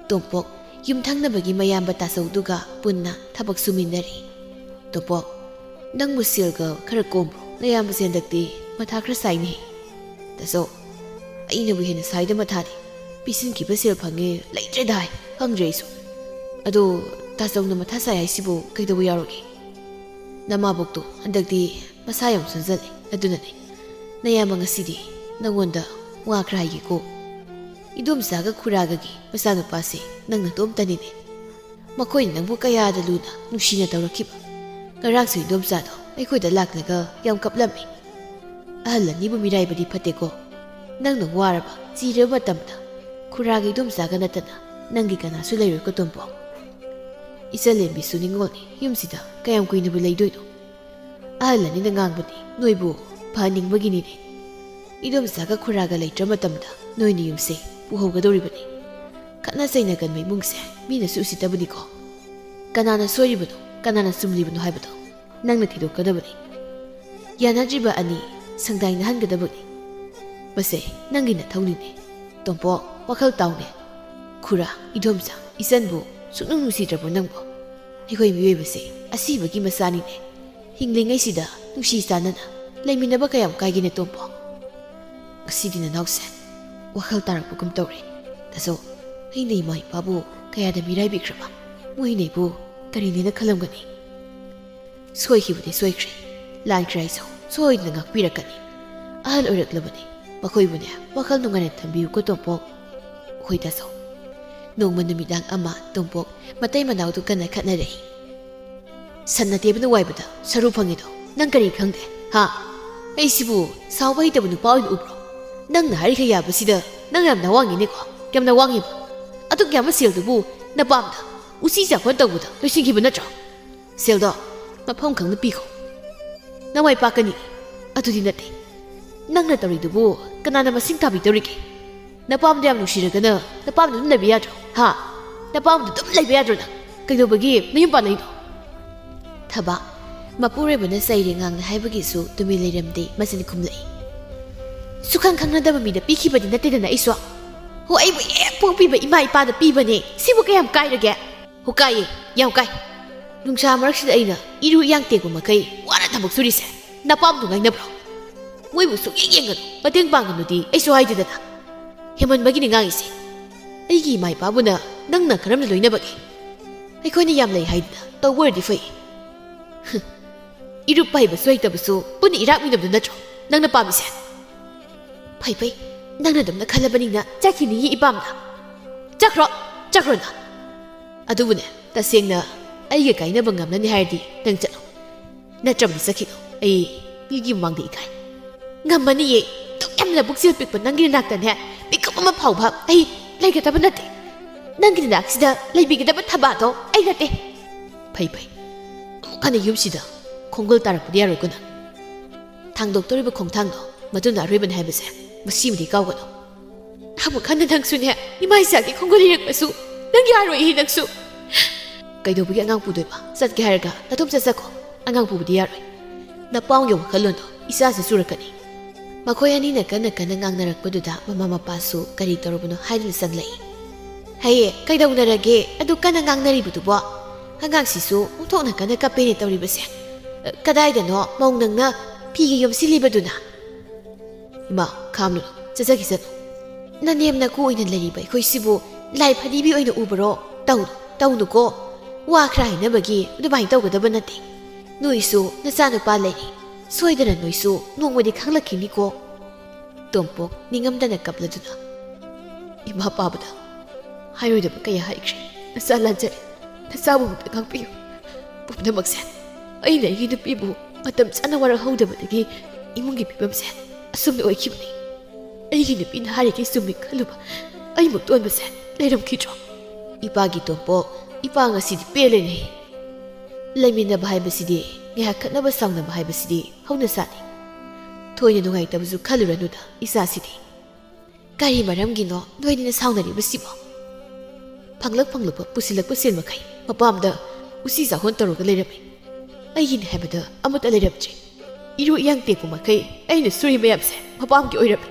ꯇꯣꯝꯄꯣꯛ ꯌꯨꯝꯊꯪꯅꯕꯒꯤ ꯃꯌꯥꯝꯕ ꯇꯥꯆꯧꯗꯨꯒ ꯄꯨꯟꯅ ꯊꯕꯛ ꯁꯨꯃꯤꯟꯅꯔꯤ꯫ "ꯇꯣꯝꯄꯣꯛ, ꯅꯪꯕꯨ ꯁꯦꯜꯒ ꯈꯔ ꯀꯣꯝꯕ꯭ꯔꯣ? ꯅꯌꯥꯝꯕꯁꯦ ꯍꯟꯗꯛꯇꯤ ꯃꯊꯥ ꯈꯔ ꯁꯥꯏꯅꯦ꯫" "ꯇꯥꯆꯧ, ꯑꯩꯅꯕꯨ ꯍꯦꯟꯅ ꯁꯥꯏꯗ ꯃꯊꯥꯗꯤ꯫ ꯄꯤꯁꯤꯟꯈꯤꯕ ꯁꯦꯜ ꯐꯪꯉꯦ, ꯂꯩꯇ꯭ꯔꯦꯗ ꯍꯥꯏ꯫ ꯈꯪꯗ꯭ꯔꯦ ꯑꯩꯁꯨ꯫ ꯑꯗꯣ ꯇꯥꯆꯧꯅ ꯃꯊꯥ ꯁꯥꯏ ꯍꯥꯏꯁꯤꯕꯨ ꯀꯩꯗꯧꯕ ꯌꯥꯎꯔꯒꯦ?" "ꯅꯃꯥꯕꯣꯛꯇꯣ ꯍꯟꯗꯛꯇꯤ ꯃꯁꯥ ꯌꯥꯝ ꯁꯣꯟꯖꯜꯂꯦ, ꯑꯗꯨꯅꯅꯦ꯫ ꯅꯌꯥꯝꯕ ꯉꯁꯤꯗꯤ ꯅꯪꯉꯣꯟꯗ ꯋꯥ ꯈꯔ ꯍꯥꯏꯒꯦꯀꯣ꯫ ꯏꯗꯣꯝꯆꯥꯒ ꯈꯨꯔꯥꯒꯒꯤ ꯃꯆꯥꯅꯨꯄꯥꯁꯦ ꯅꯪ ꯅꯇꯣꯝꯇꯅꯤꯅꯦ꯫ ꯃꯈꯣꯏꯅ ꯅꯪꯕꯨ ꯀꯌꯥꯗ ꯂꯨꯅ ꯅꯨꯡꯁꯤꯅ ꯇꯧꯔꯛꯈꯤꯕ꯫ ꯉꯔꯥꯡꯁꯨ ꯏꯗꯣꯝꯆꯥꯗꯣ ꯑꯩꯈꯣꯏꯗ ꯂꯥꯛꯂꯒ ꯌꯥꯝ ꯀꯞꯂꯝꯃꯤ꯫ ꯑꯍꯜ ꯑꯅꯤꯕꯨ ꯃꯤꯔꯥꯏꯕꯗꯤ ꯐꯠꯇꯦꯀꯣ꯫ ꯅꯪꯅ ꯋꯥꯔꯕ, ꯆꯤꯔꯕ ꯃꯇꯝꯗ ꯈꯨꯔꯥꯒ ꯏꯗꯣꯝꯆꯥꯒ ꯅꯠꯇꯅ ꯅꯪꯒꯤ ꯀꯅꯥꯁꯨ ꯂꯩꯔꯣꯏꯀꯣ ꯇꯣꯝꯄꯣꯛ꯫ ꯏꯆꯜꯂꯦꯝꯕꯤꯁꯨ ꯅꯤꯡꯉꯣꯜꯅꯤ, ꯌꯨꯝꯁꯤꯗ ꯀꯌꯥꯝ ꯀꯨꯏꯅꯕꯨ ꯂꯩꯗꯣꯏꯅꯣ? ꯑꯍꯜ ꯑꯅꯤꯅ ꯉꯥꯡꯕꯅꯤ, ꯅꯣꯏꯕꯨ ꯐꯍꯟꯅꯤꯡꯕꯒꯤꯅꯤꯅꯦ꯫ ꯏꯗꯣꯝꯆꯥꯒ ꯈꯨꯔꯥꯒ ꯂꯩꯇ꯭ꯔ ꯃꯇꯝꯗ ꯅꯣꯏꯅ ꯌꯨꯝꯁꯦ ꯄꯨꯍꯧꯒꯗꯧꯔꯤꯕꯅꯤ꯫ ꯈꯠꯅ ꯆꯩꯅꯒꯟꯕ ꯏꯃꯨꯡꯁꯦ ꯃꯤꯅꯁꯨ ꯎꯁꯤꯠꯇꯕꯅꯤꯀꯣ꯫ ꯀꯅꯥꯅ ꯁꯣꯏꯔꯤꯕꯅꯣ, ꯀꯅꯥꯅ ꯆꯨꯝꯂꯤꯕꯅꯣ ꯍꯥꯏꯕꯗꯣ ꯅꯪꯅ ꯊꯤꯗꯣꯛꯀꯗꯕꯅꯤ꯫ ꯌꯥꯅꯗ꯭ꯔꯤꯕ ꯑꯅꯤ ꯁꯪꯗꯥꯏꯅꯍꯟꯒꯗꯕꯅꯤ꯫ ꯃꯁꯦ ꯅꯪꯒꯤ ꯅꯊꯧꯅꯤꯅꯦ꯫ ꯇꯣꯝꯄꯣꯛ, ꯋꯥꯈꯜ ꯇꯥꯎꯅꯦ꯫ ꯈꯨꯔꯥ, ꯏꯗꯣꯝꯆꯥ, ꯏꯆꯟꯕꯨ ꯁꯨꯛꯅꯨꯡ ꯅꯨꯡꯁꯤꯗ꯭ꯔꯕꯣ ꯅꯪꯕꯣ? ꯑꯩꯈꯣꯏ ꯃꯤꯑꯣꯏꯕꯁꯦ ꯑꯁꯤꯕꯒꯤ ꯃꯆꯥꯅꯤꯅꯦ꯫ ꯍꯤꯡꯂꯤꯉꯩꯁꯤꯗ ꯅꯨꯡꯁꯤ ꯆꯥꯟꯅꯅ ꯂꯩꯃꯤꯟꯅꯕ ꯀꯌꯥꯝ ꯀꯥꯏꯒꯦꯅꯦ ꯇꯣꯝꯄꯣꯛ? ꯉꯁꯤꯗꯤ ꯅꯅꯥꯎꯁꯦ ꯋꯥꯈꯜ ꯇꯥꯔꯛꯄꯒꯨꯝ ꯇꯧꯔꯦ꯫ ꯇꯥꯆꯧ, ꯑꯩꯅ ꯏꯃꯥ ꯏꯄꯥꯕꯨ ꯀꯌꯥꯗ ꯃꯤꯔꯥꯏꯕꯤꯈ꯭ꯔꯕ? ꯃꯣꯏꯅ ꯑꯩꯕꯨ ꯀꯔꯤꯅꯦꯅ ꯈꯜꯂꯝꯒꯅꯤ? ꯁꯣꯏꯈꯤꯕꯗꯤ ꯁꯣꯏꯈ꯭ꯔꯦ꯫ ꯂꯥꯟꯈ꯭ꯔꯦ ꯍꯥꯏꯁꯨ ꯁꯣꯏꯗꯅ ꯉꯥꯛꯄꯤꯔꯛꯀꯅꯤ꯫ ꯑꯍꯜ ꯑꯣꯏꯔꯛꯂꯕꯅꯤ꯫ ꯃꯈꯣꯏꯕꯨꯅꯦ ꯋꯥꯈꯜ ꯅꯨꯡꯉꯥꯏꯅ ꯊꯝꯕꯤꯌꯨꯀꯣ ꯇꯣꯝꯄꯣꯛ꯫ ꯍꯣꯏ ꯇꯥꯆꯧ꯫ ꯅꯣꯡꯃ ꯅꯨꯃꯤꯗꯥꯡ ꯑꯃ ꯇꯣꯝꯄꯣꯛ ꯃꯇꯩ ꯃꯅꯥꯎꯗꯨ ꯀꯟꯅ ꯈꯠꯅꯔꯛꯏ꯫ ꯁꯟ ꯑꯇꯦꯕꯅ ꯋꯥꯏꯕꯗ ꯁꯔꯨ ꯐꯪꯉꯤꯗꯣ ꯅꯪ ꯀꯔꯤ ꯈꯪꯗꯦ? ꯍꯥ? ꯑꯩꯁꯤꯕꯨ ꯁꯥꯎꯕ ꯍꯩꯇꯕ ꯅꯨꯄꯥ ꯑꯣꯏꯅ ꯎꯕ꯭ꯔꯣ? ꯅꯪꯅ ꯍꯥꯏꯔꯤꯈꯩ ꯌꯥꯕꯁꯤꯗ ꯅꯪ ꯌꯥꯝ ꯅꯋꯥꯡꯉꯤꯅꯦꯀꯣ꯫ ꯌꯥꯝ ꯅꯋꯥꯡꯉꯦꯕ꯫ ꯑꯗꯨꯛ ꯌꯥꯝꯕ ꯁꯦꯜꯗꯨꯕꯨ ꯅꯄꯥꯝꯗ ꯎꯆꯤ ꯆꯥꯛꯐꯣꯟ ꯇꯧꯕꯗ ꯂꯣꯏꯁꯤꯟꯈꯤꯕ ꯅꯠꯇ꯭ꯔꯣ? ꯁꯦꯜꯗꯣ ꯃꯐꯝ ꯈꯪꯅ ꯄꯤꯈꯣ꯫ ꯅꯃꯥꯏ ꯄꯥꯛꯀꯅꯤ꯫ ꯑꯗꯨꯗꯤ ꯅꯠꯇꯦ꯫ ꯅꯪꯅ ꯇꯧꯔꯤꯗꯨꯕꯨ ꯀꯅꯥꯅ ꯃꯁꯤꯡ ꯊꯥꯕꯤꯗꯧꯔꯤꯒꯦ? ꯅꯄꯥꯝꯗ ꯌꯥꯝ ꯅꯨꯡꯁꯤꯔꯒꯅ ꯅꯄꯥꯝꯗ ꯑꯗꯨꯝ ꯂꯩꯕ ꯌꯥꯗ꯭ꯔꯣ? ꯍꯥ? ꯅꯄꯥꯝꯗ ꯑꯗꯨꯝ ꯂꯩꯕ ꯌꯥꯗ꯭ꯔꯣ ꯅꯪ? ꯀꯩꯗꯧꯕꯒꯤ ꯅꯌꯨꯝ ꯄꯥꯜꯂꯛꯏꯅꯣ? ꯊꯕꯥ, ꯃꯄꯨꯔꯣꯏꯕꯅ ꯆꯩꯔꯦ ꯉꯥꯡꯂꯦ ꯍꯥꯏꯕꯒꯤꯁꯨ ꯇꯨꯃꯤꯟ ꯂꯩꯔꯝꯗꯦ, ꯃꯆꯤꯟ ꯈꯨꯝꯂꯛꯏ꯫ ꯁꯨꯈꯪ ꯈꯪꯅꯗꯕ ꯃꯤꯗ ꯄꯤꯈꯤꯕꯗꯤ ꯅꯠꯇꯦꯗꯅ ꯑꯩꯁꯨ꯫ ꯍꯣ, ꯑꯩꯕꯨ ꯍꯦꯛ ꯄꯣꯛꯄꯤꯕ ꯏꯃꯥ ꯏꯄꯥꯗ ꯄꯤꯕꯅꯦ꯫ ꯁꯤꯕꯨ ꯀꯌꯥꯝ ꯀꯥꯏꯔꯒꯦ? ꯍꯣ, ꯀꯥꯏꯌꯦ, ꯌꯥꯝ ꯀꯥꯏ꯫ ꯅꯨꯡꯁꯥ ꯃꯔꯛꯁꯤꯗ ꯑꯩꯅ ꯏꯔꯨ ꯏꯌꯥꯡ ꯇꯦꯛꯄ ꯃꯈꯩ ꯋꯥꯅ ꯊꯕꯛ ꯁꯨꯔꯤꯁꯦ ꯅꯄꯥꯝꯗꯨ ꯉꯥꯏꯅꯕ꯭ꯔꯣ? ꯃꯣꯏꯕꯨ ꯁꯨꯛꯌꯦꯡ ꯌꯦꯡꯒꯅꯨ, ꯃꯇꯦꯡ ꯄꯥꯡꯒꯅꯨꯗꯤ ꯑꯩꯁꯨ ꯍꯥꯏꯗꯦꯗꯅ꯫ ꯍꯦꯃꯟꯕꯒꯤꯅꯤ ꯉꯥꯡꯉꯤꯁꯦ꯫ ꯑꯩꯒꯤ ꯏꯃꯥ ꯏꯄꯥꯕꯨꯅ ꯅꯪꯅ ꯀꯔꯝꯅ ꯂꯣꯏꯅꯕꯒꯦ? ꯑꯩꯈꯣꯏꯅ ꯌꯥꯝ ꯂꯩ ꯍꯥꯏꯗꯅ ꯇꯧꯕ ꯑꯣꯏꯔꯗꯤ ꯐꯩ꯫ ꯍꯨꯝ, ꯏꯔꯨꯞ ꯄꯥꯏꯕꯁꯨ ꯍꯩꯇꯕꯁꯨ ꯄꯨꯟꯅ ꯏꯔꯥꯛꯃꯤꯟꯅꯕꯗꯨ ꯅꯠꯇ꯭ꯔꯣ ꯅꯪꯅ ꯄꯥꯝꯃꯤꯁꯦ? ꯐꯩ ꯐꯩ, ꯅꯪꯅ ꯑꯗꯨꯝꯅ ꯈꯜꯂꯕꯅꯤꯅ ꯆꯠꯈꯤꯅꯤꯌꯦ ꯏꯄꯥꯝꯅ꯫ ꯆꯠꯈ꯭ꯔꯣ, ꯆꯠꯈ꯭ꯔꯣ ꯅꯪ꯫ ꯑꯗꯨꯕꯨꯅꯦ, ꯇꯁꯦꯡꯅ ꯑꯩꯒ ꯀꯥꯏꯅꯕ ꯉꯝꯂꯅꯤ ꯍꯥꯏꯔꯗꯤ ꯅꯪ ꯆꯠꯂꯣ꯫ ꯅꯠꯇ꯭ꯔꯕꯗꯤ ꯆꯠꯈꯤꯅꯨ꯫ ꯑꯩ ꯃꯤꯒꯤ ꯃꯃꯥꯡꯗ ꯏꯀꯥꯏ꯫ ꯉꯝꯃꯅꯤꯌꯦ꯫ ꯑꯗꯨꯛ ꯌꯥꯝꯅ ꯄꯨꯛꯆꯦꯜ ꯄꯤꯛꯄ ꯅꯪꯒꯤ ꯅꯅꯥꯛꯇꯅꯦ ꯃꯤꯀꯨꯞ ꯑꯃ ꯐꯥꯎꯕ ꯑꯩ ꯂꯩꯒꯗꯕ ꯅꯠꯇꯦ꯫ ꯅꯪꯒꯤ ꯅꯅꯥꯛꯁꯤꯗ ꯂꯩꯕꯤꯒꯗꯕ ꯊꯕꯥꯗꯣ ꯑꯩ ꯅꯠꯇꯦ꯫ ꯐꯩ ꯐꯩ꯫ ꯑꯃꯨꯛ ꯍꯟꯅ ꯌꯨꯝꯁꯤꯗ ꯈꯣꯡꯒꯨꯜ ꯇꯥꯔꯛꯄꯗꯤ ꯌꯥꯔꯣꯏꯀꯣ ꯅꯪ꯫ ꯊꯥꯡꯗꯣꯛꯇꯧꯔꯤꯕ ꯈꯣꯡꯊꯥꯡꯗꯣ ꯃꯗꯨꯅ ꯑꯔꯣꯏꯕꯅꯤ ꯍꯥꯏꯕꯁꯦ ꯃꯁꯤꯃꯗꯤ ꯀꯥꯎꯒꯅꯨ꯫ ꯑꯃꯨꯛ ꯍꯟꯅ ꯅꯪꯁꯨꯅꯦ ꯏꯃꯥ ꯏꯆꯥꯒꯤ ꯈꯣꯡꯒꯨꯜ ꯏꯔꯛꯄꯁꯨ ꯅꯪ ꯌꯥꯔꯣꯏ ꯅꯪꯁꯨ꯫ ꯀꯩꯗꯧꯕꯒꯤ ꯑꯉꯥꯡ ꯄꯨꯗꯣꯏꯕ? ꯆꯠꯀꯦ ꯍꯥꯏꯔꯒ ꯅꯇꯣꯝ ꯆꯠꯆꯈꯣ꯫ ꯑꯉꯥꯡ ꯄꯨꯕꯗꯤ ꯌꯥꯔꯣꯏ꯫ ꯅꯄꯥꯎꯒꯤ ꯋꯥꯈꯜꯂꯣꯟꯗꯣ ꯏꯆꯥꯁꯨ ꯆꯨꯔꯛꯀꯅꯤ꯫ ꯃꯈꯣꯏ ꯑꯅꯤꯅ ꯀꯟꯅ ꯀꯟꯅ ꯉꯥꯡꯅꯔꯛꯄꯗꯨꯗ ꯃꯃꯥ ꯃꯄꯥꯁꯨ ꯀꯔꯤ ꯇꯧꯔꯕꯅꯣ ꯍꯥꯏꯗꯨꯅ ꯆꯪꯂꯛꯏ꯫ "ꯍꯩꯌꯦ, ꯀꯩꯗꯧꯅꯔꯒꯦ? ꯑꯗꯨ ꯀꯟꯅ ꯉꯥꯡꯅꯔꯤꯕꯗꯨꯕꯣ? ꯑꯉꯥꯡꯁꯤꯁꯨ ꯑꯣꯟꯊꯣꯛꯅ ꯀꯟꯅ ꯀꯞꯄꯦꯅꯦ ꯇꯧꯔꯤꯕꯁꯦ꯫ ꯀꯗꯥꯏꯗꯅꯣ ꯃꯧ ꯅꯪꯅ ꯐꯤꯒ ꯌꯣꯝꯁꯤꯜꯂꯤꯕꯗꯨꯅ?" "ꯏꯃꯥ, ꯈꯥꯝꯂꯨꯅꯨ, ꯆꯠꯆꯈꯤꯁꯅꯨ꯫ ꯅꯅꯦꯝ ꯅꯀꯨ ꯑꯣꯏꯅ ꯂꯩꯔꯤꯕ ꯑꯩꯈꯣꯏꯁꯤꯕꯨ ꯂꯥꯏ ꯐꯗꯤꯕꯤ ꯑꯣꯏꯅ ꯎꯕꯔꯣ? ꯇꯧꯅꯨ, ꯇꯧꯅꯨꯀꯣ꯫ ꯋꯥ ꯈꯔ ꯍꯥꯏꯅꯕꯒꯤ ꯑꯗꯨꯃꯥꯏꯅ ꯇꯧꯒꯗꯕ ꯅꯠꯇꯦ꯫ ꯅꯣꯏꯁꯨ ꯅꯆꯥꯅꯨꯄꯥ ꯂꯩꯔꯤ꯫ ꯁꯣꯏꯗꯅ ꯅꯣꯏꯁꯨ ꯅꯣꯡꯃꯗꯤ ꯈꯪꯂꯛꯈꯤꯅꯤꯀꯣ꯫" ꯇꯣꯝꯄꯣꯛ ꯅꯤꯡꯉꯝꯗꯅ ꯀꯞꯂꯗꯨꯅ, "ꯏꯃꯥ ꯄꯥꯕꯗ ꯍꯥꯏꯔꯣꯏꯗꯕ ꯀꯌꯥ ꯍꯥꯏꯈ꯭ꯔꯦ꯫ ꯅꯆꯥ ꯂꯥꯟꯖꯔꯦ꯫ ꯅꯆꯥꯕꯨ ꯑꯃꯨꯛꯇ ꯉꯥꯛꯄꯤꯌꯨ꯫ ꯄꯨꯝꯅꯃꯛꯁꯦ ꯑꯩꯅ ꯑꯩꯒꯤ ꯅꯨꯄꯤꯕꯨ ꯃꯇꯝ ꯆꯥꯅ ꯋꯥꯔꯛꯍꯧꯗꯕꯗꯒꯤ ꯏꯃꯨꯡꯒꯤ ꯐꯤꯕꯝꯁꯦ ꯑꯁꯨꯝꯅ ꯑꯣꯏꯈꯤꯕꯅꯤ꯫ ꯑꯩꯒꯤ ꯅꯨꯄꯤꯅ ꯍꯥꯏꯔꯤꯈꯩ ꯆꯨꯝꯃꯤ ꯈꯜꯂꯨꯕ ꯑꯩꯃꯨꯛ ꯇꯣꯟꯕꯁꯦ ꯂꯩꯔꯝꯈꯤꯗ꯭ꯔꯣ?" "ꯏꯄꯥꯒꯤ ꯇꯣꯝꯄꯣꯛ, ꯏꯄꯥ ꯉꯁꯤꯗꯤ ꯄꯦꯜꯂꯦꯅꯦ꯫ ꯂꯩꯃꯤꯟꯅꯕ ꯍꯥꯏꯕꯁꯤꯗꯤ, ꯉꯥꯏꯍꯥꯛ ꯈꯠꯅꯕ ꯁꯥꯎꯅꯕ ꯍꯥꯏꯕꯁꯤꯗꯤ ꯍꯧꯅ ꯁꯥꯅꯤ꯫ ꯊꯣꯏꯅ ꯅꯨꯡꯉꯥꯏꯇꯕꯁꯨ ꯈꯜꯂꯨꯔꯅꯨꯗ ꯏꯆꯥꯁꯤꯗꯤ꯫ ꯀꯔꯤ ꯃꯔꯝꯒꯤꯅꯣ ꯅꯣꯏꯅꯤꯅ ꯁꯥꯎꯅꯔꯤꯕꯁꯤꯕꯣ? ꯐꯪꯂꯛ ꯐꯪꯂꯛꯄ ꯄꯨꯁꯤꯜꯂꯛꯄ ꯁꯦꯜ ꯃꯈꯩ ꯃꯄꯥꯝꯗ ꯎꯆꯤ ꯆꯥꯍꯣꯟ ꯇꯧꯔꯒ ꯂꯩꯔꯝꯃꯤ꯫ ꯑꯩꯒꯤꯅꯤ ꯍꯥꯏꯕꯗ ꯑꯃꯠꯇ ꯂꯩꯔꯝꯗ꯭ꯔꯦ꯫ ꯏꯔꯨ ꯏꯌꯥꯡ ꯇꯦꯛꯄ ꯃꯈꯩ ꯑꯩꯅ ꯁꯨꯔꯤ ꯃꯌꯥꯝꯁꯦ ꯃꯄꯥꯝꯒꯤ ꯑꯣꯏꯔꯝꯃꯤ꯫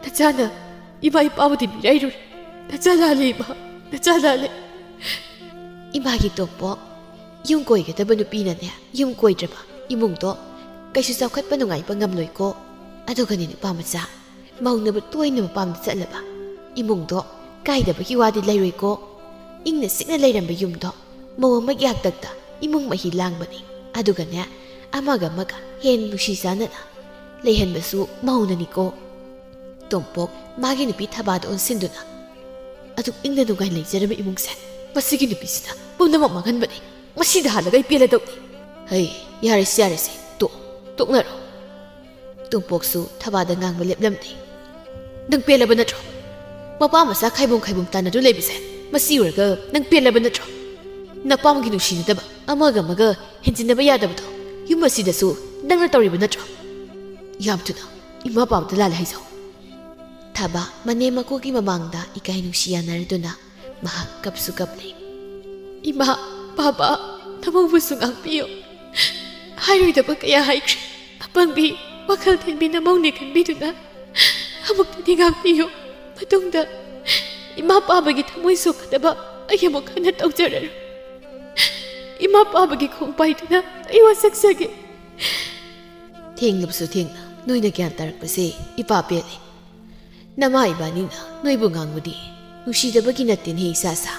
ꯅꯆꯥꯅ ꯏꯃꯥ ꯏꯄꯥꯕꯨꯗꯤ ꯃꯤꯔꯥꯏꯔꯨꯔꯦ꯫ ꯅꯆꯥ ꯂꯥꯜꯂꯦ ꯏꯃꯥ, ꯅꯆꯥ ꯂꯥꯜꯂꯦ꯫" ꯏꯃꯥꯒꯤ ꯇꯣꯝꯄꯣꯛ, ꯌꯨꯝ ꯀꯣꯏꯒꯗꯕ ꯅꯨꯄꯤꯅꯅꯦ, ꯌꯨꯝ ꯀꯣꯏꯗ꯭ꯔꯕ ꯏꯃꯨꯡꯗꯣ ꯀꯩꯁꯨ ꯆꯥꯎꯈꯠꯄ ꯅꯨꯡꯉꯥꯏꯕ ꯉꯝꯂꯣꯏꯀꯣ꯫ ꯑꯗꯨꯒꯅꯦ ꯅꯨꯄꯥ ꯃꯆꯥ, ꯃꯧꯅꯕ ꯇꯣꯏꯅ ꯃꯄꯥꯝꯗ ꯆꯠꯂꯕ ꯏꯃꯨꯡꯗꯣ ꯀꯥꯏꯗꯕꯒꯤ ꯋꯥꯗꯤ ꯂꯩꯔꯣꯏꯀꯣ꯫ ꯏꯪꯅ ꯆꯤꯛꯅ ꯂꯩꯔꯝꯕ ꯌꯨꯝꯗꯣ ꯃꯧ ꯑꯃꯒꯤ ꯍꯥꯛꯇꯛꯇ ꯏꯃꯨꯡ ꯃꯍꯤ ꯂꯥꯡꯕꯅꯤ꯫ ꯑꯗꯨꯒꯅꯦ, ꯑꯃꯒ ꯑꯃꯒ ꯍꯦꯟꯅ ꯅꯨꯡꯁꯤ ꯆꯥꯟꯅꯅ ꯂꯩꯍꯟꯕꯁꯨ ꯃꯧꯅꯅꯤꯀꯣ꯫ ꯇꯣꯝꯄꯣꯛ ꯃꯥꯒꯤ ꯅꯨꯄꯤ ꯊꯕꯥꯗ ꯑꯣꯟꯁꯤꯟꯗꯨꯅ, "ꯑꯗꯨꯛ ꯏꯪꯅ ꯅꯨꯡꯉꯥꯏ ꯂꯩꯖꯔꯝꯕ ꯏꯃꯨꯡꯁꯦ ꯃꯁꯤꯒꯤ ꯅꯨꯄꯤꯁꯤꯅ ꯄꯨꯝꯅꯃꯛ ꯃꯥꯡꯍꯟꯕꯅꯤ꯫ ꯃꯁꯤꯗ ꯍꯥꯜꯂꯒ ꯑꯩ ꯄꯦꯜꯂꯗꯧꯅꯤ꯫" "ꯍꯩ, ꯌꯥꯔꯦꯁꯦ, ꯌꯥꯔꯦꯁꯦ, ꯇꯣꯛ, ꯇꯣꯛꯅꯔꯣ꯫" ꯇꯣꯝꯄꯣꯛꯁꯨ ꯊꯕꯥꯗ ꯉꯥꯡꯕ ꯂꯦꯞꯂꯝꯗꯦ꯫ "ꯅꯪ ꯄꯦꯜꯂꯕ ꯅꯠꯇ꯭ꯔꯣ? ꯃꯄꯥ ꯃꯆꯥ ꯈꯥꯏꯕꯣꯡ ꯈꯥꯏꯕꯣꯡ ꯇꯥꯟꯅꯗꯨ ꯂꯩꯕꯁꯦ ꯃꯁꯤ ꯎꯔꯒ ꯅꯪ ꯄꯦꯜꯂꯕ ꯅꯠꯇ꯭ꯔꯣ? ꯅꯄꯥꯝꯒꯤ ꯅꯨꯡꯁꯤꯅꯗꯕ, ꯑꯃꯒ ꯑꯃꯒ ꯍꯦꯟꯖꯤꯟꯅꯕ ꯌꯥꯗꯕꯗꯣ ꯌꯨꯝ ꯑꯁꯤꯗꯁꯨ ꯅꯪꯅ ꯇꯧꯔꯤꯕ ꯅꯠꯇ꯭ꯔꯣ? ꯌꯥꯝ ꯊꯨꯅ ꯏꯃꯥ ꯄꯥꯕꯗ ꯂꯥꯜꯂꯦ ꯍꯥꯏꯖꯧ꯫" ꯊꯕꯥ ꯃꯅꯦꯝ ꯃꯀꯨꯒꯤ ꯃꯃꯥꯡꯗ ꯏꯀꯥꯏ ꯅꯨꯡꯁꯤ ꯌꯥꯅꯔꯗꯨꯅ ꯃꯍꯥꯛ ꯀꯞꯁꯨ ꯀꯞꯂꯦ꯫ "ꯏꯃꯥ, ꯄꯥꯕ, ꯅꯃꯧꯕꯨꯁꯨ ꯉꯥꯛꯄꯤꯌꯨ꯫ ꯍꯥꯏꯔꯣꯏꯗꯕ ꯀꯌꯥ ꯍꯥꯏꯈ꯭ꯔꯦ꯫ ꯑꯄꯪꯕꯤ, ꯋꯥꯈꯜ ꯊꯦꯟꯕꯤ ꯅꯃꯧꯅꯦ ꯈꯟꯕꯤꯗꯨꯅ ꯑꯃꯨꯛꯇꯗꯤ ꯉꯥꯛꯄꯤꯌꯨ꯫ ꯃꯇꯨꯡꯗ ꯏꯃꯥ ꯄꯥꯕꯒꯤ ꯊꯃꯣꯏ ꯁꯣꯛꯀꯗꯕ ꯑꯩ ꯑꯃꯨꯛ ꯍꯟꯅ ꯇꯧꯖꯔꯔꯣꯏ꯫ ꯏꯃꯥ ꯄꯥꯕꯒꯤ ꯈꯣꯡ ꯄꯥꯏꯗꯨꯅ ꯑꯩ ꯋꯥꯁꯛꯆꯒꯦ꯫ ꯊꯦꯡꯂꯕꯁꯨ ꯊꯦꯡꯅ ꯅꯣꯏꯅ ꯒ꯭ꯌꯥꯟ ꯇꯥꯔꯛꯄꯁꯦ ꯏꯄꯥ ꯄꯦꯜꯂꯦ꯫ ꯅꯃꯥ ꯏꯕꯥꯅꯤꯅ ꯅꯣꯏꯕꯨ ꯉꯥꯡꯕꯗꯤ ꯅꯨꯡꯁꯤꯗꯕꯒꯤ ꯅꯠꯇꯦꯅꯦ ꯏꯆꯥꯁꯥ꯫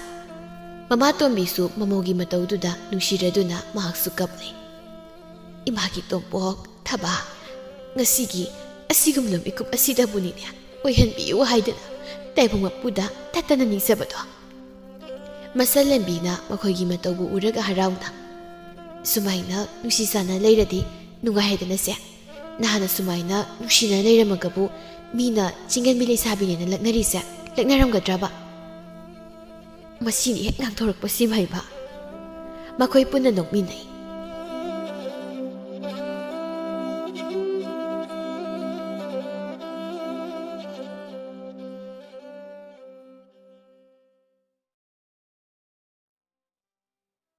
ꯃꯃꯥ ꯇꯣꯝꯕꯤꯁꯨ ꯃꯃꯧꯒꯤ ꯃꯇꯧꯗꯨꯗ ꯅꯨꯡꯁꯤꯔꯗꯨꯅ ꯃꯍꯥꯛꯁꯨ ꯀꯞꯂꯦ꯫ ꯏꯃꯥꯒꯤ ꯇꯣꯝꯄꯣꯛ, ꯊꯕꯥ, ꯉꯁꯤꯒꯤ ꯑꯁꯤꯒꯨꯝꯂꯕ ꯃꯤꯀꯨꯞ ꯑꯁꯤꯗꯕꯨꯅꯤꯅꯦ ꯑꯣꯏꯍꯟꯕꯤꯌꯨ ꯍꯥꯏꯗꯨꯅ ꯇꯥꯏꯕꯪ ꯃꯄꯨꯗ ꯇꯠꯇꯅ ꯅꯤꯡꯖꯕꯗꯣ꯫ ꯃꯁꯜ ꯂꯦꯝꯕꯤꯅ ꯃꯈꯣꯏꯒꯤ ꯃꯇꯧꯕꯨ ꯎꯔꯒ ꯍꯔꯥꯎꯅ, "ꯁꯨꯃꯥꯏꯅ ꯅꯨꯡꯁꯤ ꯆꯥꯟꯅ ꯂꯩꯔꯗꯤ ꯅꯨꯡꯉꯥꯏ ꯍꯥꯏꯗꯅꯁꯦ꯫ ꯅꯍꯥꯟꯅ ꯁꯨꯃꯥꯏꯅ ꯅꯨꯡꯁꯤꯅ ꯂꯩꯔꯝꯃꯒꯕꯨ ꯃꯤꯅ ꯆꯤꯡꯒꯟꯕꯤ ꯂꯩꯁꯥꯕꯤꯅꯦꯅ ꯂꯛꯅꯔꯤꯁꯦ ꯂꯛꯅꯔꯝꯒꯗ꯭ꯔꯕ?" ꯃꯁꯤꯅꯤ ꯍꯦꯛ ꯉꯥꯡꯊꯣꯔꯛꯄꯁꯤꯃ ꯍꯩꯕ꯫ ꯃꯈꯣꯏ ꯄꯨꯟꯅ ꯅꯣꯛꯃꯤꯟꯅꯩ꯫